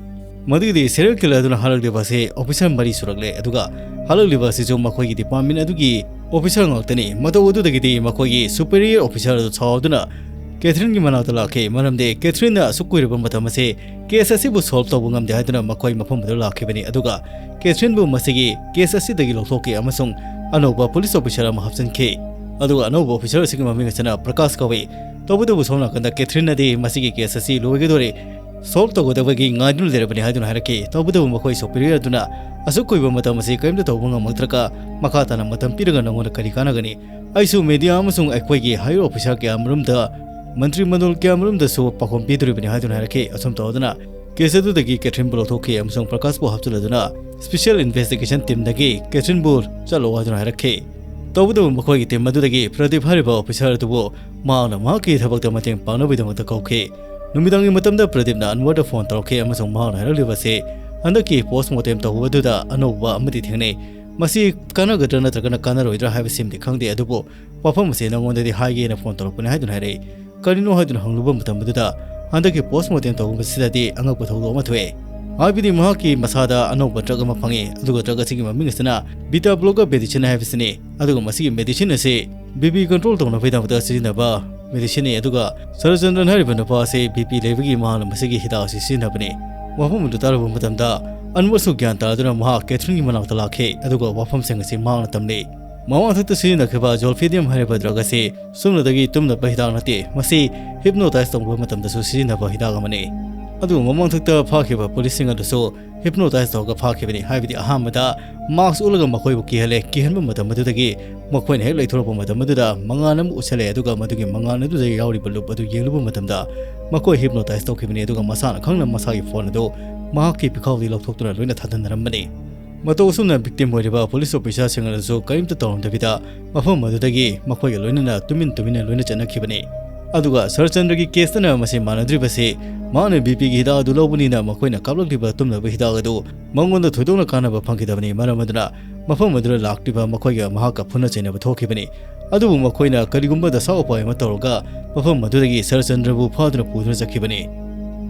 ꯃꯗꯨꯒꯤꯗꯤ serial killer ꯑꯗꯨꯅ ꯍꯥꯠꯂꯛꯂꯤꯕ ꯑꯁꯤ officer ꯃꯔꯤ ꯁꯨꯔꯛꯂꯦ, ꯑꯗꯨꯒ ꯍꯥꯠꯂꯛꯂꯤꯕ ꯑꯁꯤꯁꯨ ꯃꯈꯣꯏꯒꯤ department ꯑꯗꯨꯒꯤ officer ꯉꯥꯛꯇꯅꯤ꯫ ꯃꯇꯧ ꯑꯗꯨꯗꯒꯤꯗꯤ ꯃꯈꯣꯏꯒꯤ superior officer ꯑꯗꯨ ꯁꯥꯎꯗꯨꯅ ꯀꯦꯊ꯭ꯔꯤꯟꯒꯤ ꯃꯅꯥꯛꯇ ꯂꯥꯛꯈꯤ, ꯃꯔꯝꯗꯤ ꯀꯦꯊ꯭ꯔꯤꯟꯅ ꯑꯁꯨꯛ ꯀꯨꯏꯔꯕ ꯃꯇꯝ ꯑꯁꯤ case ꯑꯁꯤꯕꯨ solve ꯇꯧꯕ ꯉꯝꯗꯦ ꯍꯥꯏꯗꯨꯅ ꯃꯈꯣꯏ ꯃꯐꯝ ꯑꯗꯨꯗ ꯂꯥꯛꯈꯤꯕꯅꯤ꯫ ꯑꯗꯨꯒ ꯀꯦꯊ꯭ꯔꯤꯟꯕꯨ ꯃꯁꯤꯒꯤ case ꯑꯁꯤꯗꯒꯤ ꯂꯧꯊꯣꯛꯈꯤ ꯑꯃꯁꯨꯡ ꯑꯅꯧꯕ police officer ꯑꯃ ꯍꯥꯞꯆꯤꯟꯈꯤ꯫ ꯑꯗꯨꯒ ꯑꯅꯧꯕ officer ꯑꯁꯤꯒꯤ ꯃꯃꯤꯡ ꯑꯁꯤꯅ ꯄ꯭ꯔꯀꯥꯁ ꯀꯧꯏ꯫ ꯇꯧꯕꯇꯕꯨ ꯁꯣꯝ ꯅꯥꯀꯟꯗ ꯀꯦꯊ꯭ꯔꯤꯟꯅꯗꯤ ꯃꯁꯤꯒꯤ case ꯑꯁꯤ ꯂꯣꯏꯒꯗꯧꯔꯦ, solve ꯇꯧꯒꯗꯕꯒꯤ ꯉꯥꯏꯗꯨꯅ ꯂꯩꯔꯕꯅꯤ ꯍꯥꯏꯗꯨꯅ ꯍꯥꯏꯔꯛꯈꯤ꯫ ꯇꯧꯕꯇꯕꯨ ꯃꯈꯣꯏ superior ꯑꯗꯨꯅ, "ꯑꯁꯨꯛ ꯀꯨꯏꯕ ꯃꯇꯝ ꯑꯁꯤ ꯀꯔꯤꯝꯇ ꯇꯧꯕ ꯉꯝꯃꯛꯇ꯭ꯔꯒ ꯃꯈꯥ ꯇꯥꯅ ꯃꯇꯝ ꯄꯤꯔꯒ ꯅꯉꯣꯟꯗ ꯀꯔꯤ ꯀꯥꯟꯅꯒꯅꯤ? ꯑꯩꯁꯨ media ꯑꯃꯁꯨꯡ ꯑꯩꯈꯣꯏꯒꯤ higher officer ꯀꯌꯥ ꯃꯔꯨꯝꯗ, ꯃꯟꯇ꯭ꯔꯤ ꯃꯟꯗꯣꯜ ꯀꯌꯥ ꯃꯔꯨꯝꯗꯁꯨ ꯄꯥꯎꯈꯨꯝ ꯄꯤꯗꯣꯔꯤꯕꯅꯤ" ꯍꯥꯏꯗꯨꯅ ꯍꯥꯏꯔꯛꯈꯤ꯫ ꯑꯁꯨꯝ ꯇꯧꯗꯨꯅ case ꯑꯗꯨꯗꯒꯤ ꯀꯦꯊ꯭ꯔꯤꯟꯕꯨ ꯂꯧꯊꯣꯛꯈꯤ ꯑꯃꯁꯨꯡ ꯄ꯭ꯔꯀꯥꯁꯄꯨ ꯍꯥꯞꯆꯤꯜꯂꯗꯨꯅ special investigation teamꯗꯒꯤ ꯀꯦꯊ꯭ꯔꯤꯟꯕꯨ ꯆꯠꯂꯣ ꯍꯥꯏꯗꯨꯅ ꯍꯥꯏꯔꯛꯈꯤ꯫ ꯇꯧꯕꯇꯕꯨ ꯃꯈꯣꯏꯒꯤ team ꯑꯗꯨꯗꯒꯤ ꯄ꯭ꯔꯗꯤꯞ ꯍꯥꯏꯔꯤꯕ officer ꯑꯗꯨꯕꯨ ꯃꯍꯥꯛꯅ ꯃꯍꯥꯛꯀꯤ ꯊꯕꯛꯇ ꯃꯇꯦꯡ ꯄꯥꯡꯅꯕꯒꯤꯗꯃꯛꯇ ꯀꯧꯈꯤ꯫ ꯅꯨꯃꯤꯗꯥꯡꯒꯤ ꯃꯇꯝꯗ ꯄ꯭ꯔꯗꯤꯞꯅ ꯑꯟꯋꯔꯗ phone ꯇꯧꯔꯛꯈꯤ ꯑꯃꯁꯨꯡ ꯃꯍꯥꯛꯅ ꯍꯥꯏꯔꯛꯂꯤꯕ ꯑꯁꯤ, "ꯍꯟꯗꯛꯀꯤ post mortem ꯇꯧꯕ ꯑꯗꯨꯗ ꯑꯅꯧꯕ ꯑꯃꯗꯤ ꯊꯦꯡꯅꯩ꯫ ꯃꯁꯤ ꯀꯥꯟꯅꯒꯗ꯭ꯔꯥ ꯅꯠꯇ꯭ꯔꯒꯅ ꯀꯥꯟꯅꯔꯣꯏꯗ꯭ꯔꯥ ꯍꯥꯏꯕꯁꯤꯃꯗꯤ ꯈꯪꯗꯦ, ꯑꯗꯨꯕꯨ ꯋꯥꯐꯝ ꯑꯁꯤ ꯅꯉꯣꯟꯗꯗꯤ ꯍꯥꯏꯒꯦꯅ phone ꯇꯧꯔꯛꯄꯅꯤ" ꯍꯥꯏꯗꯨꯅ ꯍꯥꯏꯔꯛꯏ꯫ ꯀꯔꯤꯅꯣ ꯍꯥꯏꯗꯨꯅ ꯍꯪꯂꯨꯕ ꯃꯇꯝ ꯑꯗꯨꯗ ꯍꯟꯗꯛꯀꯤ post mortem ꯇꯧꯕꯁꯤꯗꯗꯤ ꯑꯉꯛꯄ ꯊꯧꯗꯣꯛ ꯑꯃ ꯊꯣꯛꯑꯦ꯫ ꯍꯥꯏꯕꯗꯤ ꯃꯍꯥꯛꯀꯤ ꯃꯁꯥꯗ ꯑꯅꯧꯕ drug ꯑꯃ ꯐꯪꯉꯤ, ꯑꯗꯨꯒ drug ꯑꯁꯤꯒꯤ ꯃꯃꯤꯡ ꯑꯁꯤꯅ beta blocker medicine ꯍꯥꯏꯕꯁꯤꯅꯤ꯫ ꯑꯗꯨꯒ ꯃꯁꯤꯒꯤ medicine ꯑꯁꯤ BP control ꯇꯧꯅꯕꯒꯤꯗꯃꯛꯇ ꯁꯤꯖꯤꯟꯅꯕ medicineꯅꯤ꯫ ꯑꯗꯨꯒ ꯁꯔꯆꯟꯗ꯭ꯔꯟ ꯍꯥꯏꯔꯤꯕ ꯅꯨꯄꯥ ꯑꯁꯤ BP ꯂꯩꯕꯒꯤ ꯃꯍꯥꯛꯅ ꯃꯁꯤꯒꯤ ꯍꯤꯗꯥꯛ ꯑꯁꯤ ꯁꯤꯖꯤꯟꯅꯕꯅꯤ꯫ ꯋꯥꯐꯝ ꯑꯗꯨ ꯇꯥꯔꯨꯕ ꯃꯇꯝꯗ ꯑꯟꯋꯔꯁꯨ ꯒ꯭ꯌꯥꯟ ꯇꯥꯗꯨꯅ ꯃꯍꯥꯛ ꯀꯦꯊ꯭ꯔꯤꯟꯒꯤ ꯃꯅꯥꯛꯇ ꯂꯥꯛꯈꯤ, ꯑꯗꯨꯒ ꯋꯥꯐꯝꯁꯤꯡ ꯑꯁꯤ ꯃꯍꯥꯛꯅ ꯇꯝꯂꯤ꯫ ꯃꯃꯥꯡꯊꯛꯇ ꯁꯤꯖꯤꯟꯅꯈꯤꯕ zolpidem ꯍꯥꯏꯔꯤꯕ drug ꯑꯁꯤ ꯁꯨꯞꯅꯇꯒꯤ ꯇꯨꯝꯅꯕ ꯍꯤꯗꯥꯛ ꯅꯠꯇꯦ, ꯃꯁꯤ hypnotize ꯇꯧꯕ ꯃꯇꯝꯗꯁꯨ ꯁꯤꯖꯤꯟꯅꯕ ꯍꯤꯗꯥꯛ ꯑꯃꯅꯤ꯫ ꯑꯗꯨꯒ ꯃꯃꯥꯡꯊꯛꯇ ꯐꯥꯈꯤꯕ policeꯁꯤꯡ ꯑꯗꯨꯁꯨ hypnotize ꯇꯧꯔꯒ ꯐꯥꯈꯤꯕꯅꯤ꯫ ꯍꯥꯏꯕꯗꯤ ꯑꯍꯥꯟꯕꯗ mask ꯎꯠꯂꯒ ꯃꯈꯣꯏꯕꯨ ꯀꯤꯍꯜꯂꯦ, ꯀꯤꯍꯟꯕ ꯃꯇꯝ ꯑꯗꯨꯗꯒꯤ ꯃꯈꯣꯏꯅ ꯍꯦꯛ ꯂꯩꯊꯣꯔꯛꯄ ꯃꯇꯝ ꯑꯗꯨꯗ ꯃꯉꯥꯜ ꯑꯃ ꯎꯠꯁꯜꯂꯦ, ꯑꯗꯨꯒ ꯃꯗꯨꯒꯤ ꯃꯉꯥꯜ ꯑꯗꯨꯗ ꯌꯥꯎꯔꯤꯕ loop ꯑꯗꯨ ꯌꯦꯡꯂꯨꯕ ꯃꯇꯝꯗ ꯃꯈꯣꯏ hypnotize ꯇꯧꯈꯤꯕꯅꯤ, ꯑꯗꯨꯒ ꯃꯁꯥꯅ ꯈꯪꯅ ꯃꯁꯥꯒꯤ phone ꯑꯗꯨ ꯃꯍꯥꯛꯀꯤ ꯄꯤꯈꯥꯎꯗꯒꯤ ꯂꯧꯊꯣꯛꯇꯨꯅ ꯂꯣꯏꯅ ꯊꯥꯗꯅꯔꯝꯕꯅꯤ꯫ ꯃꯇꯧ ꯑꯁꯨꯝꯅ victim ꯑꯣꯏꯔꯤꯕ police officerꯁꯤꯡ ꯑꯗꯨꯁꯨ ꯀꯔꯤꯝꯇ ꯇꯧꯔꯝꯗꯕꯤꯗ ꯃꯐꯝ ꯑꯗꯨꯗꯒꯤ ꯃꯈꯣꯏꯒ ꯂꯣꯏꯅꯅ ꯇꯨꯃꯤꯟ ꯇꯨꯃꯤꯟꯅ ꯂꯣꯏꯅ ꯆꯠꯅꯈꯤꯕꯅꯤ꯫ ꯑꯗꯨꯒ ꯁꯔꯆꯟꯗ꯭ꯔꯒꯤ caseꯇꯅ ꯃꯁꯤ ꯃꯥꯟꯅꯗ꯭ꯔꯤꯕꯁꯤ, ꯃꯍꯥꯛꯅ BPꯒꯤ ꯍꯤꯗꯥꯛ ꯑꯗꯨ ꯂꯧꯕꯅꯤꯅ ꯃꯈꯣꯏꯅ ꯀꯥꯞꯂꯛꯂꯤꯕ ꯇꯨꯝꯅꯕ ꯍꯤꯗꯥꯛ ꯑꯗꯨ ꯃꯉꯣꯟꯗ ꯊꯣꯏꯗꯣꯛꯅ ꯀꯥꯟꯅꯕ ꯐꯪꯈꯤꯗꯕꯅꯤ꯫ ꯃꯔꯝ ꯑꯗꯨꯅ ꯃꯐꯝ ꯑꯗꯨꯗ ꯂꯥꯛꯂꯤꯕ ꯃꯈꯣꯏꯒ ꯃꯍꯥꯛꯀ ꯐꯨꯅ ꯆꯩꯅꯕ ꯊꯣꯛꯈꯤꯕꯅꯤ꯫ ꯑꯗꯨꯕꯨ ꯃꯈꯣꯏꯅ ꯀꯔꯤꯒꯨꯝꯕ ꯗꯁꯥ ꯎꯄꯥꯏ ꯑꯃ ꯇꯧꯔꯒ ꯃꯐꯝ ꯑꯗꯨꯗꯒꯤ ꯁꯔꯆꯟꯗ꯭ꯔꯕꯨ ꯐꯥꯗꯨꯅ ꯄꯨꯗꯨꯅ ꯆꯠꯈꯤꯕꯅꯤ꯫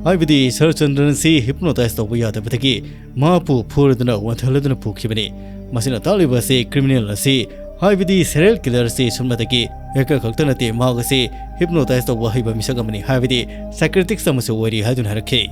ꯍꯥꯏꯕꯗꯤ ꯁꯔꯆꯟꯗ꯭ꯔꯟꯁꯤ hypnotize ꯇꯧꯕ ꯌꯥꯗꯕꯗꯒꯤ ꯃꯍꯥꯛꯄꯨ ꯐꯨꯔꯗꯨꯅ ꯋꯥꯟꯊꯍꯜꯂꯗꯨꯅ ꯄꯨꯈꯤꯕꯅꯤ꯫ ꯃꯁꯤꯅ ꯇꯥꯛꯂꯤꯕ ꯑꯁꯤ criminal ꯑꯁꯤ, ꯍꯥꯏꯕꯗꯤ serial killer ꯑꯁꯤ ꯁꯨꯞꯅꯇꯒꯤ hacker ꯈꯛꯇ ꯅꯠꯇꯦ, ꯃꯍꯥꯛ ꯑꯁꯤ hypnotize ꯇꯧꯕ ꯍꯩꯕ ꯃꯤꯁꯛ ꯑꯃꯅꯤ, ꯍꯥꯏꯕꯗꯤ psychiatrist ꯑꯃꯁꯨ ꯑꯣꯏꯔꯤ ꯍꯥꯏꯗꯨꯅ ꯍꯥꯏꯔꯛꯈꯤ꯫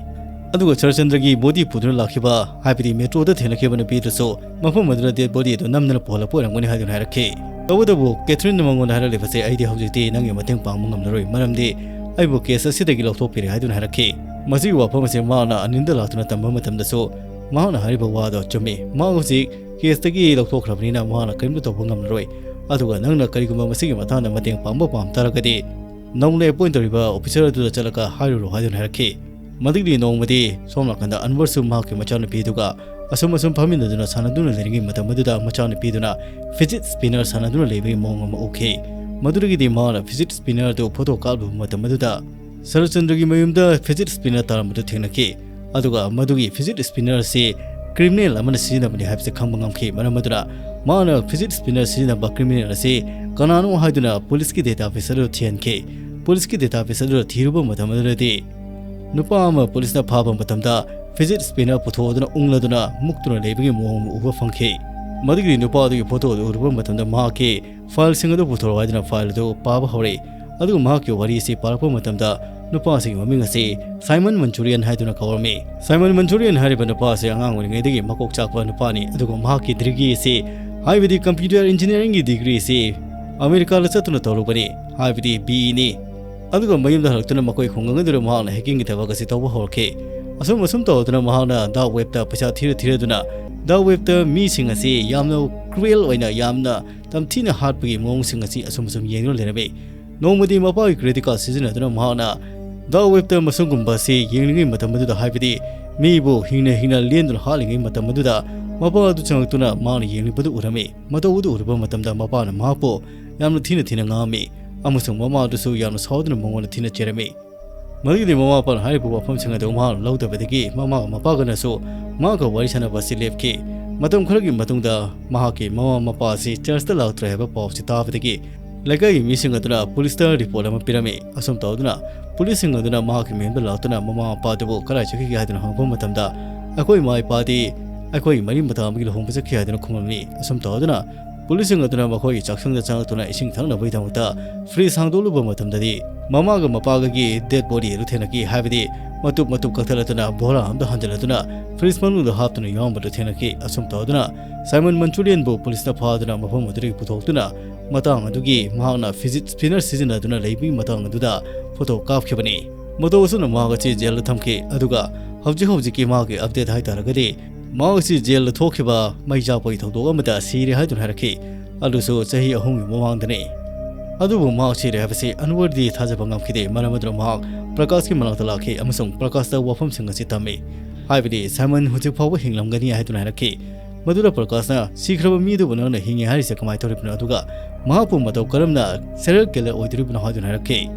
ꯑꯗꯨꯒ ꯁꯔꯆꯟꯗ꯭ꯔꯒꯤ body ꯄꯨꯗꯨꯅ ꯂꯥꯛꯈꯤꯕ, ꯍꯥꯏꯕꯗꯤ metroꯗ ꯊꯦꯡꯅꯈꯤꯕ ꯅꯨꯄꯤ ꯑꯗꯨꯁꯨ ꯃꯐꯝ ꯑꯗꯨꯗ dead body ꯑꯗꯨ ꯅꯝꯗꯅ ꯄꯨꯍꯜꯂꯛꯄ ꯑꯣꯏꯔꯝꯒꯅꯤ ꯍꯥꯏꯗꯨꯅ ꯍꯥꯏꯔꯛꯈꯤ꯫ ꯇꯧꯕꯇꯕꯨ ꯀꯦꯊ꯭ꯔꯤꯟꯅ ꯃꯉꯣꯟꯗ ꯍꯥꯏꯔꯛꯂꯤꯕꯁꯦ, "ꯑꯩꯗꯤ ꯍꯧꯖꯤꯛꯇꯤ ꯅꯪꯒꯤ ꯃꯇꯦꯡ ꯄꯥꯡꯕ ꯉꯝꯂꯔꯣꯏ, ꯃꯔꯝꯗꯤ ꯑꯩꯕꯨ case ꯑꯁꯤꯗꯒꯤ ꯂꯧꯊꯣꯛꯄꯤꯔꯦ" ꯍꯥꯏꯗꯨꯅ ꯍꯥꯏꯔꯛꯈꯤ꯫ ꯃꯁꯤꯒꯤ ꯋꯥꯐꯝ ꯑꯁꯤ ꯃꯍꯥꯛꯅ ꯑꯅꯤꯜꯗ ꯂꯥꯛꯇꯨꯅ ꯇꯝꯕ ꯃꯇꯝꯗꯁꯨ ꯃꯍꯥꯛꯅ ꯍꯥꯏꯔꯤꯕ ꯋꯥꯗꯣ ꯆꯨꯝꯃꯤ꯫ ꯃꯍꯥꯛ ꯍꯧꯖꯤꯛ caseꯇꯒꯤ ꯂꯧꯊꯣꯛꯈ꯭ꯔꯕꯅꯤꯅ ꯃꯍꯥꯛꯅ ꯀꯔꯤꯝꯇ ꯇꯧꯕ ꯉꯝꯂꯔꯣꯏ꯫ ꯑꯗꯨꯒ ꯅꯪꯅ ꯀꯔꯤꯒꯨꯝꯕ ꯃꯁꯤꯒꯤ ꯃꯇꯥꯡꯗ ꯃꯇꯦꯡ ꯄꯥꯡꯕ ꯄꯥꯝ ꯇꯥꯔꯒꯗꯤ, ꯅꯧꯅ appoint ꯇꯧꯔꯤꯕ officer ꯑꯗꯨꯗ ꯆꯠꯂꯒ ꯍꯥꯏꯔꯨꯔꯣ ꯍꯥꯏꯗꯨꯅ ꯍꯥꯏꯔꯛꯈꯤ꯫ ꯃꯗꯨꯒꯤ ꯅꯣꯡꯃꯗꯤ ꯁꯣꯝ ꯅꯥꯀꯟꯗ ꯑꯟꯋꯔꯁꯨ ꯃꯍꯥꯛꯀꯤ ꯃꯆꯥꯅꯨꯄꯤꯗꯨꯒ ꯑꯁꯨꯝ ꯑꯁꯨꯝ ꯐꯝꯃꯤꯟꯅꯗꯨꯅ ꯁꯥꯟꯅꯗꯨꯅ ꯂꯩꯔꯤꯉꯩ ꯃꯇꯝ ꯑꯗꯨꯗ ꯃꯆꯥꯅꯨꯄꯤꯗꯨꯅ fidget spinner ꯁꯥꯟꯅꯗꯨꯅ ꯂꯩꯕꯒꯤ ꯃꯑꯣꯡ ꯑꯃ ꯎꯈꯤ꯫ ꯃꯗꯨꯗꯒꯤꯗꯤ ꯃꯍꯥꯛꯅ fidget spinner ꯑꯗꯨ photo ꯀꯥꯞꯂꯨꯕ ꯃꯇꯝ ꯑꯗꯨꯗ ꯁꯔꯆꯟꯗ꯭ꯔꯒꯤ ꯃꯌꯨꯝꯗ fidget spinner ꯇꯥꯔꯝꯕꯗꯨ ꯊꯦꯡꯅꯈꯤ꯫ ꯑꯗꯨꯒ ꯃꯗꯨꯒꯤ fidget spinner ꯑꯁꯤ criminal ꯑꯃꯅ ꯁꯤꯖꯤꯟꯅꯕꯅꯤ ꯍꯥꯏꯕꯁꯤ ꯈꯪꯕ ꯉꯝꯈꯤ꯫ ꯃꯔꯝ ꯑꯗꯨꯅ ꯃꯍꯥꯛꯅ fidget spinner ꯁꯤꯖꯤꯟꯅꯕ criminal ꯑꯁꯤ ꯀꯅꯥꯅꯣ ꯍꯥꯏꯗꯨꯅ policeꯀꯤ database ꯑꯗꯨ ꯊꯤꯍꯟꯈꯤ꯫ ꯄꯨꯂꯤꯁꯀꯤ ꯗꯦꯇꯥꯕꯦꯁ ꯑꯗꯨꯗ ꯊꯤꯔꯨꯕ ꯃꯇꯝ ꯑꯗꯨꯗꯗꯤ ꯅꯨꯄꯥ ꯑꯃ ꯄꯨꯂꯤꯁꯅ ꯐꯥꯕ ꯃꯇꯝꯗ ꯐꯤꯖꯤꯠ ꯁ꯭ꯄꯤꯟꯅꯔ ꯄꯨꯊꯣꯛꯗꯨꯅ ꯎꯪꯂꯗꯨꯅ ꯃꯨꯛꯇꯨꯅ ꯂꯩꯕꯒꯤ ꯃꯑꯣꯡ ꯑꯃ ꯎꯕ ꯐꯪꯈꯤ꯫ ꯃꯗꯨꯒꯤꯗꯤ ꯅꯨꯄꯥ ꯑꯗꯨꯒꯤ ꯐꯣꯇꯣ ꯑꯗꯨ ꯎꯔꯨꯕ ꯃꯇꯝꯗ ꯃꯍꯥꯛꯀꯤ ꯐꯥꯏꯜꯁꯤꯡ ꯑꯗꯨ ꯄꯨꯊꯣꯔꯛꯑꯣ ꯍꯥꯏꯗꯨꯅ ꯐꯥꯏꯜ ꯑꯗꯨ ꯄꯥꯕ ꯍꯧꯔꯛꯏ꯫ ꯑꯗꯨꯒ ꯃꯍꯥꯛꯀꯤ ꯋꯥꯔꯤ ꯑꯁꯤ ꯄꯥꯔꯛꯄ ꯃꯇꯝꯗ ꯅꯨꯄꯥꯁꯤꯒꯤ ꯃꯃꯤꯡ ꯑꯁꯤ ꯁꯥꯏꯃꯟ ꯃꯟꯆꯨꯔꯤꯌꯟ ꯍꯥꯏꯗꯨꯅ ꯀꯧꯔꯝꯃꯤ꯫ ꯁꯥꯏꯃꯟ ꯃꯟꯆꯨꯔꯤꯌꯟ ꯍꯥꯏꯔꯤꯕ ꯅꯨꯄꯥ ꯑꯁꯤ ꯑꯉꯥꯡ ꯑꯣꯏꯔꯤꯉꯩꯗꯒꯤ ꯃꯀꯣꯛ ꯆꯥꯛꯄ ꯅꯨꯄꯥꯅꯤ, ꯑꯗꯨꯒ ꯃꯍꯥꯛꯀꯤ ꯗꯤꯒ꯭ꯔꯤ ꯑꯁꯤ, ꯍꯥꯏꯕꯗꯤ ꯀꯝꯄ꯭ꯌꯨꯇꯔ ꯏꯟꯖꯤꯅꯤꯌꯥꯔꯤꯡꯒꯤ ꯗꯤꯒ꯭ꯔꯤ ꯑꯁꯤ ꯑꯃꯦꯔꯤꯀꯥꯗ ꯆꯠꯇꯨꯅ ꯇꯧꯔꯨꯕꯅꯤ, ꯍꯥꯏꯕꯗꯤ ꯕꯤ ꯏꯅꯤ꯫ ꯑꯗꯨꯒ ꯃꯌꯨꯝꯗ ꯍꯜꯂꯛꯇꯨꯅ ꯃꯈꯣꯏ ꯈꯨꯡꯒꯪ ꯑꯗꯨꯗ ꯃꯍꯥꯛꯅ ꯍꯦꯀꯤꯡꯒꯤ ꯊꯕꯛ ꯑꯁꯤ ꯇꯧꯕ ꯍꯧꯔꯛꯈꯤ꯫ ꯑꯁꯨꯝ ꯑꯁꯨꯝ ꯇꯧꯗꯨꯅ ꯃꯍꯥꯛꯅ ꯗꯥꯔꯛ ꯋꯦꯕꯇ ꯄꯩꯁꯥ ꯊꯤꯔ ꯊꯤꯔꯗꯨꯅ ꯗꯥꯔꯛ ꯋꯦꯕꯇ ꯃꯤꯁꯤꯡ ꯑꯁꯤ ꯌꯥꯝꯅ ꯀ꯭ꯔꯨꯑꯦꯜ ꯑꯣꯏꯅ, ꯌꯥꯝꯅ ꯇꯝꯊꯤꯅ ꯍꯥꯠꯄꯒꯤ ꯃꯑꯣꯡꯁꯤꯡ ꯑꯁꯤ ꯑꯁꯨꯝ ꯑꯁꯨꯝ ꯌꯦꯡꯗꯨꯅ ꯂꯩꯔꯝꯃꯤ꯫ ꯅꯣꯡꯃꯗꯤ ꯃꯄꯥꯒꯤ ꯀ꯭ꯔꯦꯗꯤꯠ ꯀꯥꯔꯗ ꯁꯤꯖꯤꯟꯅꯗꯨꯅ ꯃꯍꯥꯛꯅ ꯗꯥꯔꯛ ꯋꯦꯕꯇ ꯃꯁꯨꯝꯒꯨꯝꯕ ꯑꯁꯤ ꯌꯦꯡꯂꯤꯉꯩ ꯃꯇꯝ ꯑꯗꯨꯗ, ꯍꯥꯏꯕꯗꯤ ꯃꯤꯕꯨ ꯍꯤꯡꯅ ꯍꯤꯡꯅ ꯂꯦꯟꯗꯨꯅ ꯍꯥꯠꯂꯤꯉꯩ ꯃꯇꯝ ꯑꯗꯨꯗ, ꯃꯄꯥ ꯑꯗꯨ ꯆꯪꯂꯛꯇꯨꯅ ꯃꯍꯥꯛꯅ ꯌꯦꯡꯂꯤꯕꯗꯨ ꯎꯔꯝꯃꯤ꯫ ꯃꯇꯧ ꯑꯗꯨ ꯎꯔꯨꯕ ꯃꯇꯝꯗ ꯃꯄꯥꯅ ꯃꯍꯥꯛꯄꯨ ꯌꯥꯝꯅ ꯊꯤꯅ ꯊꯤꯅ ꯉꯥꯡꯉꯝꯃꯤ, ꯑꯃꯁꯨꯡ ꯃꯃꯥ ꯑꯗꯨꯁꯨ ꯌꯥꯝꯅ ꯁꯥꯎꯗꯨꯅ ꯃꯉꯣꯟꯗ ꯊꯤꯅ ꯆꯩꯔꯝꯃꯤ꯫ ꯃꯗꯨꯒꯤꯗꯤ ꯃꯃꯥ ꯃꯄꯥꯅ ꯍꯥꯏꯔꯤꯕ ꯋꯥꯐꯝꯁꯤꯡ ꯑꯗꯨ ꯃꯍꯥꯛꯅ ꯂꯧꯗꯕꯗꯒꯤ ꯃꯃꯥꯒ ꯃꯄꯥꯒꯅꯁꯨ ꯃꯍꯥꯛꯀ ꯋꯥꯔꯤ ꯁꯥꯟꯅꯕ ꯑꯁꯤ ꯂꯦꯞꯈꯤ꯫ ꯃꯇꯝ ꯈꯔꯒꯤ ꯃꯇꯨꯡꯗ ꯃꯍꯥꯛꯀꯤ ꯃꯃꯥ ꯃꯄꯥ ꯑꯁꯤ ꯆꯔꯆꯇ ꯂꯥꯛꯇ꯭ꯔꯦ ꯍꯥꯏꯕ ꯄꯥꯎ ꯑꯁꯤ ꯇꯥꯕꯗꯒꯤ ꯂꯩꯀꯥꯏꯒꯤ ꯃꯤꯁꯤꯡ ꯑꯗꯨꯅ ꯄꯨꯂꯤꯁꯇ ꯔꯤꯄꯣꯔꯠ ꯑꯃ ꯄꯤꯔꯝꯃꯤ꯫ ꯑꯁꯨꯝ ꯇꯧꯗꯨꯅ ꯄꯨꯂꯤꯁꯁꯤꯡ ꯑꯗꯨꯅ ꯃꯍꯥꯛꯀꯤ ꯃꯌꯨꯝꯗ ꯂꯥꯛꯇꯨꯅ ꯃꯃꯥ ꯃꯄꯥ ꯑꯗꯨꯕꯨ ꯀꯗꯥꯏ ꯆꯠꯈꯤꯒꯦ ꯍꯥꯏꯗꯨꯅ ꯍꯪꯂꯛꯄ ꯃꯇꯝꯗ, "ꯑꯩꯈꯣꯏ ꯏꯃꯥ ꯏꯄꯥꯗꯤ ꯑꯩꯈꯣꯏ ꯃꯔꯤ ꯃꯇꯥ ꯑꯃꯒꯤ ꯂꯨꯍꯣꯡꯕ ꯆꯠꯈꯤ" ꯍꯥꯏꯗꯨꯅ ꯈꯨꯝꯂꯝꯃꯤ꯫ ꯑꯁꯨꯝ ꯇꯧꯗꯨꯅ ꯄꯨꯂꯤꯁꯁꯤꯡ ꯑꯗꯨꯅ ꯃꯈꯣꯏꯒꯤ ꯆꯥꯛꯁꯪꯗ ꯆꯪꯂꯛꯇꯨꯅ ꯏꯁꯤꯡ ꯊꯛꯅꯕꯒꯤꯗꯃꯛꯇ ꯐ꯭ꯔꯤꯖ ꯍꯥꯡꯗꯣꯛꯂꯨꯕ ꯃꯇꯝꯗꯗꯤ ꯃꯃꯥꯒ ꯃꯄꯥꯒꯒꯤ ꯗꯦꯗ ꯕꯣꯗꯤ ꯑꯗꯨ ꯊꯦꯡꯅꯈꯤ, ꯍꯥꯏꯕꯗꯤ ꯃꯇꯨꯞ ꯃꯇꯨꯞ ꯀꯛꯊꯠꯂꯗꯨꯅ ꯕꯣꯔꯥ ꯑꯃꯗ ꯍꯟꯖꯤꯜꯂꯗꯨꯅ ꯐ꯭ꯔꯤꯖ ꯃꯅꯨꯡꯗ ꯍꯥꯞꯇꯨꯅ ꯌꯥꯎꯔꯝꯕꯗꯨ ꯊꯦꯡꯅꯈꯤ꯫ ꯑꯁꯨꯝ ꯇꯧꯗꯨꯅ ꯁꯥꯏꯃꯟ ꯃꯟꯆꯨꯔꯤꯌꯟꯕꯨ ꯄꯨꯂꯤꯁꯅ ꯐꯥꯗꯨꯅ ꯃꯐꯝ ꯑꯗꯨꯗꯒꯤ ꯄꯨꯊꯣꯛꯇꯨꯅ ꯃꯇꯥꯡ ꯑꯗꯨꯒꯤ ꯃꯍꯥꯛꯅ ꯐꯤꯖꯤꯠ ꯁ꯭ꯄꯤꯟꯅꯔ ꯁꯤꯖꯤꯟꯅꯗꯨꯅ ꯂꯩꯕꯒꯤ ꯃꯇꯥꯡ ꯑꯗꯨꯗ ꯐꯣꯇꯣ ꯀꯥꯞꯈꯤꯕꯅꯤ꯫ ꯃꯇꯧ ꯑꯁꯨꯝꯅ ꯃꯍꯥꯛ ꯑꯁꯤ ꯖꯦꯜꯗ ꯊꯝꯈꯤ, ꯑꯗꯨꯒ ꯍꯧꯖꯤꯛ ꯍꯧꯖꯤꯛꯀꯤ ꯃꯍꯥꯛꯀꯤ ꯑꯞꯗꯦꯠ ꯍꯥꯏꯇꯥꯔꯒꯗꯤ ꯃꯍꯥꯛ ꯑꯁꯤ ꯖꯦꯜꯗ ꯊꯣꯛꯈꯤꯕ ꯃꯩ ꯆꯥꯛꯄꯒꯤ ꯊꯧꯗꯣꯛ ꯑꯃꯗ ꯁꯤꯔꯦ ꯍꯥꯏꯗꯨꯅ ꯍꯥꯏꯔꯛꯈꯤ꯫ ꯑꯗꯨꯁꯨ ꯆꯍꯤ ꯑꯍꯨꯝꯒꯤ ꯃꯃꯥꯡꯗꯅꯤ꯫ ꯑꯗꯨꯕꯨ ꯃꯍꯥꯛ ꯁꯤꯔꯦ ꯍꯥꯏꯕꯁꯤ ꯑꯟꯋꯔꯗꯤ ꯊꯥꯖꯕ ꯉꯝꯈꯤꯗꯦ, ꯃꯔꯝ ꯑꯗꯨꯅ ꯃꯍꯥꯛ ꯄ꯭ꯔꯀꯥꯁꯀꯤ ꯃꯅꯥꯛꯇ ꯂꯥꯛꯈꯤ ꯑꯃꯁꯨꯡ ꯄ꯭ꯔꯀꯥꯁꯇ ꯋꯥꯐꯝꯁꯤꯡ ꯑꯁꯤ ꯇꯝꯃꯤ, ꯍꯥꯏꯕꯗꯤ ꯁꯥꯏꯃꯟ ꯍꯧꯖꯤꯛ ꯐꯥꯎꯕ ꯍꯤꯡꯂꯝꯒꯅꯤ ꯍꯥꯏꯗꯨꯅ ꯍꯥꯏꯔꯛꯈꯤ꯫ ꯃꯗꯨꯗ ꯄ꯭ꯔꯀꯥꯁꯅ, "ꯁꯤꯈ꯭ꯔꯕ ꯃꯤꯗꯨꯕꯨ ꯅꯪꯅ ꯍꯤꯡꯉꯤ ꯍꯥꯏꯔꯤꯁꯦ ꯀꯃꯥꯏꯅ ꯇꯧꯔꯤꯕꯅꯣ? ꯑꯗꯨꯒ ꯃꯍꯥꯛꯄꯨ ꯃꯇꯧ ꯀꯔꯝꯅ ꯁꯦꯔꯤꯌꯦꯜ ꯀꯤꯂꯔ ꯑꯣꯏꯗꯣꯔꯤꯕꯅꯣ?" ꯍꯥꯏꯗꯨꯅ ꯍꯥꯏꯔꯛꯈꯤ꯫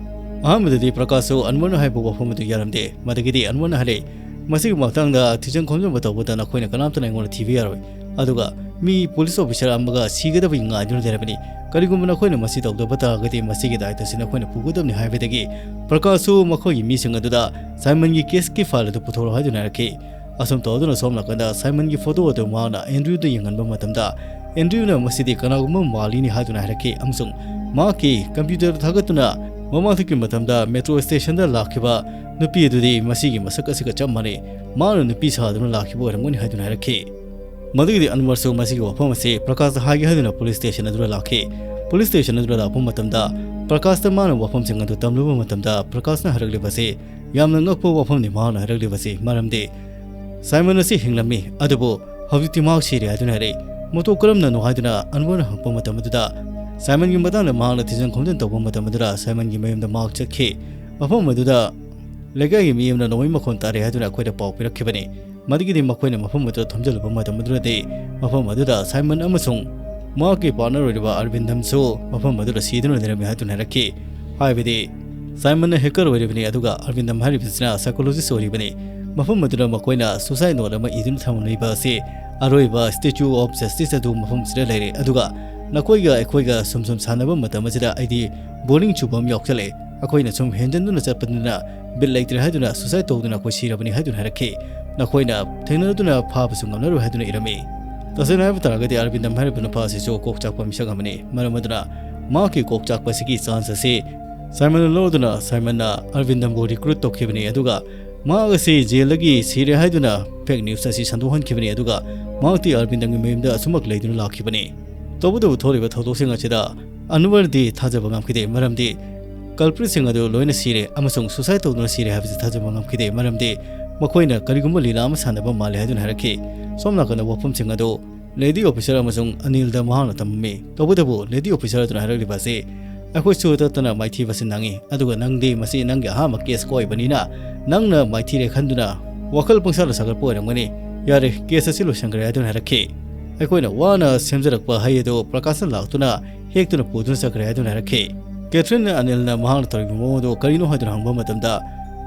ꯑꯍꯥꯟꯕꯗꯗꯤ ꯄ꯭ꯔꯀꯥꯁꯁꯨ ꯑꯟꯋꯔꯅ ꯍꯥꯏꯕ ꯋꯥꯐꯝ ꯑꯗꯨ ꯌꯥꯔꯝꯗꯦ꯫ ꯃꯗꯨꯒꯤꯗꯤ ꯑꯟꯋꯔꯅ ꯍꯥꯏꯔꯛꯏ, "ꯃꯁꯤꯒꯤ ꯃꯇꯥꯡꯗ ꯊꯤꯖꯤꯟ ꯈꯣꯝꯖꯤꯟꯕ ꯇꯧꯕꯗ ꯅꯈꯣꯏꯅ ꯀꯅꯥꯝꯇꯅ ꯑꯩꯉꯣꯟꯗ ꯊꯤꯕ ꯌꯥꯔꯣꯏ꯫ ꯑꯗꯨꯒ ꯃꯤ ꯄꯨꯂꯤꯁ ꯑꯣꯐꯤꯁꯥꯔ ꯑꯃꯒ ꯁꯤꯒꯗꯕꯒꯤ ꯉꯥꯏꯗꯨꯅ ꯂꯩꯔꯕꯅꯤ꯫ ꯀꯔꯤꯒꯨꯝꯕ ꯅꯈꯣꯏꯅ ꯃꯁꯤ ꯇꯧꯗꯕ ꯇꯥꯔꯒꯗꯤ ꯃꯁꯤꯒꯤ ꯗꯥꯏꯇ꯭ꯋꯁꯤ ꯅꯈꯣꯏꯅ ꯄꯨꯒꯗꯕꯅꯤ" ꯍꯥꯏꯕꯗꯒꯤ ꯄ꯭ꯔꯀꯥꯁꯁꯨ ꯃꯈꯣꯏꯒꯤ ꯃꯤꯁꯤꯡ ꯑꯗꯨꯗ ꯁꯥꯏꯃꯟꯒꯤ ꯀꯦꯁꯀꯤ ꯐꯥꯏꯜ ꯑꯗꯨ ꯄꯨꯊꯣꯔꯛꯎ ꯍꯥꯏꯗꯨꯅ ꯍꯥꯏꯔꯛꯈꯤ꯫ ꯑꯁꯨꯝ ꯇꯧꯗꯨꯅ ꯁꯣꯝ ꯅꯥꯀꯟꯗ ꯁꯥꯏꯃꯟꯒꯤ ꯐꯣꯇꯣ ꯑꯗꯨ ꯃꯍꯥꯛꯅ ꯑꯦꯟꯗ꯭ꯔꯤꯌꯨꯗ ꯌꯦꯡꯍꯟꯕ ꯃꯇꯝꯗ, ꯑꯦꯟꯗ꯭ꯔꯤꯌꯨꯅ "ꯃꯁꯤꯗꯤ ꯀꯅꯥꯒꯨꯝꯕ ꯃꯥꯜꯂꯤꯅꯤ" ꯍꯥꯏꯗꯨꯅ ꯍꯥꯏꯔꯛꯈꯤ ꯑꯃꯁꯨꯡ ꯃꯍꯥꯛꯀꯤ ꯀꯝꯄ꯭ꯌꯨꯇꯔꯗ ꯊꯥꯒꯠꯇꯨꯅ ꯃꯃꯥꯡꯊꯛꯀꯤ ꯃꯇꯝꯗ ꯃꯦꯇ꯭ꯔꯣ ꯁ꯭ꯇꯦꯁꯟꯗ ꯂꯥꯛꯈꯤꯕ ꯅꯨꯄꯤ ꯑꯗꯨꯗꯤ ꯃꯁꯤꯒꯤ ꯃꯁꯛ ꯑꯁꯤꯒ ꯆꯞ ꯃꯥꯟꯅꯩ, ꯃꯍꯥꯛꯅ ꯅꯨꯄꯤ ꯁꯥꯗꯨꯅ ꯂꯥꯛꯈꯤꯕ ꯑꯣꯏꯔꯝꯒꯅꯤ ꯍꯥꯏꯗꯨꯅ ꯍꯥꯏꯔꯛꯈꯤ꯫ ꯃꯗꯨꯒꯤꯗꯤ ꯑꯟꯋꯔꯁꯨ ꯃꯁꯤꯒꯤ ꯋꯥꯐꯝ ꯑꯁꯤ ꯄ꯭ꯔꯀꯥꯁꯇ ꯍꯥꯏꯒꯦ ꯍꯥꯏꯗꯨꯅ ꯄꯨꯂꯤꯁ ꯁ꯭ꯇꯦꯁꯟ ꯑꯗꯨꯗ ꯂꯥꯛꯈꯤ꯫ ꯄꯨꯂꯤꯁ ꯁ꯭ꯇꯦꯁꯟ ꯑꯗꯨꯗ ꯂꯥꯛꯄ ꯃꯇꯝꯗ ꯄ꯭ꯔꯀꯥꯁꯇ ꯃꯥꯅ ꯋꯥꯐꯝꯁꯤꯡ ꯑꯗꯨ ꯇꯝꯂꯨꯕ ꯃꯇꯝꯗ ꯄ꯭ꯔꯀꯥꯁꯅ ꯍꯥꯏꯔꯛꯂꯤꯕ ꯑꯁꯤ ꯌꯥꯝꯅ ꯉꯛꯄ ꯋꯥꯐꯝꯅꯤ ꯃꯍꯥꯛꯅ ꯍꯥꯏꯔꯛꯂꯤꯕꯁꯤ, ꯃꯔꯝꯗꯤ ꯁꯥꯏꯃꯟ ꯑꯁꯤ ꯍꯤꯡꯂꯝꯃꯤ, ꯑꯗꯨꯕꯨ ꯍꯧꯖꯤꯛꯇꯤ ꯃꯍꯥꯛ ꯁꯤꯔꯦ ꯍꯥꯏꯗꯨꯅ ꯍꯥꯏꯔꯛꯏ꯫ "ꯃꯇꯧ ꯀꯔꯝꯅꯅꯣ?" ꯍꯥꯏꯗꯨꯅ ꯑꯟꯋꯔꯅ ꯍꯪꯂꯛꯄ ꯃꯇꯝ ꯑꯗꯨꯗ ꯁꯥꯏꯃꯟꯒꯤ ꯃꯇꯥꯡꯗ ꯃꯍꯥꯛꯅ ꯊꯤꯖꯤꯟ ꯈꯣꯝꯖꯤꯟ ꯇꯧꯕ ꯃꯇꯝ ꯑꯗꯨꯗ ꯁꯥꯏꯃꯟꯒꯤ ꯃꯌꯨꯝꯗ ꯃꯍꯥꯛ ꯆꯠꯈꯤ꯫ ꯃꯐꯝ ꯑꯗꯨꯗ ꯂꯩꯀꯥꯏꯒꯤ ꯃꯤ ꯑꯃꯅ ꯅꯣꯡꯃꯩ ꯃꯈꯣꯟ ꯇꯥꯔꯦ ꯍꯥꯏꯗꯨꯅ ꯑꯩꯈꯣꯏꯗ ꯄꯥꯎ ꯄꯤꯔꯛꯈꯤꯕꯅꯤ꯫ ꯃꯗꯨꯒꯤꯗꯤ ꯃꯈꯣꯏꯅ ꯃꯐꯝ ꯑꯗꯨꯗ ꯊꯣꯝꯖꯤꯜꯂꯨꯕ ꯃꯇꯝ ꯑꯗꯨꯗꯗꯤ ꯃꯐꯝ ꯑꯗꯨꯗ ꯁꯥꯏꯃꯟ ꯑꯃꯁꯨꯡ ꯃꯍꯥꯛꯀꯤ ꯄꯥꯔꯠꯅꯔ ꯑꯣꯏꯔꯤꯕ ꯑꯔꯕꯤꯟꯗꯝꯁꯨ ꯃꯐꯝ ꯑꯗꯨꯗ ꯁꯤꯗꯨꯅ ꯂꯩꯔꯝꯃꯤ ꯍꯥꯏꯗꯨꯅ ꯍꯥꯏꯔꯛꯈꯤ꯫ ꯍꯥꯏꯕꯗꯤ ꯁꯥꯏꯃꯟꯅ ꯍꯦꯀꯔ ꯑꯣꯏꯔꯤꯕꯅꯤ, ꯑꯗꯨꯒ ꯑꯔꯕꯤꯟꯗꯝ ꯍꯥꯏꯔꯤꯕꯁꯤꯅ ꯁꯥꯏꯀꯣꯂꯣꯖꯤꯁ ꯑꯣꯏꯔꯤꯕꯅꯤ꯫ ꯃꯐꯝ ꯑꯗꯨꯗ ꯃꯈꯣꯏꯅ ꯁꯨꯁꯥꯏꯗ ꯅꯣꯠ ꯑꯃ ꯏꯗꯨꯅ ꯊꯝꯂꯤꯕ ꯑꯁꯤ ꯑꯔꯣꯏꯕ ꯁ꯭ꯇꯦꯆꯨ ꯑꯣꯐ ꯖꯁꯇꯤꯁ ꯑꯗꯨ ꯃꯐꯝ ꯑꯁꯤꯗ ꯂꯩꯔꯦ, ꯑꯗꯨꯒ ꯅꯈꯣꯏꯒ ꯑꯩꯈꯣꯏꯒ ꯁꯨꯝ ꯁꯨꯝ ꯁꯥꯟꯅꯕ ꯃꯇꯝ ꯑꯁꯤꯗ ꯑꯩꯗꯤ ꯕꯣꯔꯤꯡ ꯆꯨꯕ ꯑꯃ ꯌꯥꯎꯁꯜꯂꯛꯑꯦ꯫ ꯑꯩꯈꯣꯏꯅ ꯁꯨꯝ ꯍꯦꯟꯖꯟꯗꯨꯅ ꯆꯠꯄꯅꯤꯅ ꯕꯤꯠ ꯂꯩꯇ꯭ꯔꯦ ꯍꯥꯏꯗꯨꯅ ꯁꯨꯁꯥꯏꯗ ꯇꯧꯗꯨꯅ ꯑꯩꯈꯣꯏ ꯁꯤꯔꯕꯅꯤ ꯍꯥꯏꯗꯨꯅ ꯍꯥꯏꯔꯛꯈꯤ꯫ ꯅꯈꯣꯏꯅ ꯊꯦꯡꯅꯗꯨꯅ ꯐꯥꯕꯁꯨ ꯉꯝꯂꯔꯣꯏ ꯍꯥꯏꯗꯨꯅ ꯏꯔꯝꯃꯤ꯫ ꯇꯁꯦꯡꯅ ꯍꯥꯏꯕ ꯇꯥꯔꯒꯗꯤ ꯑꯔꯕꯤꯟꯗꯝ ꯍꯥꯏꯔꯤꯕ ꯅꯨꯄꯥ ꯑꯁꯤꯁꯨ ꯀꯣꯛ ꯆꯥꯛꯄ ꯃꯤꯁꯛ ꯑꯃꯅꯤ꯫ ꯃꯔꯝ ꯑꯗꯨꯅ ꯃꯍꯥꯛꯀꯤ ꯀꯣꯛ ꯆꯥꯛꯄ ꯑꯁꯤꯒꯤ ꯆꯥꯟꯁ ꯑꯁꯤ ꯁꯥꯏꯃꯟꯅ ꯂꯧꯗꯨꯅ ꯁꯥꯏꯃꯟꯅ ꯑꯔꯕꯤꯟꯗꯝꯕꯨ ꯔꯤꯀ꯭ꯔꯨꯠ ꯇꯧꯈꯤꯕꯅꯤ, ꯑꯗꯨꯒ ꯃꯍꯥꯛ ꯑꯁꯤ ꯖꯦꯜꯗꯒꯤ ꯁꯤꯔꯦ ꯍꯥꯏꯗꯨꯅ ꯐꯦꯛ ꯅ꯭ꯌꯨꯁ ꯑꯁꯤ ꯁꯟꯗꯣꯛꯍꯟꯈꯤꯕꯅꯤ, ꯑꯗꯨꯒ ꯃꯍꯥꯛꯇꯤ ꯑꯔꯕꯤꯟꯗꯝꯒꯤ ꯃꯌꯨꯝꯗ ꯑꯁꯨꯃꯛ ꯂꯩꯗꯨꯅ ꯂꯥꯛꯈꯤꯕꯅꯤ꯫ ꯇꯧꯕꯇꯕꯨ ꯊꯣꯛꯂꯤꯕ ꯊꯧꯗꯣꯛꯁꯤꯡ ꯑꯁꯤꯗ ꯑꯟꯋꯔꯗꯤ ꯊꯥꯖꯕ ꯉꯝꯈꯤꯗꯦ, ꯃꯔꯝꯗꯤ ꯀꯜꯄ꯭ꯔꯤꯠꯁꯤꯡ ꯑꯗꯨ ꯂꯣꯏꯅ ꯁꯤꯔꯦ ꯑꯃꯁꯨꯡ ꯁꯨꯁꯥꯏꯗ ꯇꯧꯗꯨꯅ ꯁꯤꯔꯦ ꯍꯥꯏꯕꯁꯤ ꯊꯥꯖꯕ ꯉꯝꯈꯤꯗꯦ, ꯃꯔꯝꯗꯤ ꯃꯈꯣꯏꯅ ꯀꯔꯤꯒꯨꯝꯕ ꯂꯤꯂꯥ ꯑꯃ ꯁꯥꯟꯅꯕ ꯃꯥꯜꯂꯦ ꯍꯥꯏꯗꯨꯅ ꯍꯥꯏꯔꯛꯈꯤ꯫ ꯁꯣꯝ ꯅꯥꯀꯟꯗ ꯋꯥꯐꯝꯁꯤꯡ ꯑꯗꯨ ꯂꯦꯗꯤ ꯑꯣꯐꯤꯁꯥꯔ ꯑꯃꯁꯨꯡ ꯑꯅꯤꯜꯗ ꯃꯍꯥꯛꯅ ꯇꯝꯃꯝꯃꯤ꯫ ꯇꯧꯕꯇꯕꯨ ꯂꯦꯗꯤ ꯑꯣꯐꯤꯁꯥꯔ ꯑꯗꯨꯅ ꯍꯥꯏꯔꯛꯂꯤꯕ ꯑꯁꯤ, "ꯑꯩꯈꯣꯏꯁꯨ ꯇꯠꯇꯅ ꯃꯥꯏꯊꯤꯕꯁꯤ ꯅꯪꯉꯤ, ꯑꯗꯨꯒ ꯅꯪꯗꯤ ꯃꯁꯤ ꯅꯪꯒꯤ ꯑꯍꯥꯟꯕ ꯀꯦꯁ ꯑꯣꯏꯕꯅꯤꯅ ꯅꯪꯅ ꯃꯥꯏꯊꯤꯔꯦ ꯈꯟꯗꯨꯅ ꯋꯥꯈꯜ ꯄꯪꯁꯥꯗ ꯁꯥꯒꯠꯄ ꯑꯣꯏꯔꯝꯒꯅꯤ꯫ ꯌꯥꯔꯦ, ꯀꯦꯁ ꯑꯁꯤ ꯂꯣꯏꯁꯤꯟꯈ꯭ꯔꯦ" ꯍꯥꯏꯗꯨꯅ ꯍꯥꯏꯔꯛꯈꯤ꯫ ꯑꯩꯈꯣꯏꯅ ꯋꯥꯅ ꯁꯦꯝꯖꯔꯛꯄ ꯍꯩ ꯑꯗꯨ ꯄ꯭ꯔꯀꯥꯁꯅ ꯂꯥꯛꯇꯨꯅ ꯍꯦꯛꯇꯨꯅ ꯄꯨꯗꯨꯅ ꯆꯠꯈ꯭ꯔꯦ ꯍꯥꯏꯗꯨꯅ ꯍꯥꯏꯔꯛꯈꯤ꯫ ꯀꯦꯊ꯭ꯔꯤꯟꯅ ꯑꯅꯤꯜꯅ ꯃꯍꯥꯛꯅ ꯇꯧꯔꯤꯕ ꯃꯑꯣꯡ ꯑꯗꯨ ꯀꯔꯤꯅꯣ ꯍꯥꯏꯗꯨꯅ ꯍꯪꯕ ꯃꯇꯝꯗ,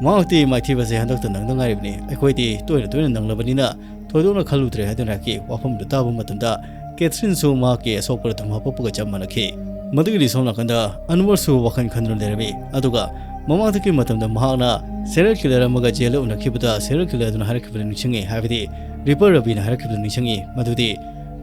ꯃꯍꯥꯛꯇꯤ ꯃꯥꯏꯊꯤꯕꯁꯦ ꯍꯟꯗꯛꯇ ꯅꯪꯗ ꯉꯥꯏꯔꯤꯕꯅꯤ, ꯑꯩꯈꯣꯏꯗꯤ ꯇꯣꯏꯅ ꯇꯣꯏꯅ ꯅꯪꯂꯕꯅꯤꯅ ꯊꯣꯏꯗꯣꯛꯅ ꯈꯜꯂꯨꯗ꯭ꯔꯦ ꯍꯥꯏꯗꯨꯅ ꯍꯥꯏꯔꯛꯈꯤ꯫ ꯋꯥꯐꯝꯗꯨ ꯇꯥꯕ ꯃꯇꯝꯗ ꯀꯦꯊ꯭ꯔꯤꯟꯁꯨ ꯃꯍꯥꯛꯀꯤ ꯑꯁꯣꯛꯄꯗ ꯊꯨꯝ ꯍꯥꯞꯄꯛꯄꯒ ꯆꯞ ꯃꯥꯟꯅꯈꯤ꯫ ꯃꯗꯨꯒꯤꯗꯤ ꯁꯣꯝ ꯅꯥꯀꯟꯗ ꯑꯟꯋꯔꯁꯨ ꯋꯥꯈꯜ ꯈꯟꯗꯨꯅ ꯂꯩꯔꯝꯃꯤ꯫ ꯑꯗꯨꯒ ꯃꯃꯥꯡꯗꯒꯤ ꯃꯇꯝꯗ ꯃꯍꯥꯛꯅ serial killer ꯑꯃꯒ ꯖꯦꯜꯗ ꯎꯅꯈꯤꯕꯗ serial killer ꯑꯗꯨꯅ ꯍꯥꯏꯔꯛꯈꯤꯕꯗꯨ ꯅꯤꯡꯁꯤꯡꯉꯤ, ꯍꯥꯏꯕꯗꯤ ꯔꯤꯄꯔ ꯔꯕꯤꯅ ꯍꯥꯏꯔꯛꯈꯤꯕꯗꯨ ꯅꯤꯡꯁꯤꯡꯉꯤ, ꯃꯗꯨꯗꯤ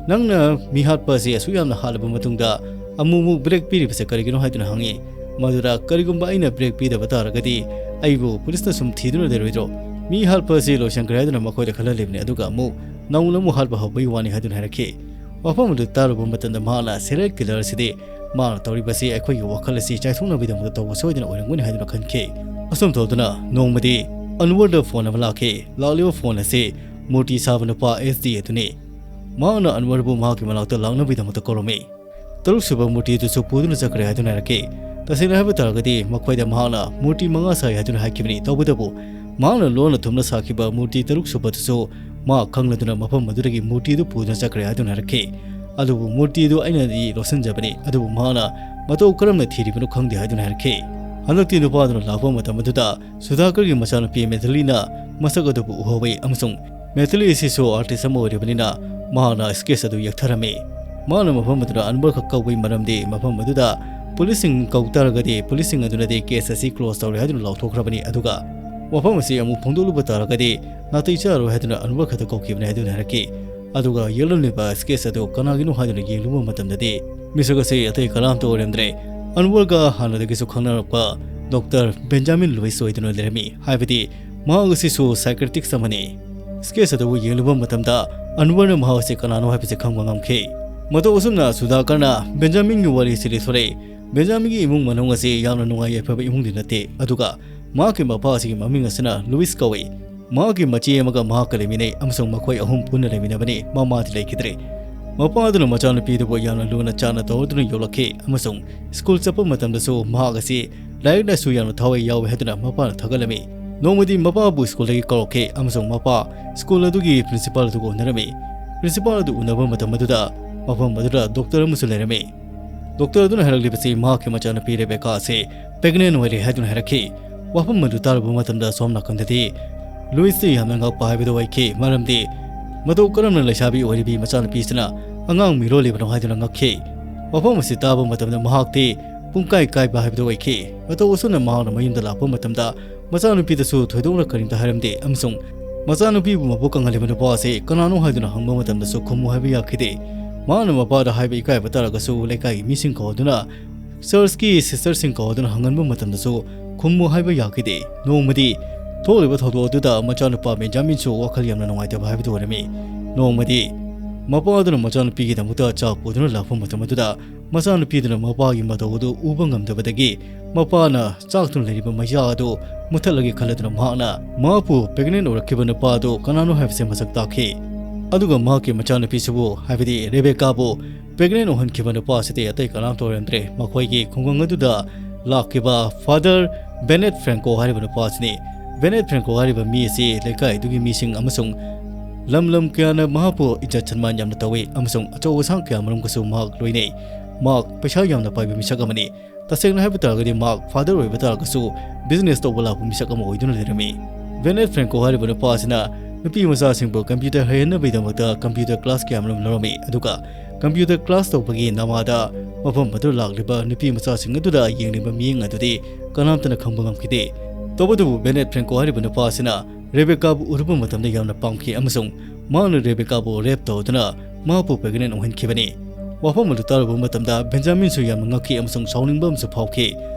ꯅꯪꯅ ꯃꯤ ꯍꯥꯠꯄ ꯑꯁꯤ ꯑꯁꯨꯛ ꯌꯥꯝꯅ ꯍꯥꯠꯂꯕ ꯃꯇꯨꯡꯗ ꯑꯃꯨꯛ ꯑꯃꯨꯛ ꯕ꯭ꯔꯦꯛ ꯄꯤꯔꯤꯕꯁꯦ ꯀꯔꯤꯒꯤꯅꯣ ꯍꯥꯏꯗꯨꯅ ꯍꯪꯉꯤ꯫ ꯃꯗꯨꯗ ꯀꯔꯤꯒꯨꯝꯕ ꯑꯩꯅ ꯕ꯭ꯔꯦꯛ ꯄꯤꯗꯕ ꯇꯥꯔꯒꯗꯤ ꯑꯩꯕꯨ ꯄꯨꯂꯤꯁꯅ ꯁꯨꯝ ꯊꯤꯗꯨꯅ ꯂꯩꯔꯣꯏꯗ꯭ꯔꯣ? ꯃꯤ ꯍꯥꯠꯄ ꯑꯁꯤ ꯂꯣꯏꯁꯤꯟꯈ꯭ꯔꯦ ꯍꯥꯏꯗꯨꯅ ꯃꯈꯣꯏꯗ ꯈꯜꯍꯜꯂꯤꯕꯅꯤ, ꯑꯗꯨꯒ ꯑꯃꯨꯛ ꯅꯧꯅ ꯑꯃꯨꯛ ꯍꯥꯠꯄ ꯍꯧꯕꯒꯤ ꯋꯥꯅꯤ ꯍꯥꯏꯗꯨꯅ ꯍꯥꯏꯔꯛꯈꯤ꯫ ꯋꯥꯐꯝ ꯑꯗꯨ ꯇꯥꯔꯨꯕ ꯃꯇꯝꯗ ꯃꯍꯥꯛꯅ serial killer ꯑꯁꯤꯗꯤ ꯃꯥꯅ ꯇꯧꯔꯤꯕꯁꯤ ꯑꯩꯈꯣꯏꯒꯤ ꯋꯥꯈꯜ ꯑꯁꯤ ꯆꯥꯏꯊꯣꯛꯅꯕꯒꯤꯗꯃꯛꯇ ꯇꯧꯕ ꯁꯣꯏꯗꯅ ꯑꯣꯏꯔꯝꯒꯅꯤ ꯍꯥꯏꯗꯨꯅ ꯈꯟꯈꯤ꯫ ꯑꯁꯨꯝ ꯇꯧꯗꯨꯅ ꯅꯣꯡꯃꯗꯤ ꯑꯟꯋꯔꯗ ꯐꯣꯟ ꯑꯃ ꯂꯥꯛꯈꯤ꯫ ꯂꯥꯛꯂꯤꯕ ꯐꯣꯟ ꯑꯁꯤ ꯃꯨꯔꯇꯤ ꯁꯥꯕ ꯅꯨꯄꯥ ꯑꯦꯁ ꯗꯤ ꯑꯗꯨꯅꯤ꯫ ꯃꯍꯥꯛꯅ ꯑꯟꯋꯔꯕꯨ ꯃꯍꯥꯛꯀꯤ ꯃꯅꯥꯛꯇ ꯂꯥꯛꯅꯕꯒꯤꯗꯃꯛꯇ ꯀꯧꯔꯝꯃꯤ꯫ ꯇꯔꯨꯛꯁꯨꯕ ꯃꯨꯔꯇꯤꯗꯨꯁꯨ ꯄꯨꯗꯨꯅ ꯆꯠꯈ꯭ꯔꯦ ꯍꯥꯏꯗꯨꯅ ꯍꯥꯏꯔꯛꯈꯤ꯫ ꯇꯁꯦꯡꯅ ꯍꯥꯏꯕ ꯇꯥꯔꯒꯗꯤ ꯃꯈꯣꯏꯗ ꯃꯍꯥꯛꯅ ꯃꯨꯔꯇꯤ ꯃꯉꯥ ꯁꯥꯏ ꯍꯥꯏꯗꯨꯅ ꯍꯥꯏꯈꯤꯕꯅꯤ꯫ ꯇꯧꯕꯇꯕꯨ ꯃꯍꯥꯛꯅ ꯂꯣꯟꯅ ꯊꯨꯝꯅ ꯁꯥꯈꯤꯕ ꯃꯨꯔꯇꯤ ꯇꯔꯨꯛ ꯁꯨꯕꯗꯨꯁꯨ ꯃꯍꯥꯛ ꯈꯪꯂꯗꯨꯅ ꯃꯐꯝ ꯑꯗꯨꯗꯒꯤ ꯃꯨꯔꯇꯤꯗꯨ ꯄꯨꯗꯨꯅ ꯆꯠꯈ꯭ꯔꯦ ꯍꯥꯏꯗꯨꯅ ꯍꯥꯏꯔꯛꯈꯤ꯫ ꯑꯗꯨꯕꯨ ꯃꯨꯔꯇꯤꯗꯨ ꯑꯩꯅꯗꯤ ꯂꯧꯁꯤꯟꯖꯕꯅꯤ, ꯑꯗꯨꯕꯨ ꯃꯍꯥꯛꯅ ꯃꯇꯧ ꯀꯔꯝꯅ ꯊꯤꯔꯤꯕꯅꯣ ꯈꯪꯗꯦ ꯍꯥꯏꯗꯨꯅ ꯍꯥꯏꯔꯛꯈꯤ꯫ ꯍꯟꯗꯛꯇꯤ ꯅꯨꯄꯥꯗꯨꯅ ꯂꯥꯛꯄ ꯃꯇꯝ ꯑꯗꯨꯗ ꯁꯨꯙꯥꯀꯔꯒꯤ ꯃꯆꯥꯅꯨꯄꯤ ꯃꯦꯊꯂꯤꯅ ꯃꯁꯛ ꯑꯗꯨꯕꯨ ꯎꯍꯧꯏ ꯑꯃꯁꯨꯡ ꯃꯦꯊꯂꯤ ꯑꯁꯤꯁꯨ artist ꯑꯃ ꯑꯣꯏꯔꯤꯕꯅꯤꯅ ꯃꯍꯥꯛꯅ sketch ꯑꯗꯨ ꯌꯦꯛꯊꯔꯝꯃꯤ꯫ ꯃꯍꯥꯛꯅ ꯃꯐꯝ ꯑꯗꯨꯗ ꯑꯟꯋꯔ ꯈꯛ ꯀꯧꯕꯒꯤ ꯃꯔꯝꯗꯤ ꯃꯐꯝ ꯑꯗꯨꯗ ꯄꯨꯂꯤꯁꯁꯤꯡ ꯀꯧ ꯇꯥꯔꯒꯗꯤ ꯄꯨꯂꯤꯁꯁꯤꯡ ꯑꯗꯨꯅꯗꯤ case ꯑꯁꯤ close ꯇꯧꯔꯦ ꯍꯥꯏꯗꯨꯅ ꯂꯥꯎꯊꯣꯛꯈ꯭ꯔꯕꯅꯤ꯫ ꯑꯗꯨꯒ ꯋꯥꯐꯝ ꯑꯁꯤ ꯑꯃꯨꯛ ꯐꯣꯡꯗꯣꯛꯂꯨꯕ ꯇꯥꯔꯒꯗꯤ ꯅꯥꯇꯩ ꯆꯥꯔꯣꯏ ꯍꯥꯏꯗꯨꯅ ꯑꯟꯋꯔ ꯈꯛꯇ ꯀꯧꯈꯤꯕꯅꯤ ꯍꯥꯏꯗꯨꯅ ꯍꯥꯏꯔꯛꯈꯤ꯫ ꯑꯗꯨꯒ ꯌꯦꯛꯂꯝꯂꯤꯕ sketch ꯑꯗꯨ ꯀꯅꯥꯒꯤꯅꯣ ꯍꯥꯏꯗꯨꯅ ꯌꯦꯡꯂꯨꯕ ꯃꯇꯝꯗꯗꯤ ꯃꯤꯁꯛ ꯑꯁꯤ ꯑꯇꯩ ꯀꯅꯥꯝꯇ ꯑꯣꯏꯔꯝꯗ꯭ꯔꯦ꯫ ꯑꯟꯋꯔꯒ ꯍꯥꯟꯅꯗꯒꯤꯁꯨ ꯈꯪꯅꯔꯛꯄ ꯗꯣꯛꯇꯔ ꯕꯦꯟꯖꯥꯃꯤꯟ ꯂꯨꯏꯁ ꯑꯣꯏꯗꯨꯅ ꯂꯩꯔꯝꯃꯤ꯫ ꯍꯥꯏꯕꯗꯤ ꯃꯍꯥꯛ ꯑꯁꯤꯁꯨ psychiatrist ꯑꯃꯅꯤ꯫ Sketch ꯑꯗꯨꯕꯨ ꯌꯦꯡꯂꯨꯕ ꯃꯇꯝꯗ ꯑꯟꯋꯔꯅ ꯃꯍꯥꯛ ꯑꯁꯤ ꯀꯅꯥꯅꯣ ꯍꯥꯏꯕꯁꯤ ꯈꯪꯕ ꯉꯝꯈꯤ꯫ ꯃꯇꯧ ꯑꯁꯨꯝꯅ ꯁꯨꯙꯥꯀꯔꯅ ꯕꯦꯟꯖꯥꯃꯤꯟꯒꯤ ꯋꯥꯔꯤ ꯑꯁꯤ ꯂꯤꯊꯣꯔꯛꯏ꯫ ꯕꯦꯟꯖꯥꯃꯤꯟꯒꯤ ꯏꯃꯨꯡ ꯃꯅꯨꯡ ꯑꯁꯤ ꯌꯥꯝꯅ ꯅꯨꯡꯉꯥꯏ ꯌꯥꯏꯐꯕ ꯏꯃꯨꯡꯗꯤ ꯅꯠꯇꯦ, ꯑꯗꯨꯒ ꯃꯍꯥꯛꯀꯤ ꯃꯄꯥ ꯑꯁꯤꯒꯤ ꯃꯃꯤꯡ ꯑꯁꯤꯅ ꯂꯨꯏꯁ ꯀꯧꯏ꯫ ꯃꯍꯥꯛꯀꯤ ꯃꯆꯦ ꯑꯃꯒ ꯃꯍꯥꯛꯀ ꯂꯩꯃꯤꯟꯅꯩ ꯑꯃꯁꯨꯡ ꯃꯈꯣꯏ ꯑꯍꯨꯝ ꯄꯨꯟꯅ ꯂꯩꯃꯤꯟꯅꯕꯅꯤ꯫ ꯃꯃꯥꯗꯤ ꯂꯩꯈꯤꯗ꯭ꯔꯦ꯫ ꯃꯄꯥ ꯑꯗꯨꯅ ꯃꯆꯥꯅꯨꯄꯤꯗꯨꯕꯨ ꯌꯥꯝꯅ ꯂꯨꯅ ꯆꯥꯟꯅ ꯇꯧꯗꯨꯅ ꯌꯣꯛꯂꯛꯈꯤ ꯑꯃꯁꯨꯡ ꯁ꯭ꯀꯨꯜ ꯆꯠꯄ ꯃꯇꯝꯗꯁꯨ ꯃꯍꯥꯛ ꯑꯁꯤ ꯂꯥꯏꯔꯤꯛ ꯂꯥꯏꯁꯨ ꯌꯥꯝꯅ ꯊꯋꯥꯏ ꯌꯥꯎꯏ ꯍꯥꯏꯗꯨꯅ ꯃꯄꯥꯅ ꯊꯥꯒꯠꯂꯝꯃꯤ꯫ ꯅꯣꯡꯃꯗꯤ ꯃꯄꯥꯕꯨ ꯁ꯭ꯀꯨꯜꯗꯒꯤ ꯀꯧꯔꯛꯈꯤ ꯑꯃꯁꯨꯡ ꯃꯄꯥ ꯁ꯭ꯀꯨꯜ ꯑꯗꯨꯒꯤ ꯄ꯭ꯔꯤꯟꯁꯤꯄꯥꯜ ꯑꯗꯨꯒ ꯎꯅꯔꯝꯃꯤ꯫ ꯄ꯭ꯔꯤꯟꯁꯤꯄꯥꯜ ꯑꯗꯨ ꯎꯅꯕ ꯃꯇꯝ ꯑꯗꯨꯗ ꯃꯐꯝ ꯑꯗꯨꯗ ꯗꯣꯛꯇꯔ ꯑꯃꯁꯨ ꯂꯩꯔꯝꯃꯤ꯫ ꯗꯣꯛꯇꯔ ꯑꯗꯨꯅ ꯍꯥꯏꯔꯛꯂꯤꯕꯁꯤ ꯃꯍꯥꯛꯀꯤ ꯃꯆꯥꯅꯨꯄꯤ ꯔꯦꯕꯦꯀꯥ ꯑꯁꯤ pregnant ꯑꯣꯏꯔꯦ ꯍꯥꯏꯗꯨꯅ ꯍꯥꯏꯔꯛꯈꯤ꯫ ꯋꯥꯐꯝ ꯑꯗꯨ ꯇꯥꯔꯨꯕ ꯃꯇꯝꯗ ꯁꯣꯝ ꯅꯥꯀꯟꯗꯗꯤ ꯂꯨꯏꯁꯇꯤ ꯌꯥꯝꯅ ꯉꯛꯄ ꯍꯥꯏꯕꯗꯨ ꯑꯣꯏꯈꯤ꯫ ꯃꯔꯝꯗꯤ ꯃꯇꯧ ꯀꯔꯝꯅ ꯂꯩꯁꯥꯕꯤ ꯑꯣꯏꯔꯤꯕꯤ ꯃꯆꯥꯅꯨꯄꯤꯁꯤꯅ ꯑꯉꯥꯡ ꯃꯤꯔꯣꯜꯂꯤꯕꯅꯣ ꯍꯥꯏꯗꯨꯅ ꯉꯛꯈꯤ꯫ ꯋꯥꯐꯝ ꯑꯁꯤ ꯇꯥꯕ ꯃꯇꯝꯗ ꯃꯍꯥꯛꯇꯤ ꯄꯨꯡꯀꯥꯏ ꯀꯥꯏꯕ ꯍꯥꯏꯕꯗꯨ ꯑꯣꯏꯈꯤ꯫ ꯃꯇꯧ ꯑꯁꯨꯝꯅ ꯃꯍꯥꯛꯅ ꯃꯌꯨꯝꯗ ꯂꯥꯛꯄ ꯃꯇꯝꯗ ꯃꯆꯥꯅꯨꯄꯤꯗꯁꯨ ꯊꯣꯏꯗꯣꯛꯅ ꯀꯔꯤꯝꯇ ꯍꯥꯏꯔꯝꯗꯦ ꯑꯃꯁꯨꯡ ꯃꯆꯥꯅꯨꯄꯤꯕꯨ ꯃꯕꯨꯛ ꯀꯪꯍꯜꯂꯤꯕ ꯅꯨꯄꯥ ꯑꯁꯤ ꯀꯅꯥꯅꯣ ꯍꯥꯏꯗꯨꯅ ꯍꯪꯕ ꯃꯇꯝꯗꯁꯨ ꯈꯨꯝꯃꯨ ꯍꯥꯏꯕ ꯌꯥꯈꯤꯗꯦ꯫ ꯃꯍꯥꯛꯅ ꯃꯄꯥꯗ ꯍꯥꯏꯕ ꯏꯀꯥꯏꯕ ꯇꯥꯔꯒꯁꯨ ꯂꯩꯀꯥꯏꯒꯤ ꯃꯤꯁꯤꯡ ꯀꯧꯗꯨꯅ, ꯆꯔꯆꯀꯤ ꯁꯤꯁꯇꯔꯁꯤꯡ ꯀꯧꯗꯨꯅ ꯍꯪꯍꯟꯕ ꯃꯇꯝꯗꯁꯨ ꯈꯨꯝꯃꯨ ꯍꯥꯏꯕ ꯌꯥꯈꯤꯗꯦ꯫ ꯅꯣꯡꯃꯗꯤ ꯊꯣꯛꯂꯤꯕ ꯊꯧꯗꯣꯛ ꯑꯗꯨꯗ ꯃꯆꯥꯅꯨꯄꯥ ꯕꯦꯟꯖꯥꯃꯤꯟꯁꯨ ꯋꯥꯈꯜ ꯌꯥꯝꯅ ꯅꯨꯡꯉꯥꯏꯇꯕ ꯍꯥꯏꯕꯗꯨ ꯑꯣꯏꯔꯝꯃꯤ꯫ ꯅꯣꯡꯃꯗꯤ ꯃꯄꯥ ꯑꯗꯨꯅ ꯃꯆꯥꯅꯨꯄꯤꯒꯤꯗꯃꯛꯇ ꯆꯥꯛ ꯄꯨꯗꯨꯅ ꯂꯥꯛꯄ ꯃꯇꯝ ꯑꯗꯨꯗ ꯃꯆꯥꯅꯨꯄꯤꯗꯨꯅ ꯃꯄꯥꯒꯤ ꯃꯇꯧ ꯑꯗꯨ ꯎꯕ ꯉꯝꯗꯕꯗꯒꯤ ꯃꯄꯥꯅ ꯆꯥꯛꯇꯨꯅ ꯂꯩꯔꯤꯕ ꯃꯩꯌꯥ ꯑꯗꯨ ꯃꯨꯊꯠꯂꯒꯦ ꯈꯜꯂꯗꯨꯅ ꯃꯍꯥꯛꯅ ꯃꯍꯥꯛꯄꯨ pregnant ꯑꯣꯏꯔꯛꯈꯤꯕ ꯅꯨꯄꯥ ꯑꯗꯨ ꯀꯅꯥꯅꯣ ꯍꯥꯏꯕꯁꯤ ꯃꯁꯛ ꯇꯥꯛꯈꯤ꯫ ꯑꯗꯨꯒ ꯃꯍꯥꯛꯀꯤ ꯃꯆꯥꯅꯨꯄꯤꯁꯤꯕꯨ, ꯍꯥꯏꯕꯗꯤ ꯔꯦꯕꯦꯀꯥꯕꯨ, pregnant ꯑꯣꯏꯍꯟꯈꯤꯕ ꯅꯨꯄꯥ ꯑꯁꯤꯗꯤ ꯑꯇꯩ ꯀꯅꯥꯝꯇ ꯑꯣꯏꯔꯝꯗ꯭ꯔꯦ꯫ ꯃꯈꯣꯏꯒꯤ ꯈꯨꯡꯒꯪ ꯑꯗꯨꯗ ꯂꯥꯛꯈꯤꯕ Father Bennett Franco ꯍꯥꯏꯔꯤꯕ ꯅꯨꯄꯥ ꯑꯁꯤꯅꯤ꯫ Bennett Franco ꯍꯥꯏꯔꯤꯕ ꯃꯤ ꯑꯁꯤ ꯂꯩꯀꯥꯏ ꯑꯗꯨꯒꯤ ꯃꯤꯁꯤꯡ ꯑꯃꯁꯨꯡ ꯂꯝ ꯂꯝ ꯀꯌꯥꯅ ꯃꯍꯥꯛꯄꯨ ꯏꯖꯠ ꯁꯟꯃꯥꯟ ꯌꯥꯝꯅ ꯇꯧꯏ ꯑꯃꯁꯨꯡ ꯑꯆꯧ ꯑꯁꯥꯡ ꯀꯌꯥ ꯃꯔꯨꯝꯒꯁꯨ ꯃꯍꯥꯛ ꯂꯣꯏꯅꯩ꯫ ꯃꯍꯥꯛ ꯄꯩꯁꯥ ꯌꯥꯝꯅ ꯄꯥꯏꯕ ꯃꯤꯁꯛ ꯑꯃꯅꯤ꯫ ꯇꯁꯦꯡꯅ ꯍꯥꯏꯕ ꯇꯥꯔꯒꯗꯤ ꯃꯍꯥꯛ father ꯑꯣꯏꯕ ꯇꯥꯔꯒꯁꯨ business ꯇꯧꯕ ꯂꯥꯛꯄ ꯃꯤꯁꯛ ꯑꯃ ꯑꯣꯏꯗꯨꯅ ꯂꯩꯔꯝꯃꯤ꯫ Bennett Franco ꯍꯥꯏꯔꯤꯕ ꯅꯨꯄꯥ ꯑꯁꯤꯅ ꯅꯨꯄꯤ ꯃꯆꯥꯁꯤꯡꯕꯨ computer ꯍꯩꯍꯟꯅꯕꯒꯤꯗꯃꯛꯇ computer class ꯀꯌꯥ ꯃꯔꯨꯝ ꯂꯧꯔꯝꯃꯤ꯫ ꯑꯗꯨꯒ computer class ꯇꯧꯕꯒꯤ ꯅꯃꯥꯗ ꯃꯐꯝ ꯑꯗꯨꯗ ꯂꯥꯛꯂꯤꯕ ꯅꯨꯄꯤ ꯃꯆꯥꯁꯤꯡ ꯑꯗꯨꯗ ꯌꯦꯡꯂꯤꯕ ꯃꯤꯠꯌꯦꯡ ꯑꯗꯨꯗꯤ ꯀꯅꯥꯝꯇꯅ ꯈꯪꯕ ꯉꯝꯈꯤꯗꯦ꯫ ꯇꯧꯕꯇꯕꯨ Bennett Franco ꯍꯥꯏꯔꯤꯕ ꯅꯨꯄꯥ ꯑꯁꯤꯅ ꯔꯦꯕꯦꯀꯥꯕꯨ ꯎꯔꯨꯕ ꯃꯇꯝꯗ ꯌꯥꯝꯅ ꯄꯥꯝꯈꯤ ꯑꯃꯁꯨꯡ ꯃꯍꯥꯛꯅ ꯔꯦꯕꯦꯀꯥꯕꯨ rape ꯇꯧꯗꯨꯅ ꯃꯍꯥꯛꯄꯨ pregnant ꯑꯣꯏꯍꯟꯈꯤꯕꯅꯤ꯫ ꯋꯥꯐꯝ ꯑꯗꯨ ꯇꯥꯔꯨꯕ ꯃꯇꯝꯗ ꯕꯦꯟꯖꯥꯃꯤꯟꯁꯨ ꯌꯥꯝꯅ ꯉꯛꯈꯤ ꯑꯃꯁꯨꯡ ꯁꯥꯎꯅꯤꯡꯕ ꯑꯃꯁꯨ ꯐꯥꯎꯈꯤ꯫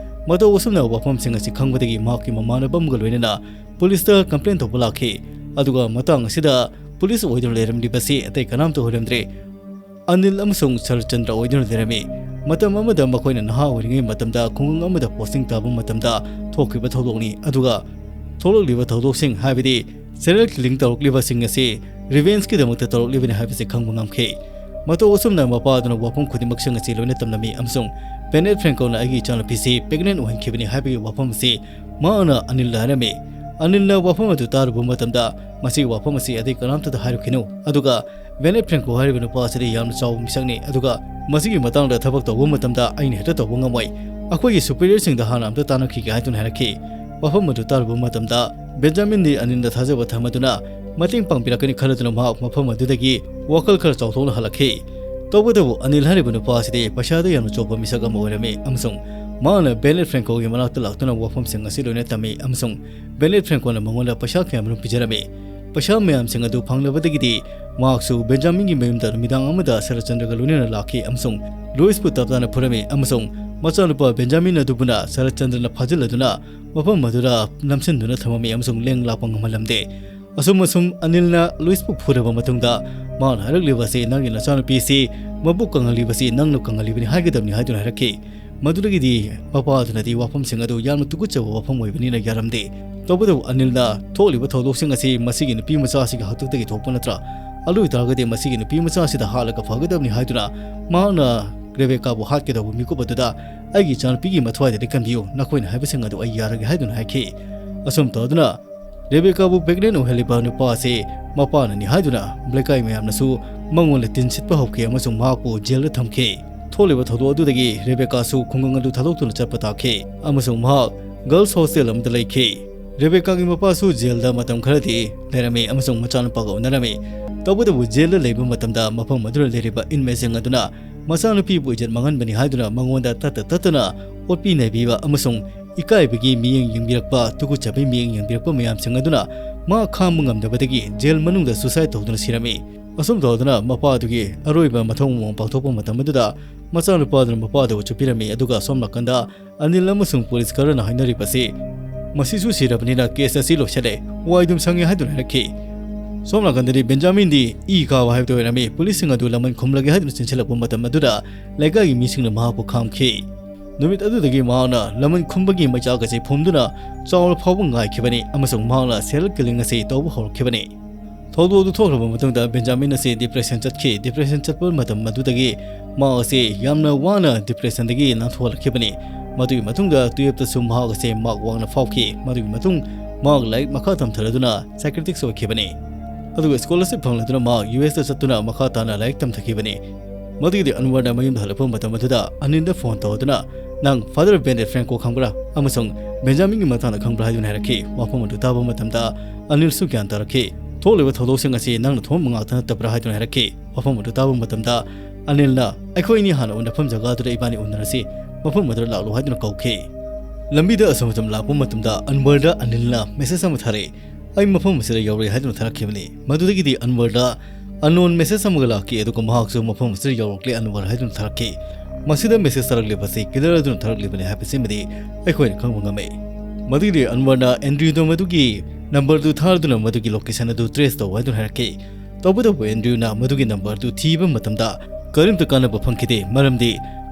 ꯃꯇꯧ ꯑꯁꯨꯝꯅ ꯋꯥꯐꯝꯁꯤꯡ ꯑꯁꯤ ꯈꯪꯕꯗꯒꯤ ꯃꯍꯥꯛꯀꯤ ꯃꯃꯥꯟꯅꯕ ꯑꯃꯒ ꯂꯣꯏꯅꯅ ꯄꯨꯂꯤꯁꯇ complain ꯇꯧꯕ ꯂꯥꯛꯈꯤ꯫ ꯑꯗꯨꯒ ꯃꯇꯥꯡ ꯑꯁꯤꯗ ꯄꯨꯂꯤꯁ ꯑꯣꯏꯗꯨꯅ ꯂꯩꯔꯝꯂꯤꯕꯁꯤ ꯑꯇꯩ ꯀꯅꯥꯝꯇ ꯑꯣꯏꯔꯝꯗ꯭ꯔꯦ, ꯑꯅꯤꯜ ꯑꯃꯁꯨꯡ ꯁꯔꯆꯟꯗ꯭ꯔ ꯑꯣꯏꯗꯨꯅ ꯂꯩꯔꯝꯃꯤ꯫ ꯃꯇꯝ ꯑꯃꯗ ꯃꯈꯣꯏꯅ ꯅꯍꯥ ꯑꯣꯏꯔꯤꯉꯩ ꯃꯇꯝꯗ ꯈꯨꯡꯒꯪ ꯑꯃꯗ posting ꯇꯥꯕ ꯃꯇꯝꯗ ꯊꯣꯛꯈꯤꯕ ꯊꯧꯗꯣꯛꯅꯤ꯫ ꯑꯗꯨꯒ ꯊꯣꯛꯂꯛꯂꯤꯕ ꯊꯧꯗꯣꯛꯁꯤꯡ, ꯍꯥꯏꯕꯗꯤ serial killing ꯇꯧꯔꯛꯂꯤꯕꯁꯤꯡ ꯑꯁꯤ revengeꯀꯤꯗꯃꯛꯇ ꯇꯧꯔꯛꯂꯤꯕꯅꯤ ꯍꯥꯏꯕꯁꯤ ꯈꯪꯕ ꯉꯝꯈꯤ꯫ ꯃꯇꯧ ꯑꯁꯨꯝꯅ ꯃꯄꯥ ꯑꯗꯨꯅ ꯋꯥꯐꯝ ꯈꯨꯗꯤꯡꯃꯛꯁꯤꯡ ꯑꯁꯤ ꯂꯣꯏꯅ ꯇꯝꯂꯝꯃꯤ ꯑꯃꯁꯨꯡ Bennett Francoꯅ ꯑꯩꯒꯤ ꯏꯆꯥꯅꯨꯄꯤꯁꯤ pregnant ꯑꯣꯏꯍꯟꯈꯤꯕꯅꯤ ꯍꯥꯏꯕꯒꯤ ꯋꯥꯐꯝ ꯑꯁꯤ ꯃꯍꯥꯛꯅ ꯑꯅꯤꯜꯗ ꯍꯥꯏꯔꯝꯃꯤ꯫ ꯑꯅꯤꯜꯅ ꯋꯥꯐꯝ ꯑꯗꯨ ꯇꯥꯔꯨꯕ ꯃꯇꯝꯗ, "ꯃꯁꯤꯒꯤ ꯋꯥꯐꯝ ꯑꯁꯤ ꯑꯇꯩ ꯀꯅꯥꯝꯇꯗ ꯍꯥꯏꯔꯨꯈꯤꯅꯨ꯫ ꯑꯗꯨꯒ Bennett Franco ꯍꯥꯏꯔꯤꯕ ꯅꯨꯄꯥ ꯑꯁꯤꯗꯤ ꯌꯥꯝꯅ ꯆꯥꯎꯕ ꯃꯤꯁꯛꯅꯤ꯫ ꯑꯗꯨꯒ ꯃꯁꯤꯒꯤ ꯃꯇꯥꯡꯗ ꯊꯕꯛ ꯇꯧꯕ ꯃꯇꯝꯗ ꯑꯩꯅ ꯍꯦꯛꯇ ꯇꯧꯕ ꯉꯝꯃꯣꯏ꯫ ꯑꯩꯈꯣꯏꯒꯤ superiorꯁꯤꯡꯗ ꯍꯥꯟꯅ ꯑꯝꯇ ꯇꯥꯟꯅꯈꯤꯒꯦ" ꯍꯥꯏꯗꯨꯅ ꯍꯥꯏꯔꯛꯈꯤ꯫ ꯋꯥꯐꯝ ꯑꯗꯨ ꯇꯥꯔꯨꯕ ꯃꯇꯝꯗ ꯕꯦꯟꯖꯥꯃꯤꯟꯗꯤ ꯑꯅꯤꯜꯗ ꯊꯥꯖꯕ ꯊꯝꯃꯗꯨꯅ ꯃꯇꯦꯡ ꯄꯥꯡꯕꯤꯔꯛꯀꯅꯤ ꯈꯜꯂꯗꯨꯅ ꯃꯍꯥꯛ ꯃꯐꯝ ꯑꯗꯨꯗꯒꯤ ꯋꯥꯈꯜ ꯈꯔ ꯆꯥꯎꯊꯣꯛꯅ ꯍꯜꯂꯛꯈꯤ꯫ ꯇꯧꯕꯇꯕꯨ ꯑꯅꯤꯜ ꯍꯥꯏꯔꯤꯕ ꯅꯨꯄꯥ ꯑꯁꯤꯗꯤ ꯄꯩꯁꯥꯗ ꯌꯥꯝꯅ ꯆꯣꯞꯄ ꯃꯤꯁꯛ ꯑꯃ ꯑꯣꯏꯔꯝꯃꯤ ꯑꯃꯁꯨꯡ ꯃꯍꯥꯛꯅ ꯕꯦꯅꯦꯠ ꯐ꯭ꯔꯦꯡꯀꯣꯒꯤ ꯃꯅꯥꯛꯇ ꯂꯥꯛꯇꯨꯅ ꯋꯥꯐꯝꯁꯤꯡ ꯑꯁꯤ ꯂꯣꯏꯅ ꯇꯝꯃꯤ ꯑꯃꯁꯨꯡ ꯕꯦꯅꯦꯠ ꯐ꯭ꯔꯦꯡꯀꯣꯅ ꯃꯉꯣꯟꯗ ꯄꯩꯁꯥ ꯀꯌꯥꯃꯔꯨꯝ ꯄꯤꯖꯔꯝꯃꯤ꯫ ꯄꯩꯁꯥ ꯃꯌꯥꯝꯁꯤꯡ ꯑꯗꯨ ꯐꯪꯂꯕꯗꯒꯤꯗꯤ ꯃꯍꯥꯛꯁꯨ ꯕꯦꯟꯖꯥꯃꯤꯟꯒꯤ ꯃꯌꯨꯝꯗ ꯅꯨꯃꯤꯗꯥꯡ ꯑꯃꯗ ꯁꯔꯠꯆꯟꯗ꯭ꯔꯒ ꯂꯣꯏꯅꯅ ꯂꯥꯛꯈꯤ ꯑꯃꯁꯨꯡ ꯂꯨꯏꯁꯄꯨ ꯇꯞ ꯇꯥꯅ ꯐꯨꯔꯝꯃꯤ ꯑꯃꯁꯨꯡ ꯃꯆꯥꯅꯨꯄꯥ ꯕꯦꯟꯖꯥꯃꯤꯟ ꯑꯗꯨꯕꯨꯅ ꯁꯔꯠꯆꯟꯗ꯭ꯔꯅ ꯐꯥꯖꯤꯜꯂꯗꯨꯅ ꯃꯐꯝ ꯑꯗꯨꯗ ꯅꯝꯁꯤꯟꯗꯨꯅ ꯊꯝꯃꯝꯃꯤ ꯑꯃꯁꯨꯡ ꯂꯦꯡ ꯂꯥꯛꯄ ꯉꯝꯍꯜꯂꯝꯗꯦ꯫ ꯑꯁꯨꯝ ꯑꯁꯨꯝ ꯑꯅꯤꯜꯅ ꯂꯨꯏꯁꯄꯨ ꯐꯨꯔꯕ ꯃꯇꯨꯡꯗ ꯃꯍꯥꯛꯅ ꯍꯥꯏꯔꯛꯂꯤꯕ ꯑꯁꯤ, "ꯅꯪꯒꯤ ꯅꯆꯥꯅꯨꯄꯤꯁꯤ ꯃꯕꯨꯛ ꯀꯪꯍꯜꯂꯤꯕꯁꯤ ꯅꯪꯅ ꯀꯪꯍꯜꯂꯤꯕꯅꯤ ꯍꯥꯏꯒꯗꯕꯅꯤ" ꯍꯥꯏꯗꯨꯅ ꯍꯥꯏꯔꯛꯈꯤ꯫ ꯃꯗꯨꯗꯒꯤꯗꯤ ꯃꯄꯥ ꯑꯗꯨꯅꯗꯤ ꯋꯥꯐꯝꯁꯤꯡ ꯑꯗꯨ ꯌꯥꯝꯅ ꯇꯨꯀꯠꯆꯕ ꯋꯥꯐꯝ ꯑꯣꯏꯕꯅꯤꯅ ꯌꯥꯔꯝꯗꯦ꯫ ꯇꯧꯕꯇꯕꯨ ꯑꯅꯤꯜꯅ ꯊꯣꯛꯂꯤꯕ ꯊꯧꯗꯣꯛꯁꯤꯡ ꯑꯁꯤ ꯃꯁꯤꯒꯤ ꯅꯨꯄꯤ ꯃꯆꯥ ꯑꯁꯤꯒꯤ ꯍꯥꯛꯇꯛꯇꯒꯤ ꯊꯣꯛꯄ ꯅꯠꯇ꯭ꯔꯥ? ꯑꯗꯨ ꯑꯣꯏꯇꯥꯔꯒꯗꯤ ꯃꯁꯤꯒꯤ ꯅꯨꯄꯤ ꯃꯆꯥ ꯑꯁꯤꯗ ꯍꯥꯠꯂꯒ ꯐꯒꯗꯕꯅꯤ ꯍꯥꯏꯗꯨꯅ ꯃꯍꯥꯛꯅ ꯔꯦꯕꯦꯀꯥꯕꯨ ꯍꯥꯠꯀꯗꯧꯕ ꯃꯤꯀꯨꯞ ꯑꯗꯨꯗ, "ꯑꯩꯒꯤ ꯏꯆꯥꯅꯨꯄꯤꯒꯤ ꯃꯊ꯭ꯋꯥꯏꯗꯗꯤ ꯀꯟꯕꯤꯌꯨ, ꯅꯈꯣꯏꯅ ꯍꯥꯏꯕꯁꯤꯡ ꯑꯗꯨ ꯑꯩ ꯌꯥꯔꯒꯦ" ꯍꯥꯏꯗꯨꯅ ꯍꯥꯏꯈꯤ꯫ ꯑꯁꯨꯝ ꯇꯧꯗꯨꯅ ꯔꯦꯕꯦꯀꯥꯕꯨ ꯄ꯭ꯔꯦꯒꯅꯦꯟ ꯑꯣꯏꯍꯜꯂꯤꯕ ꯅꯨꯄꯥ ꯑꯁꯤ ꯃꯄꯥꯅꯅꯤ ꯍꯥꯏꯗꯨꯅ ꯂꯩꯀꯥꯏ ꯃꯌꯥꯝꯅꯁꯨ ꯃꯉꯣꯟꯗ ꯇꯤꯟ ꯁꯤꯠꯄ ꯍꯧꯈꯤ ꯑꯃꯁꯨꯡ ꯃꯍꯥꯛꯄꯨ ꯖꯦꯜꯗ ꯊꯝꯈꯤ꯫ ꯊꯣꯛꯂꯤꯕ ꯊꯧꯗꯣꯛ ꯑꯗꯨꯗꯒꯤ ꯔꯦꯕꯦꯀꯥꯁꯨ ꯈꯨꯡꯒꯪ ꯑꯗꯨ ꯊꯥꯗꯣꯛꯇꯨꯅ ꯆꯠꯄ ꯇꯥꯈꯤ ꯑꯃꯁꯨꯡ ꯃꯍꯥꯛ ꯒꯔꯜꯁ ꯍꯣꯁꯇꯦꯜ ꯑꯃꯗ ꯂꯩꯈꯤ꯫ ꯔꯦꯕꯦꯀꯥꯒꯤ ꯃꯄꯥꯁꯨ ꯖꯦꯜꯗ ꯃꯇꯝ ꯈꯔꯗꯤ ꯂꯩꯔꯝꯃꯤ ꯑꯃꯁꯨꯡ ꯃꯆꯥꯅꯨꯄꯥꯒ ꯎꯅꯔꯝꯃꯤ꯫ ꯇꯧꯕꯇꯕꯨ ꯖꯦꯜꯗ ꯂꯩꯕ ꯃꯇꯝꯗ ꯃꯐꯝ ꯑꯗꯨꯗ ꯂꯩꯔꯤꯕ ꯏꯟꯃꯦꯠꯁꯤꯡ ꯑꯗꯨꯅ ꯃꯆꯥꯅꯨꯄꯤꯕꯨ ꯏꯖꯠ ꯃꯥꯡꯍꯟꯕꯅꯤ ꯍꯥꯏꯗꯨꯅ ꯃꯉꯣꯟꯗ ꯇꯠꯇ ꯇꯠꯇꯅ ꯑꯣꯠꯄꯤ ꯅꯩꯕꯤꯕ ꯑꯃꯁꯨꯡ ꯏꯀꯥꯏꯕꯒꯤ ꯃꯤꯠꯌꯦꯡ ꯌꯦꯡꯕꯤꯔꯛꯄ, ꯇꯨꯀꯠꯆꯕꯒꯤ ꯃꯤꯠꯌꯦꯡ ꯌꯦꯡꯕꯤꯔꯛꯄ ꯃꯌꯥꯝꯁꯤꯡ ꯑꯗꯨꯅ ꯃꯥ ꯈꯥꯡꯕ ꯉꯝꯗꯕꯗꯒꯤ ꯖꯦꯜ ꯃꯅꯨꯡꯗ suicide ꯇꯧꯗꯨꯅ ꯁꯤꯔꯝꯃꯤ꯫ ꯑꯁꯨꯝ ꯇꯧꯗꯨꯅ ꯃꯄꯥ ꯑꯗꯨꯒꯤ ꯑꯔꯣꯏꯕ ꯃꯊꯧ ꯃꯉꯣꯟ ꯄꯥꯡꯊꯣꯛꯄ ꯃꯇꯝ ꯑꯗꯨꯗ ꯃꯆꯥꯅꯨꯄꯥ ꯑꯗꯨꯅ ꯃꯄꯥ ꯑꯗꯨꯕꯨ ꯆꯨꯞꯄꯤꯔꯝꯃꯤ꯫ ꯑꯗꯨꯒ ꯁꯣꯝ ꯅꯥꯀꯟꯗ ꯑꯅꯤꯜ ꯑꯃꯁꯨꯡ ꯄꯨꯂꯤꯁ ꯈꯔꯅ ꯍꯥꯏꯅꯔꯤꯕꯁꯤ, "ꯃꯁꯤꯁꯨ ꯁꯤꯔꯕꯅꯤꯅ case ꯑꯁꯤ ꯂꯣꯏꯁꯤꯜꯂꯦ, ꯋꯥꯏꯗꯨꯝ ꯁꯪꯉꯦ" ꯍꯥꯏꯗꯨꯅ ꯍꯥꯏꯔꯛꯈꯤ꯫ ꯁꯣꯝ ꯅꯥꯀꯟꯗꯗꯤ ꯕꯦꯟꯖꯥꯃꯤꯟꯗꯤ ꯏ ꯀꯥꯕ ꯍꯥꯏꯕꯗꯨ ꯑꯣꯏꯔꯝꯃꯤ꯫ ꯄꯨꯂꯤꯁꯁꯤꯡ ꯑꯗꯨ ꯂꯃꯟ ꯈꯨꯝꯂꯒꯦ ꯍꯥꯏꯗꯨꯅ ꯆꯦꯟꯁꯤꯜꯂꯛꯄ ꯃꯇꯝ ꯑꯗꯨꯗ ꯂꯩꯀꯥꯏꯒꯤ ꯃꯤꯁꯤꯡꯅ ꯃꯍꯥꯛꯄꯨ ꯈꯥꯝꯈꯤ꯫ ꯅꯨꯃꯤꯠ ꯑꯗꯨꯗꯒꯤ ꯃꯍꯥꯛꯅ ꯂꯃꯟ ꯈꯨꯝꯕꯒꯤ ꯃꯩꯆꯥꯛ ꯑꯁꯤ ꯐꯨꯝꯗꯨꯅ ꯆꯥꯎꯔ ꯐꯥꯎꯕ ꯉꯥꯏꯈꯤꯕꯅꯤ ꯑꯃꯁꯨꯡ ꯃꯍꯥꯛꯅ serial killing ꯑꯁꯤ ꯇꯧꯕ ꯍꯧꯔꯛꯈꯤꯕꯅꯤ꯫ ꯊꯧꯗꯣꯛ ꯑꯗꯨ ꯊꯣꯛꯈ꯭ꯔꯕ ꯃꯇꯨꯡꯗ ꯕꯦꯟꯖꯥꯃꯤꯟ ꯑꯁꯤ depression ꯆꯠꯈꯤ꯫ Depression ꯆꯠꯄ ꯃꯇꯝ ꯑꯗꯨꯗꯒꯤ ꯃꯍꯥꯛ ꯑꯁꯤ ꯌꯥꯝꯅ ꯋꯥꯅ depressionꯗꯒꯤ ꯅꯥꯟꯊꯣꯛꯍꯜꯂꯛꯈꯤꯕꯅꯤ꯫ ꯃꯗꯨꯒꯤ ꯃꯇꯨꯡꯗ twelveꯇꯁꯨ ꯃꯍꯥꯛ ꯑꯁꯤ mark ꯋꯥꯡꯅ ꯐꯥꯎꯈꯤ꯫ ꯃꯗꯨꯒꯤ ꯃꯇꯨꯡ ꯃꯍꯥꯛ ꯂꯥꯏꯔꯤꯛ ꯃꯈꯥ ꯇꯝꯊꯔꯗꯨꯅ psychiatrist ꯑꯣꯏꯈꯤꯕꯅꯤ꯫ ꯑꯗꯨꯒ scholarship ꯐꯪꯂꯗꯨꯅ ꯃꯍꯥꯛ USꯇ ꯆꯠꯇꯨꯅ ꯃꯈꯥ ꯇꯥꯅ ꯂꯥꯏꯔꯤꯛ ꯇꯝꯊꯈꯤꯕꯅꯤ꯫ ꯃꯗꯨꯒꯤꯗꯤ ꯑꯟꯋꯔꯅ ꯃꯌꯨꯝꯗ ꯍꯜꯂꯛꯄ ꯃꯇꯝ ꯑꯗꯨꯗ ꯑꯅꯤꯜꯗ phone ꯇꯧꯗꯨꯅ, "ꯅꯪ Father Bennett Franco ꯈꯪꯕ꯭ꯔꯥ? ꯑꯃꯁꯨꯡ ꯕꯦꯟꯖꯥꯃꯤꯟꯒꯤ ꯃꯇꯥꯡꯗ ꯈꯪꯕ꯭ꯔꯥ ꯍꯥꯏꯗꯨꯅ ꯍꯥꯏꯔꯛꯈꯤ꯫ ꯋꯥꯐꯝ ꯑꯗꯨ ꯇꯥꯕ ꯃꯇꯝꯗ ꯑꯅꯤꯜꯁꯨ ꯒ꯭ꯌꯥꯟ ꯇꯥꯔꯛꯈꯤ꯫ "ꯊꯣꯛꯂꯤꯕ ꯊꯧꯗꯣꯛꯁꯤꯡ ꯑꯁꯤ ꯅꯪꯅ ꯊꯣꯛꯍꯟꯕ ꯉꯥꯛꯇ ꯅꯠꯇꯕ꯭ꯔꯥ?" ꯍꯥꯏꯗꯨꯅ ꯍꯥꯏꯔꯛꯈꯤ꯫ ꯋꯥꯐꯝ ꯑꯗꯨ ꯇꯥꯕ ꯃꯇꯝꯗ ꯑꯅꯤꯜꯅ, "ꯑꯩꯈꯣꯏ ꯑꯅꯤ ꯍꯥꯟꯅ ꯎꯅꯐꯝ ꯖꯒꯥꯗꯨꯗ ꯏꯕꯥꯅꯤ ꯎꯅꯔꯁꯤ, ꯃꯐꯝ ꯑꯗꯨꯗ ꯂꯥꯛꯂꯣ" ꯍꯥꯏꯗꯨꯅ ꯀꯧꯈꯤ꯫ ꯂꯝꯕꯤꯗ ꯑꯁꯣꯝ ꯁꯣꯝ ꯂꯥꯛꯄ ꯃꯇꯝꯗ ꯑꯟꯋꯔꯗ ꯑꯅꯤꯜꯅ ꯃꯦꯁꯦꯖ ꯑꯃ ꯊꯥꯔꯛꯏ꯫ "ꯑꯩ ꯃꯐꯝ ꯑꯁꯤꯗ ꯌꯧꯔꯦ" ꯍꯥꯏꯗꯨꯅ ꯊꯥꯔꯛꯈꯤꯕꯅꯤ꯫ ꯃꯗꯨꯗꯒꯤꯗꯤ ꯑꯟꯋꯔꯗ ꯑꯟꯅꯣꯟ ꯃꯦꯁꯦꯖ ꯑꯃꯒ ꯂꯥꯛꯈꯤ, ꯑꯗꯨꯒ ꯃꯍꯥꯛꯁꯨ "ꯃꯐꯝ ꯑꯁꯤꯗ ꯌꯧꯔꯛꯂꯦ ꯑꯟꯋꯔ" ꯍꯥꯏꯗꯨꯅ ꯊꯥꯔꯛꯈꯤ꯫ ꯃꯁꯤꯗ ꯃꯦꯁꯦꯖ ꯊꯥꯔꯛꯂꯤꯕꯁꯤ ꯀꯤꯂꯔ ꯑꯗꯨꯅ ꯊꯥꯔꯛꯂꯤꯕꯅꯤ ꯍꯥꯏꯕꯁꯤꯃꯗꯤ ꯑꯩꯈꯣꯏꯅ ꯈꯪꯕ ꯉꯝꯃꯤ꯫ ꯃꯗꯨꯒꯤꯗꯤ ꯑꯟꯋꯔꯅ ꯑꯦꯟꯗ꯭ꯔꯤꯌꯨꯗ ꯃꯗꯨꯒꯤ ꯅꯝꯕꯔꯗꯨ ꯊꯥꯗꯨꯅ ꯃꯗꯨꯒꯤ ꯂꯣꯀꯦꯁꯟ ꯑꯗꯨ ꯇ꯭ꯔꯦꯁ ꯇꯧ ꯍꯥꯏꯗꯨꯅ ꯍꯥꯏꯔꯛꯈꯤ꯫ ꯇꯧꯕꯇꯕꯨ ꯑꯦꯟꯗ꯭ꯔꯤꯌꯨꯅ ꯃꯗꯨꯒꯤ ꯅꯝꯕꯔꯗꯨ ꯊꯤꯕ ꯃꯇꯝꯗ ꯀꯔꯤꯝꯇ ꯀꯥꯟꯅꯕ ꯐꯪꯈꯤꯗꯦ, ꯃꯔꯝꯗꯤ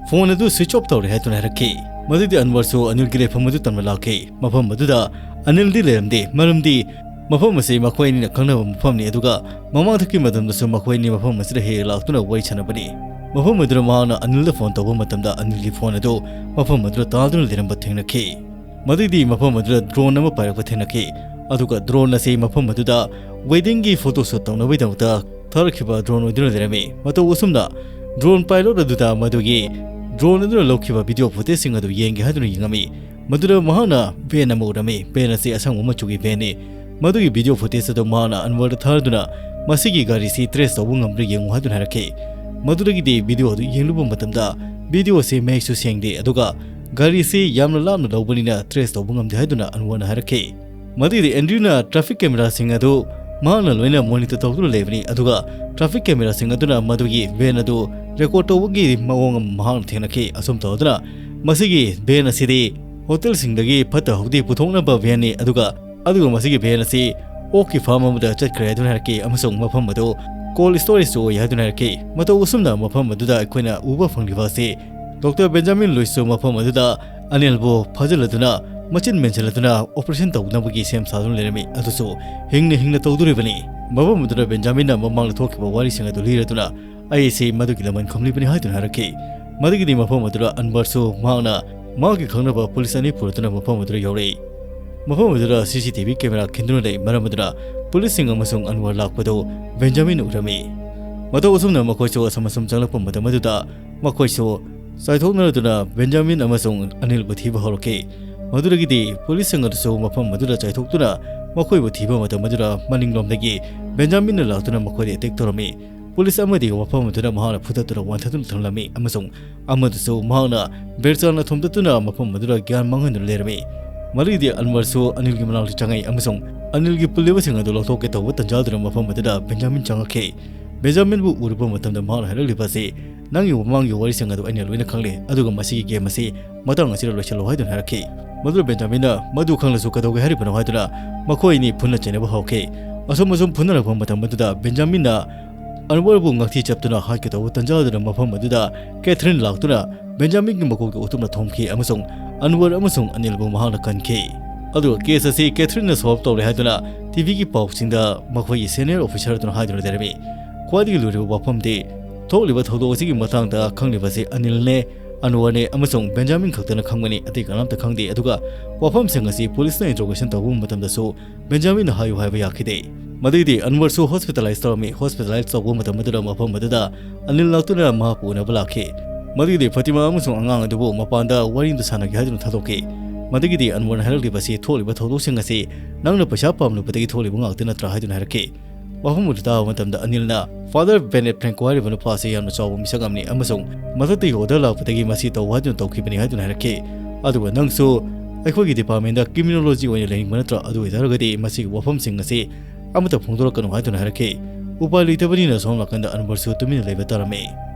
ꯐꯣꯟ ꯑꯗꯨ ꯁ꯭ꯋꯤꯆ ꯑꯣꯐ ꯇꯧꯔꯦ ꯍꯥꯏꯗꯨꯅ ꯍꯥꯏꯔꯛꯈꯤ꯫ ꯃꯗꯨꯗꯤ ꯑꯟꯋꯔꯁꯨ ꯑꯅꯤꯜꯒꯤ ꯂꯩꯐꯝ ꯑꯗꯨ ꯇꯝꯅ ꯂꯥꯛꯈꯤ꯫ ꯃꯐꯝ ꯑꯗꯨꯗ ꯑꯅꯤꯜꯗꯤ ꯂꯩꯔꯝꯗꯦ, ꯃꯔꯝꯗꯤ ꯃꯐꯝ ꯑꯁꯤ ꯃꯈꯣꯏ ꯑꯅꯤꯅ ꯈꯪꯅꯕ ꯃꯐꯝꯅꯤ, ꯑꯗꯨꯒ ꯃꯃꯥꯡꯊꯛꯀꯤ ꯃꯇꯝꯗꯁꯨ ꯃꯈꯣꯏ ꯑꯅꯤ ꯃꯐꯝ ꯑꯁꯤꯗ ꯍꯦꯛ ꯍꯦꯛ ꯂꯥꯛꯇꯨꯅ ꯋꯥꯔꯤ ꯁꯥꯟꯅꯕꯅꯤ꯫ ꯃꯐꯝ ꯑꯗꯨꯗ ꯃꯍꯥꯛꯅ ꯑꯅꯤꯜꯗ ꯐꯣꯟ ꯇꯧꯕ ꯃꯇꯝꯗ ꯑꯅꯤꯜꯒꯤ ꯐꯣꯟ ꯑꯗꯨ ꯃꯐꯝ ꯑꯗꯨꯗ ꯇꯥꯗꯨꯅ ꯂꯩꯔꯝꯕ ꯊꯦꯡꯅꯈꯤ꯫ ꯃꯗꯨꯒꯤꯗꯤ ꯃꯐꯝ ꯑꯗꯨꯗ ꯗ꯭ꯔꯣꯟ ꯑꯃ ꯄꯥꯏꯔꯛꯄ ꯊꯦꯡꯅꯈꯤ, ꯑꯗꯨꯒ ꯗ꯭ꯔꯣꯟ ꯑꯁꯤ ꯃꯐꯝ ꯑꯗꯨꯗ ꯋꯦꯗꯤꯡꯒꯤ ꯐꯣꯇꯣ ꯁꯨꯠ ꯇꯧꯅꯕꯒꯤꯗꯃꯛꯇ ꯊꯥꯔꯛꯈꯤꯕ ꯗ꯭ꯔꯣꯟ ꯑꯣꯏꯗꯨꯅ ꯂꯩꯔꯝꯃꯤ꯫ ꯃꯇꯧ ꯑꯁꯨꯝꯅ ꯗ꯭ꯔꯣꯟ ꯄꯥꯏꯂꯣꯠ ꯑꯗꯨꯗ ꯃꯗꯨꯒꯤ ꯗ꯭ꯔꯣꯟ ꯑꯗꯨꯅ ꯂꯧꯈꯤꯕ ꯚꯤꯗꯤꯑꯣ ꯐꯨꯇꯦꯖꯁꯤꯡ ꯑꯗꯨ ꯌꯦꯡꯒꯦ ꯍꯥꯏꯗꯨꯅ ꯌꯦꯡꯉꯝꯃꯤ꯫ ꯃꯗꯨꯗ ꯃꯍꯥꯛꯅ ꯚꯦꯟ ꯑꯃ ꯎꯔꯝꯃꯤ꯫ ꯚꯦꯟ ꯑꯁꯤ ꯑꯁꯪꯕ ꯃꯆꯨꯒꯤ ꯚꯦꯟꯅꯤ꯫ ꯃꯗꯨꯒꯤ ꯚꯤꯗꯤꯑꯣ ꯐꯨꯇꯦꯖ ꯑꯗꯨ ꯃꯍꯥꯛꯅ ꯑꯟꯋꯔꯗ ꯊꯥꯗꯨꯅ, "ꯃꯁꯤꯒꯤ ꯒꯥꯔꯤꯁꯤ ꯇ꯭ꯔꯦꯁ ꯇꯧꯕ ꯉꯝꯕ꯭ꯔꯥ ꯌꯦꯡꯉꯨ" ꯍꯥꯏꯗꯨꯅ ꯍꯥꯏꯔꯛꯈꯤ꯫ ꯃꯗꯨꯗꯒꯤꯗꯤ ꯚꯤꯗꯤꯑꯣ ꯑꯗꯨ ꯌꯦꯡꯂꯨꯕ ꯃꯇꯝꯗ ꯚꯤꯗꯤꯑꯣ ꯑꯁꯤ ꯃꯌꯦꯛꯁꯨ ꯁꯦꯡꯗꯦ, ꯑꯗꯨꯒ ꯒꯥꯔꯤꯁꯤ ꯌꯥꯝꯅ ꯂꯥꯞꯅ ꯂꯧꯕꯅꯤꯅ ꯇ꯭ꯔꯦꯁ ꯇꯧꯕ ꯉꯝꯗꯦ ꯍꯥꯏꯗꯨꯅ ꯑꯟꯋꯔꯅ ꯍꯥꯏꯔꯛꯈꯤ꯫ ꯃꯗꯨꯒꯤꯗꯤ ꯑꯦꯟꯗ꯭ꯔꯤꯌꯨꯅ ꯇ꯭ꯔꯥꯐꯤꯛ ꯀꯦꯃꯦꯔꯥꯁꯤꯡ ꯑꯗꯨ ꯃꯍꯥꯛꯅ ꯂꯣꯏꯅ ꯃꯣꯅꯤꯇꯔ ꯇꯧꯗꯨꯅ ꯂꯩꯕꯅꯤ, ꯑꯗꯨꯒ ꯇ꯭ꯔꯥꯐꯤꯛ ꯀꯦꯃꯦꯔꯥꯁꯤꯡ ꯑꯗꯨꯅ ꯃꯗꯨꯒꯤ ꯚꯦꯟ ꯑꯗꯨ ꯔꯦꯀꯣꯔꯗ ꯇꯧꯕꯒꯤ ꯃꯑꯣꯡ ꯑꯃ ꯃꯍꯥꯛꯅ ꯊꯦꯡꯅꯈꯤ꯫ ꯑꯁꯨꯝ ꯇꯧꯗꯨꯅ ꯃꯁꯤꯒꯤ ꯚꯦꯟ ꯑꯁꯤꯗꯤ ꯍꯣꯇꯦꯜꯁꯤꯡꯗꯒꯤ ꯐꯠꯇ ꯍꯥꯎꯗꯤ ꯄꯨꯊꯣꯛꯅꯕ ꯚꯦꯟꯅꯤ, ꯑꯗꯨꯒ, ꯑꯗꯨꯒ ꯃꯁꯤꯒꯤ ꯚꯦꯟ ꯑꯁꯤ ꯑꯣꯛꯀꯤ ꯐꯥꯔꯝ ꯑꯃꯗ ꯆꯠꯈ꯭ꯔꯦ ꯍꯥꯏꯗꯨꯅ ꯍꯥꯏꯔꯛꯈꯤ, ꯑꯃꯁꯨꯡ ꯃꯐꯝ ꯑꯗꯨ ꯀꯣꯜ ꯁ꯭ꯇꯣꯔꯦꯖꯁꯨ ꯑꯣꯏ ꯍꯥꯏꯗꯨꯅ ꯍꯥꯏꯔꯛꯈꯤ꯫ ꯃꯇꯧ ꯑꯁꯨꯝꯅ ꯃꯐꯝ ꯑꯗꯨꯗ ꯑꯩꯈꯣꯏꯅ ꯎꯕ ꯐꯪꯂꯤꯕ ꯑꯁꯤ ꯗꯣꯛꯇꯔ ꯕꯦꯟꯖꯥꯃꯤꯟ ꯂꯨꯏꯁꯁꯨ ꯃꯐꯝ ꯑꯗꯨꯗ ꯑꯅꯤꯜꯕꯨ ꯐꯥꯖꯤꯜꯂꯗꯨꯅ ꯃꯆꯤꯟ ꯃꯦꯟꯁꯤꯜꯂꯗꯨꯅ ꯑꯣꯄꯔꯦꯁꯟ ꯇꯧꯅꯕꯒꯤ ꯁꯦꯝ ꯁꯥꯗꯨꯅ ꯂꯩꯔꯝꯃꯤ, ꯑꯗꯨꯁꯨ ꯍꯤꯡꯅ ꯍꯤꯡꯅ ꯇꯧꯗꯣꯔꯤꯕꯅꯤ꯫ ꯃꯐꯝ ꯑꯗꯨꯗ ꯕꯦꯟꯖꯥꯃꯤꯟꯅ ꯃꯃꯥꯡꯗ ꯊꯣꯛꯈꯤꯕ ꯋꯥꯔꯤꯁꯤꯡ ꯑꯗꯨ ꯂꯤꯔꯗꯨꯅ, "ꯑꯩ ꯑꯁꯤ ꯃꯗꯨꯒꯤ ꯂꯃꯟ ꯈꯨꯝꯂꯤꯕꯅꯤ" ꯍꯥꯏꯗꯨꯅ ꯍꯥꯏꯔꯛꯈꯤ꯫ ꯃꯗꯨꯒꯤꯗꯤ ꯃꯐꯝ ꯑꯗꯨꯗ ꯑꯟꯋꯔꯁꯨ ꯃꯍꯥꯛꯅ ꯃꯍꯥꯛꯀꯤ ꯈꯪꯅꯕ ꯄꯨꯂꯤꯁ ꯑꯅꯤ ꯄꯨꯔꯗꯨꯅ ꯃꯐꯝ ꯑꯗꯨꯗ ꯌꯧꯔꯛꯏ꯫ ꯃꯐꯝ ꯑꯗꯨꯗ ꯁꯤ ꯁꯤ ꯇꯤ ꯚꯤ ꯀꯦꯃꯦꯔꯥ ꯈꯤꯟꯗꯨꯅ ꯂꯩ, ꯃꯔꯝ ꯑꯗꯨꯅ ꯄꯨꯂꯤꯁꯁꯤꯡ ꯑꯃꯁꯨꯡ ꯑꯟꯋꯔ ꯂꯥꯛꯄꯗꯨ ꯕꯦꯟꯖꯥꯃꯤꯟ ꯎꯔꯝꯃꯤ꯫ ꯃꯇꯧ ꯑꯁꯨꯝꯅ ꯃꯈꯣꯏꯁꯨ ꯑꯁꯨꯝ ꯑꯁꯨꯝ ꯆꯪꯂꯛꯄ ꯃꯇꯝ ꯑꯗꯨꯗ ꯃꯈꯣꯏꯁꯨ ꯆꯥꯏꯊꯣꯛꯅꯔꯗꯨꯅ ꯕꯦꯟꯖꯥꯃꯤꯟ ꯑꯃꯁꯨꯡ ꯑꯅꯤꯜꯕꯨ ꯊꯤꯕ ꯍꯧꯔꯛꯈꯤ꯫ ꯃꯗꯨꯗꯒꯤꯗꯤ ꯄꯨꯂꯤꯁꯁꯤꯡ ꯑꯗꯨꯁꯨ ꯃꯐꯝ ꯑꯗꯨꯗ ꯆꯥꯏꯊꯣꯛꯇꯨꯅ ꯃꯈꯣꯏꯕꯨ ꯊꯤꯕ ꯃꯇꯝ ꯑꯗꯨꯗ ꯃꯅꯤꯡꯂꯣꯝꯗꯒꯤ ꯕꯦꯟꯖꯥꯃꯤꯟꯅ ꯂꯥꯛꯇꯨꯅ ꯃꯈꯣꯏꯗ ꯑꯦꯇꯦꯛ ꯇꯧꯔꯝꯃꯤ꯫ ꯄꯨꯂꯤꯁ ꯑꯃꯗꯤ ꯃꯐꯝ ꯑꯗꯨꯗ ꯃꯍꯥꯛꯅ ꯐꯨꯗꯠꯇꯨꯅ ꯋꯥꯟꯊꯗꯨꯅ ꯊꯝꯂꯝꯃꯤ ꯑꯃꯁꯨꯡ ꯑꯃꯗꯨꯁꯨ ꯃꯍꯥꯛꯅ ꯕꯦꯔꯆꯥꯟꯅ ꯊꯣꯝꯗꯠꯇꯨꯅ ꯃꯐꯝ ꯑꯗꯨꯗ ꯒ꯭ꯌꯥꯟ ꯃꯥꯡꯍꯟꯗꯨꯅ ꯂꯩꯔꯝꯃꯤ꯫ ꯃꯗꯨꯗꯤ ꯑꯟꯋꯔꯁꯨ ꯑꯅꯤꯜꯒꯤ ꯃꯅꯥꯛꯇ ꯆꯪꯉꯛꯏ ꯑꯃꯁꯨꯡ ꯑꯅꯤꯜꯒꯤ ꯄꯨꯜꯂꯤꯕꯁꯤꯡ ꯑꯗꯨ ꯂꯧꯊꯣꯛꯀꯦ ꯇꯧꯕ ꯇꯟꯖꯥꯗꯨꯗ ꯃꯐꯝ ꯑꯗꯨꯗ ꯕꯦꯟꯖꯥꯃꯤꯟ ꯆꯪꯉꯛꯈꯤ꯫ ꯕꯦꯟꯖꯥꯃꯤꯟꯕꯨ ꯎꯔꯨꯕ ꯃꯇꯝꯗ ꯃꯍꯥꯛꯅ ꯍꯥꯏꯔꯛꯂꯤꯕ ꯑꯁꯤ, "ꯅꯪꯒꯤ ꯃꯃꯥꯡꯒꯤ ꯋꯥꯔꯤꯁꯤꯡ ꯑꯗꯨ ꯑꯩꯅ ꯂꯣꯏꯅ ꯈꯪꯂꯦ, ꯑꯗꯨꯒ ꯃꯁꯤꯒꯤ ꯒꯦꯝ ꯑꯁꯤ ꯃꯇꯥꯡ ꯑꯁꯤꯗ ꯂꯣꯏꯁꯤꯜꯂꯣ" ꯍꯥꯏꯗꯨꯅ ꯍꯥꯏꯔꯛꯈꯤ꯫ ꯃꯗꯨꯗ ꯕꯦꯟꯖꯥꯃꯤꯟꯅ, "ꯃꯗꯨ ꯈꯪꯂꯁꯨ ꯀꯩꯗꯧꯒꯦ ꯍꯥꯏꯔꯤꯕꯅꯣ?" ꯍꯥꯏꯗꯨꯅ ꯃꯈꯣꯏ ꯑꯅꯤ ꯐꯨꯟꯅ ꯆꯩꯅꯕ ꯍꯧꯈꯤ꯫ ꯑꯁꯨꯝ ꯑꯁꯨꯝ ꯐꯨꯟꯅꯔꯛꯄ ꯃꯇꯝ ꯑꯗꯨꯗ ꯕꯦꯟꯖꯥꯃꯤꯟꯅ ꯑꯟꯋꯔꯕꯨ ꯉꯥꯛꯊꯤ ꯆꯞꯇꯨꯅ ꯍꯥꯠꯀꯦ ꯇꯧꯕ ꯇꯟꯖꯥꯗꯨꯗ ꯃꯐꯝ ꯑꯗꯨꯗ ꯀꯦꯊꯔꯤꯟ ꯂꯥꯛꯇꯨꯅ ꯕꯦꯟꯖꯥꯃꯤꯟꯒꯤ ꯃꯀꯣꯛꯇ ꯎꯇꯨꯞꯅ ꯊꯣꯝꯈꯤ ꯑꯃꯁꯨꯡ ꯑꯟꯋꯔ ꯑꯃꯁꯨꯡ ꯑꯅꯤꯜꯕꯨ ꯃꯍꯥꯛꯅ ꯀꯟꯈꯤ꯫ ꯑꯗꯨꯒ ꯀꯦꯁ ꯑꯁꯤ ꯀꯦꯊꯔꯤꯟꯅ ꯁꯣꯜꯕ ꯇꯧꯔꯦ ꯍꯥꯏꯗꯨꯅ ꯇꯤꯚꯤꯒꯤ ꯄꯥꯎꯁꯤꯡꯗ ꯃꯈꯣꯏꯒꯤ ꯁꯦꯅꯤꯌꯔ ꯑꯣꯐꯤꯁꯥꯔ ꯑꯗꯨꯅ ꯍꯥꯏꯗꯨꯅ ꯂꯩꯔꯝꯃꯤ꯫ ꯈ꯭ꯋꯥꯏꯗꯒꯤ ꯂꯨꯔꯤꯕ ꯋꯥꯐꯝꯗꯤ, ꯊꯣꯛꯂꯤꯕ ꯊꯧꯗꯣꯛ ꯑꯁꯤꯒꯤ ꯃꯇꯥꯡꯗ ꯈꯪꯂꯤꯕꯁꯤ ꯑꯅꯤꯜꯅꯦ, ꯑꯟꯋꯔꯅꯦ ꯑꯃꯁꯨꯡ ꯕꯦꯟꯖꯥꯃꯤꯟ ꯈꯛꯇꯅ ꯈꯪꯕꯅꯤ, ꯑꯇꯩ ꯀꯅꯥꯝꯇ ꯈꯪꯗꯦ꯫ ꯑꯗꯨꯒ ꯋꯥꯐꯝꯁꯤꯡ ꯑꯁꯤ ꯄꯨꯂꯤꯁꯅ ꯏꯟꯇ꯭ꯔꯣꯒꯦꯁꯟ ꯇꯧꯕ ꯃꯇꯝꯗꯁꯨ ꯕꯦꯟꯖꯥꯃꯤꯟꯅ ꯍꯥꯏꯌꯨ ꯍꯥꯏꯕ ꯌꯥꯈꯤꯗꯦ꯫ ꯃꯗꯨꯗꯤ ꯑꯟꯋꯔꯁꯨ ꯍꯣꯁꯄꯤꯇꯥꯂꯥꯏꯖ ꯇꯧꯔꯝꯃꯤ꯫ ꯍꯣꯁꯄꯤꯇꯥꯂꯥꯏꯖ ꯇꯧꯕ ꯃꯇꯝ ꯑꯗꯨꯗ ꯃꯐꯝ ꯑꯗꯨꯗ ꯑꯅꯤꯜ ꯂꯥꯛꯇꯨꯅ ꯃꯍꯥꯛꯄꯨ ꯎꯅꯕ ꯂꯥꯛꯈꯤ꯫ ꯃꯗꯨꯒꯤꯗꯤ ꯐꯥꯇꯤꯃꯥ ꯑꯃꯁꯨꯡ ꯑꯉꯥꯡ ꯑꯗꯨꯕꯨ ꯃꯄꯥꯟꯗ ꯋꯥꯔꯤ ꯑꯃꯇ ꯁꯥꯟꯅꯒꯦ ꯍꯥꯏꯗꯨꯅ ꯊꯥꯗꯣꯛꯈꯤ꯫ ꯃꯗꯨꯒꯤꯗꯤ ꯑꯟꯋꯔꯅ ꯍꯥꯏꯔꯛꯂꯤꯕꯁꯤ, "ꯊꯣꯛꯂꯤꯕ ꯊꯧꯗꯣꯛꯁꯤꯡ ꯑꯁꯤ ꯅꯪꯅ ꯄꯩꯁꯥ ꯄꯥꯝꯂꯨꯕꯗꯒꯤ ꯊꯣꯛꯂꯤꯕ ꯉꯥꯛꯇ ꯅꯠꯇ꯭ꯔꯥ?" ꯍꯥꯏꯗꯨꯅ ꯍꯥꯏꯔꯛꯈꯤ꯫ ꯋꯥꯐꯝ ꯑꯗꯨ ꯇꯥꯕ ꯃꯇꯝꯗ ꯑꯅꯤꯜꯅ, "ꯐꯥꯗꯔ ꯕꯦꯅꯦꯠ ꯐ꯭ꯔꯦꯡꯀꯣ ꯍꯥꯏꯔꯤꯕ ꯅꯨꯄꯥ ꯑꯁꯤ ꯌꯥꯝꯅ ꯆꯥꯎꯕ ꯃꯤꯁꯛ ꯑꯃꯅꯤ ꯑꯃꯁꯨꯡ ꯃꯊꯛꯇꯒꯤ ꯑꯣꯔꯗꯔ ꯂꯥꯛꯄꯗꯒꯤ ꯃꯁꯤ ꯇꯧ ꯍꯥꯏꯗꯨꯅ ꯇꯧꯈꯤꯕꯅꯤ" ꯍꯥꯏꯗꯨꯅ ꯍꯥꯏꯔꯛꯈꯤ꯫ "ꯑꯗꯨꯒ ꯅꯪꯁꯨ ꯑꯩꯈꯣꯏꯒꯤ ꯗꯤꯄꯥꯔꯠꯃꯦꯟꯗ ꯀ꯭ꯔꯤꯃꯤꯅꯣꯂꯣꯖꯤ ꯑꯣꯏꯅ ꯂꯩꯅꯤꯡꯕ ꯅꯠꯇ꯭ꯔꯥ? ꯑꯗꯨ ꯑꯣꯏꯇꯥꯔꯒꯗꯤ ꯃꯁꯤꯒꯤ ꯋꯥꯐꯝꯁꯤꯡ ꯑꯁꯤ ꯑꯃꯠꯇ ꯐꯣꯡꯗꯣꯔꯛꯀꯅꯨ" ꯍꯥꯏꯗꯨꯅ ꯍꯥꯏꯔꯛꯈꯤ꯫ ꯎꯄꯥꯏ ꯂꯩꯇꯕꯅꯤꯅ ꯁꯣꯝ ꯅꯥꯀꯟꯗ ꯑꯟꯋꯔꯁꯨ ꯇꯨꯃꯤꯟꯅ ꯂꯩꯕ ꯇꯥꯔꯝꯃꯤ꯫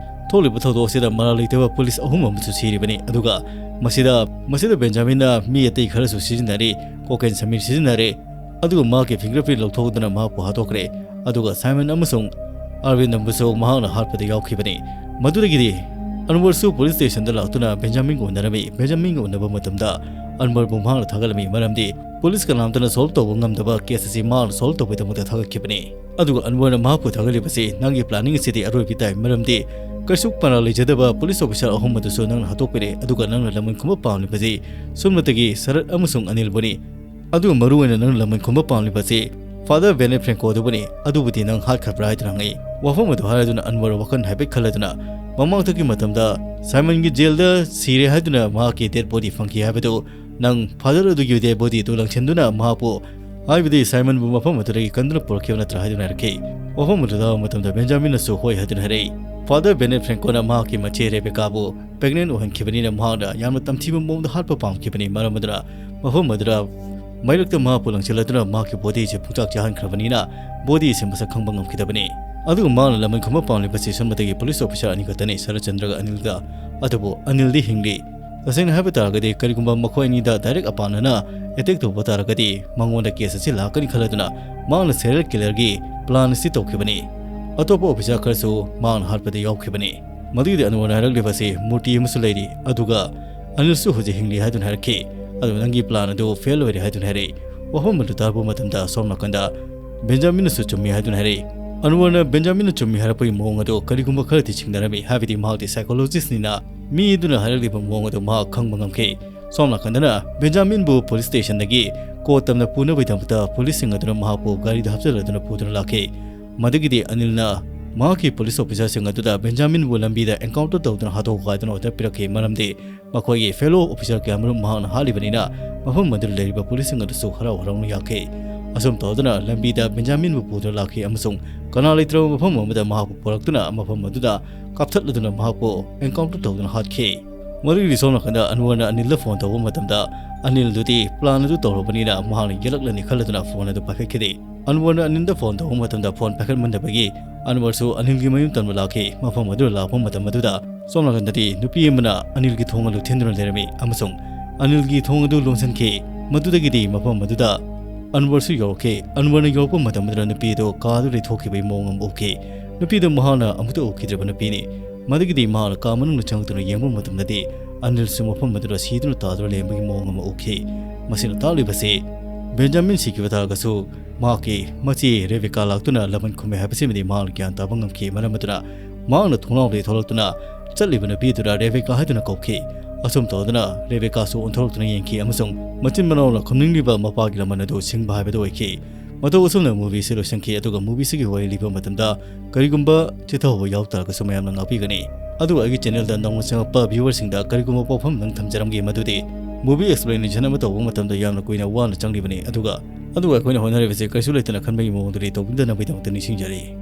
ꯊꯣꯛꯂꯤꯕ ꯊꯧꯗꯣꯛ ꯑꯁꯤꯗ ꯃꯔꯥꯜ ꯂꯩꯇꯕ ꯄꯨꯂꯤꯁ ꯑꯍꯨꯝ ꯑꯃꯁꯨ ꯁꯤꯔꯤꯕꯅꯤ꯫ ꯑꯗꯨꯒ ꯃꯁꯤꯗ, ꯃꯁꯤꯗ ꯕꯦꯟꯖꯥꯃꯤꯟꯅ ꯃꯤ ꯑꯇꯩ ꯈꯔꯁꯨ ꯁꯤꯖꯤꯟꯅꯔꯤ, ꯀꯣꯀꯦꯟ ꯁꯃꯤꯔ ꯁꯤꯖꯤꯟꯅꯔꯦ, ꯑꯗꯨꯒ ꯃꯍꯥꯛꯀꯤ ꯐꯤꯡꯒꯔ ꯄ꯭ꯔꯤꯟ ꯂꯧꯊꯣꯛꯇꯨꯅ ꯃꯍꯥꯛꯄꯨ ꯍꯥꯠꯇꯣꯛꯈ꯭ꯔꯦ꯫ ꯑꯗꯨꯒ ꯁꯥꯏꯃꯟ ꯑꯃꯁꯨꯡ ꯑꯥꯔꯕꯤꯟꯗꯕꯨꯁꯨ ꯃꯍꯥꯛꯅ ꯍꯥꯠꯄꯗ ꯌꯥꯎꯈꯤꯕꯅꯤ꯫ ꯃꯗꯨꯗꯒꯤꯗꯤ ꯑꯟꯋꯔꯁꯨ ꯄꯨꯂꯤꯁ ꯁ꯭ꯇꯦꯁꯟꯗ ꯂꯥꯛꯇꯨꯅ ꯕꯦꯟꯖꯥꯃꯤꯟꯒ ꯎꯅꯔꯝꯃꯤ꯫ ꯕꯦꯟꯖꯥꯃꯤꯟꯒ ꯎꯅꯕ ꯃꯇꯝꯗ ꯑꯟꯋꯔꯕꯨ ꯃꯍꯥꯛꯅ ꯊꯥꯒꯠꯂꯝꯃꯤ, ꯃꯔꯝꯗꯤ ꯄꯨꯂꯤꯁ ꯀꯅꯥꯝꯇꯅ ꯁꯣꯜꯕ ꯇꯧꯕ ꯉꯝꯗꯕ ꯀꯦꯁ ꯑꯁꯤ ꯃꯍꯥꯛꯅ ꯁꯣꯜꯕ ꯇꯧꯕꯒꯤꯗꯃꯛꯇ ꯊꯥꯒꯠꯈꯤꯕꯅꯤ꯫ ꯑꯗꯨꯒ ꯑꯟꯋꯔꯅ ꯃꯍꯥꯛꯄꯨ ꯊꯥꯒꯠꯂꯤꯕꯁꯤ, "ꯅꯪꯒꯤ ꯄ꯭ꯂꯥꯅꯤꯡ ꯑꯁꯤꯗꯤ ꯑꯔꯣꯏꯕꯤ ꯇꯥꯏ, ꯃꯔꯝꯗꯤ ꯀꯩꯁꯨ ꯃꯔꯥꯜ ꯂꯩꯖꯗꯕ ꯄꯨꯂꯤꯁ ꯑꯣꯐꯤꯁꯥꯔ ꯑꯍꯨꯝ ꯑꯗꯨꯁꯨ ꯅꯪꯅ ꯍꯥꯠꯇꯣꯛꯄꯤꯔꯦ, ꯑꯗꯨꯒ ꯅꯪꯅ ꯂꯃꯟ ꯈꯨꯝꯕ ꯄꯥꯝꯂꯤꯕꯁꯤ ꯁꯨꯞꯅꯇꯒꯤ ꯁꯔꯠ ꯑꯃꯁꯨꯡ ꯑꯅꯤꯜꯕꯨꯅꯤ꯫ ꯑꯗꯨꯒ ꯃꯔꯨꯑꯣꯏꯅ ꯅꯪꯅ ꯂꯃꯟ ꯈꯨꯝꯕ ꯄꯥꯝꯂꯤꯕꯁꯤ ꯐꯥꯗꯔ ꯕꯦꯅꯦꯠ ꯐ꯭ꯔꯦꯡꯀꯣ ꯑꯗꯨꯕꯨꯅꯤ꯫ ꯑꯗꯨꯕꯨꯗꯤ ꯅꯪ ꯍꯥꯠꯈ꯭ꯔꯕ꯭ꯔꯥ?" ꯍꯥꯏꯗꯨꯅ ꯍꯪꯉꯛꯏ꯫ ꯋꯥꯐꯝ ꯑꯗꯨ ꯍꯥꯏꯔꯗꯨꯅ ꯑꯟꯋꯔ ꯋꯥꯈꯜ ꯍꯥꯏꯐꯦꯠ ꯈꯜꯂꯗꯨꯅ, ꯃꯃꯥꯡꯊꯛꯀꯤ ꯃꯇꯝꯗ ꯁꯥꯏꯃꯟꯒꯤ ꯖꯦꯜꯗ ꯁꯤꯔꯦ ꯍꯥꯏꯗꯨꯅ ꯃꯍꯥꯛꯀꯤ ꯗꯦꯗ ꯕꯣꯗꯤ ꯐꯪꯈꯤ ꯍꯥꯏꯕꯗꯨ ꯅꯪ ꯐꯥꯗꯔ ꯑꯗꯨꯒꯤ ꯗꯦꯗ ꯕꯣꯗꯤꯗꯨ ꯂꯪꯁꯤꯟꯗꯨꯅ ꯃꯍꯥꯛꯄꯨ, ꯍꯥꯏꯕꯗꯤ ꯁꯥꯏꯃꯟꯕꯨ ꯃꯐꯝ ꯑꯗꯨꯗꯒꯤ ꯀꯟꯗꯨꯅ ꯄꯨꯔꯛꯈꯤꯕ ꯅꯠꯇ꯭ꯔꯥ ꯍꯥꯏꯗꯨꯅ ꯍꯥꯏꯔꯛꯈꯤ꯫ ꯋꯥꯐꯝ ꯑꯗꯨ ꯇꯥꯕ ꯃꯇꯝꯗ ꯕꯦꯟꯖꯥꯃꯤꯟꯅꯁꯨ ꯍꯣꯏ ꯍꯥꯏꯗꯨꯅ ꯍꯥꯏꯔꯛꯏ꯫ ꯐꯥꯗꯔ ꯕꯦꯅꯦꯠ ꯐ꯭ꯔꯦꯡꯀꯣꯅ ꯃꯍꯥꯛꯀꯤ ꯃꯆꯦ ꯔꯦꯕꯦꯀꯥꯕꯨ ꯄ꯭ꯔꯦꯒꯅꯦꯟ ꯑꯣꯏꯍꯟꯈꯤꯕꯅꯤꯅ ꯃꯍꯥꯛꯅ ꯌꯥꯝꯅ ꯇꯝꯊꯤꯕ ꯃꯑꯣꯡꯗ ꯍꯥꯠꯄ ꯄꯥꯝꯈꯤꯕꯅꯤ꯫ ꯃꯔꯝ ꯑꯗꯨꯅ ꯃꯐꯝ ꯑꯗꯨꯗ ꯃꯩꯔꯛꯇ ꯃꯍꯥꯛꯄꯨ ꯂꯪꯁꯤꯜꯂꯗꯨꯅ ꯃꯍꯥꯛꯀꯤ ꯕꯣꯗꯤꯁꯤ ꯄꯨꯡꯆꯥꯛ ꯆꯥꯍꯟꯈ꯭ꯔꯕꯅꯤꯅ ꯕꯣꯗꯤꯁꯤ ꯃꯁꯛ ꯈꯪꯕ ꯉꯝꯈꯤꯗꯕꯅꯤ꯫ ꯑꯗꯨꯒ ꯃꯍꯥꯛꯅ ꯂꯃꯟ ꯈꯨꯝꯕ ꯄꯥꯝꯂꯤꯕ ꯁ꯭ꯇꯦꯁꯟ ꯃꯊꯛꯀꯤ ꯄꯨꯂꯤꯁ ꯑꯣꯐꯤꯁꯥꯔ ꯑꯅꯤꯈꯛꯇꯅꯤ, ꯁꯔꯠꯆꯟꯗ꯭ꯔꯒ ꯑꯅꯤꯜꯒ꯫ ꯑꯗꯨꯕꯨ ꯑꯅꯤꯜꯗꯤ ꯍꯤꯡꯂꯤ꯫ ꯇꯁꯦꯡꯅ ꯍꯥꯏꯕ ꯇꯥꯔꯒꯗꯤ ꯀꯔꯤꯒꯨꯝꯕ ꯃꯈꯣꯏ ꯑꯅꯤꯗ ꯗꯥꯏꯔꯦꯛ ꯑꯄꯥꯟꯅꯅ ꯑꯦꯇꯦꯛ ꯇꯧꯕ ꯇꯥꯔꯒꯗꯤ ꯃꯉꯣꯟꯗ ꯀꯦꯁ ꯑꯁꯤ ꯂꯥꯛꯀꯅꯤ ꯈꯜꯂꯗꯨꯅ ꯃꯍꯥꯛꯅ ꯁꯦꯔꯤꯌꯦꯜ ꯀꯤꯂꯔꯒꯤ ꯄ꯭ꯂꯥꯟ ꯑꯁꯤ ꯇꯧꯈꯤꯕꯅꯤ꯫ ꯑꯇꯣꯞꯄ ꯑꯣꯐꯤꯁꯥꯔ ꯈꯔꯁꯨ ꯃꯍꯥꯛꯅ ꯍꯥꯠꯄꯗ ꯌꯥꯎꯈꯤꯕꯅꯤ꯫ ꯃꯗꯨꯒꯤꯗꯤ ꯑꯅꯨꯋꯔꯅ ꯍꯥꯏꯔꯛꯂꯤꯕ ꯑꯁꯤ ꯃꯨꯔꯇꯤ ꯑꯃꯁꯨ ꯂꯩꯔꯤ, ꯑꯗꯨꯒ ꯑꯅꯤꯜꯁꯨ ꯍꯧꯖꯤꯛ ꯍꯤꯡꯂꯤ ꯍꯥꯏꯗꯨꯅ ꯍꯥꯏꯔꯛꯈꯤ꯫ ꯑꯗꯨ ꯅꯪꯒꯤ ꯄ꯭ꯂꯥꯟ ꯑꯗꯨ ꯐꯦꯜ ꯑꯣꯏꯔꯦ ꯍꯥꯏꯗꯨꯅ ꯍꯥꯏꯔꯛꯏ꯫ ꯋꯥꯐꯝ ꯑꯗꯨ ꯇꯥꯔꯛꯄ ꯃꯇꯝꯗ ꯁꯣꯝ ꯅꯥꯀꯟꯗ ꯕꯦꯟꯖꯥꯃꯤꯟꯅꯁꯨ ꯆꯨꯝꯃꯤ ꯍꯥꯏꯗꯨꯅ ꯍꯥꯏꯔꯛꯏ꯫ ꯑꯅꯨꯋꯔꯅ ꯕꯦꯟꯖꯥꯃꯤꯟꯅ ꯆꯨꯝꯃꯤ ꯍꯥꯏꯔꯛꯄꯒꯤ ꯃꯑꯣꯡ ꯑꯗꯨ ꯀꯔꯤꯒꯨꯝꯕ ꯈꯔꯗꯤ ꯆꯤꯡꯅꯔꯝꯃꯤ, ꯍꯥꯏꯕꯗꯤ ꯃꯍꯥꯛꯇꯤ ꯁꯥꯏꯀꯣꯂꯣꯖꯤꯁꯅꯤꯅ ꯃꯤ ꯑꯗꯨꯅ ꯍꯥꯏꯔꯛꯂꯤꯕ ꯃꯑꯣꯡ ꯑꯗꯨ ꯃꯍꯥꯛ ꯈꯪꯕ ꯉꯝꯈꯤ꯫ ꯁꯣꯝ ꯅꯥꯀꯟꯗꯅ ꯕꯦꯟꯖꯥꯃꯤꯟꯕꯨ ꯄꯨꯂꯤꯁ ꯁ꯭ꯇꯦꯁꯟꯗꯒꯤ ꯀꯣꯔꯠ ꯇꯝꯅ ꯄꯨꯅꯕꯒꯤꯗꯃꯛꯇ ꯄꯨꯂꯤꯁꯁꯤꯡ ꯑꯗꯨꯅ ꯃꯍꯥꯛꯄꯨ ꯒꯥꯔꯤꯗ ꯍꯥꯞꯆꯤꯜꯂꯗꯨꯅ ꯄꯨꯗꯨꯅ ꯂꯥꯛꯈꯤ꯫ ꯃꯗꯨꯒꯤꯗꯤ ꯑꯅꯤꯜꯅ ꯃꯍꯥꯛꯀꯤ ꯄꯨꯂꯤꯁ ꯑꯣꯐꯤꯁꯥꯔꯁꯤꯡ ꯑꯗꯨꯗ ꯕꯦꯟꯖꯥꯃꯤꯟꯕꯨ ꯂꯝꯕꯤꯗ ꯑꯦꯟꯀꯥꯎꯟꯇꯔ ꯇꯧꯗꯨꯅ ꯍꯥꯠꯇꯣꯛꯈꯣ ꯍꯥꯏꯗꯨꯅ ꯑꯣꯔꯗꯔ ꯄꯤꯔꯛꯈꯤ, ꯃꯔꯝꯗꯤ ꯃꯈꯣꯏꯒꯤ ꯐꯦꯂꯣ ꯑꯣꯐꯤꯁꯥꯔ ꯀꯌꯥꯃꯔꯨꯝ ꯃꯍꯥꯛꯅ ꯍꯥꯠꯂꯤꯕꯅꯤꯅ ꯃꯐꯝ ꯑꯗꯨꯗ ꯂꯩꯔꯤꯕ ꯄꯨꯂꯤꯁꯁꯤꯡ ꯑꯗꯨꯁꯨ ꯍꯔꯥꯎ ꯍꯔꯥꯎꯅ ꯌꯥꯈꯤ꯫ ꯑꯁꯨꯝ ꯇꯧꯗꯨꯅ ꯂꯝꯕꯤꯗ ꯕꯦꯟꯖꯥꯃꯤꯟꯕꯨ ꯄꯨꯗꯨꯅ ꯂꯥꯛꯈꯤ ꯑꯃꯁꯨꯡ ꯀꯅꯥ ꯂꯩꯇ꯭ꯔꯕ ꯃꯐꯝ ꯑꯃꯗ ꯃꯍꯥꯛꯄꯨ ꯄꯨꯔꯛꯇꯨꯅ ꯃꯐꯝ ꯑꯗꯨꯗ ꯀꯥꯞꯊꯠꯂꯗꯨꯅ ꯃꯍꯥꯛꯄꯨ ꯑꯦꯟꯀꯥꯎꯟꯇꯔ ꯇꯧꯗꯨꯅ ꯍꯥꯠꯈꯤ꯫ ꯃꯗꯨꯒꯤꯗꯤ ꯁꯣꯝ ꯅꯥꯀꯟꯗ ꯑꯟꯋꯔꯅ ꯑꯅꯤꯜꯗ ꯐꯣꯟ ꯇꯧꯕ ꯃꯇꯝꯗ ꯑꯅꯤꯜꯗꯨꯗꯤ ꯄ꯭ꯂꯥꯟ ꯑꯗꯨ ꯇꯧꯔꯕꯅꯤꯅ ꯃꯍꯥꯛꯅ ꯌꯦꯠꯂꯛꯂꯅꯤ ꯈꯜꯂꯗꯨꯅ ꯐꯣꯟ ꯑꯗꯨ ꯄꯥꯏꯈꯠꯈꯤꯗꯦ꯫ ꯑꯟꯋꯔꯅ ꯑꯅꯤꯜꯗ ꯐꯣꯟ ꯇꯧꯕ ꯃꯇꯝꯗ ꯐꯣꯟ ꯄꯥꯏꯈꯠꯃꯟꯗꯕꯒꯤ ꯑꯟꯋꯔꯁꯨ ꯑꯅꯤꯜꯒꯤ ꯃꯌꯨꯝ ꯇꯝꯕ ꯂꯥꯛꯈꯤ꯫ ꯃꯐꯝ ꯑꯗꯨꯗ ꯂꯥꯛꯄ ꯃꯇꯝ ꯑꯗꯨꯗ ꯁꯣꯝ ꯅꯥꯀꯟꯗꯗꯤ ꯅꯨꯄꯤ ꯑꯃꯅ ꯑꯅꯤꯜꯒꯤ ꯊꯣꯡ ꯑꯗꯨ ꯊꯤꯟꯗꯨꯅ ꯂꯩꯔꯝꯃꯤ ꯑꯃꯁꯨꯡ ꯑꯅꯤꯜꯒꯤ ꯊꯣꯡ ꯑꯗꯨ ꯂꯣꯟꯁꯤꯟꯈꯤ꯫ ꯃꯗꯨꯗꯒꯤꯗꯤ ꯃꯐꯝ ꯑꯗꯨꯗ ꯑꯟꯋꯔꯁꯨ ꯌꯧꯔꯛꯈꯤ꯫ ꯑꯟꯋꯔꯅ ꯌꯧꯔꯛꯄ ꯃꯇꯝ ꯑꯗꯨꯗ ꯅꯨꯄꯤ ꯑꯗꯨ ꯀꯥ ꯑꯗꯨ ꯂꯩꯊꯣꯛꯈꯤꯕꯒꯤ ꯃꯑꯣꯡ ꯑꯃ ꯎꯈꯤ꯫ ꯅꯨꯄꯤ ꯑꯗꯨ ꯃꯍꯥꯛꯅ ꯑꯃꯨꯛꯇ ꯎꯈꯤꯗ꯭ꯔꯤꯕ ꯅꯨꯄꯤꯅꯤ꯫ ꯃꯗꯨꯒꯤꯗꯤ ꯃꯍꯥꯛꯅ ꯀꯥ ꯃꯅꯨꯡꯗ ꯆꯪꯂꯛꯇꯨꯅ ꯌꯦꯡꯕ ꯃꯇꯝꯗꯗꯤ ꯑꯅꯤꯜꯁꯨ ꯃꯐꯝ ꯑꯗꯨꯗ ꯁꯤꯗꯨꯅ ꯇꯥꯗꯨꯅ ꯂꯩꯔꯝꯕꯒꯤ ꯃꯑꯣꯡ ꯑꯃ ꯎꯈꯤ꯫ ꯃꯁꯤꯅ ꯇꯥꯛꯂꯤꯕꯁꯤ ꯕꯦꯟꯖꯥꯃꯤꯟ ꯁꯤꯈꯤꯕ ꯇꯥꯔꯒꯁꯨ ꯃꯍꯥꯛꯀꯤ ꯃꯆꯦ ꯔꯦꯕꯦꯀꯥ ꯂꯥꯛꯇꯨꯅ ꯂꯃꯟ ꯈꯨꯝꯃꯦ ꯍꯥꯏꯕꯁꯤꯃꯗꯤ ꯃꯍꯥꯛꯅ ꯒ꯭ꯌꯥꯟ ꯇꯥꯕ ꯉꯝꯈꯤ꯫ ꯃꯔꯝ ꯑꯗꯨꯅ ꯃꯍꯥꯛꯅ ꯊꯣꯡꯅꯥꯎꯗꯒꯤ ꯊꯣꯛꯂꯛꯇꯨꯅ ꯆꯠꯂꯤꯕ ꯅꯨꯄꯤ ꯑꯗꯨꯗ ꯔꯦꯕꯦꯀꯥ ꯍꯥꯏꯗꯨꯅ ꯀꯧꯈꯤ꯫ ꯑꯁꯨꯝ ꯇꯧꯗꯨꯅ ꯔꯦꯕꯦꯀꯥꯁꯨ ꯑꯣꯟꯊꯣꯔꯛꯇꯨꯅ ꯌꯦꯡꯈꯤ ꯑꯃꯁꯨꯡ ꯃꯆꯤꯟ ꯃꯅꯥꯎꯅ ꯈꯨꯝꯅꯤꯡꯂꯤꯕ ꯃꯄꯥꯒꯤ ꯂꯃꯟ ꯑꯗꯨ ꯁꯤꯡꯕ ꯍꯥꯏꯕꯗꯨ ꯑꯣꯏꯈꯤ꯫ ꯃꯇꯧ ꯑꯁꯨꯝꯅ movie ꯑꯁꯤ ꯂꯣꯏꯁꯤꯟꯈꯤ꯫ ꯑꯗꯨꯒ movie ꯑꯁꯤꯒꯤ ꯋꯥꯔꯤ ꯂꯤꯕ ꯃꯇꯝꯗ ꯀꯔꯤꯒꯨꯝꯕ ꯆꯤꯊꯍꯧꯕ ꯌꯥꯎ ꯇꯥꯔꯒꯁꯨ ꯃꯌꯥꯝꯅ ꯉꯥꯛꯄꯤꯒꯅꯤ꯫ ꯑꯗꯨꯒ ꯑꯩꯒꯤ channel ꯗ ꯅꯧꯅ ꯆꯪꯂꯛꯄ viewer ꯁꯤꯡꯗ ꯀꯔꯤꯒꯨꯝꯕ ꯄꯥꯎꯐꯝ ꯑꯃ ꯊꯝꯖꯔꯝꯒꯦ, ꯃꯗꯨꯗꯤ movie explanation ꯑꯃ ꯇꯧꯕ ꯃꯇꯝꯗ ꯌꯥꯝꯅ ꯀꯨꯏꯅ ꯋꯥꯅ ꯆꯪꯂꯤꯕꯅꯤ꯫ ꯑꯗꯨꯒ, ꯑꯗꯨꯒ ꯑꯩꯈꯣꯏꯅ ꯍꯣꯠꯅꯔꯤꯕꯁꯦ ꯀꯩꯁꯨ ꯂꯩꯇꯅ ꯈꯟꯕꯒꯤ ꯃꯑꯣꯡꯗꯨꯗꯤ ꯇꯧꯕꯤꯗꯅꯕꯒꯤꯗꯃꯛꯇ ꯅꯤꯡꯁꯤꯡꯖꯔꯤ꯫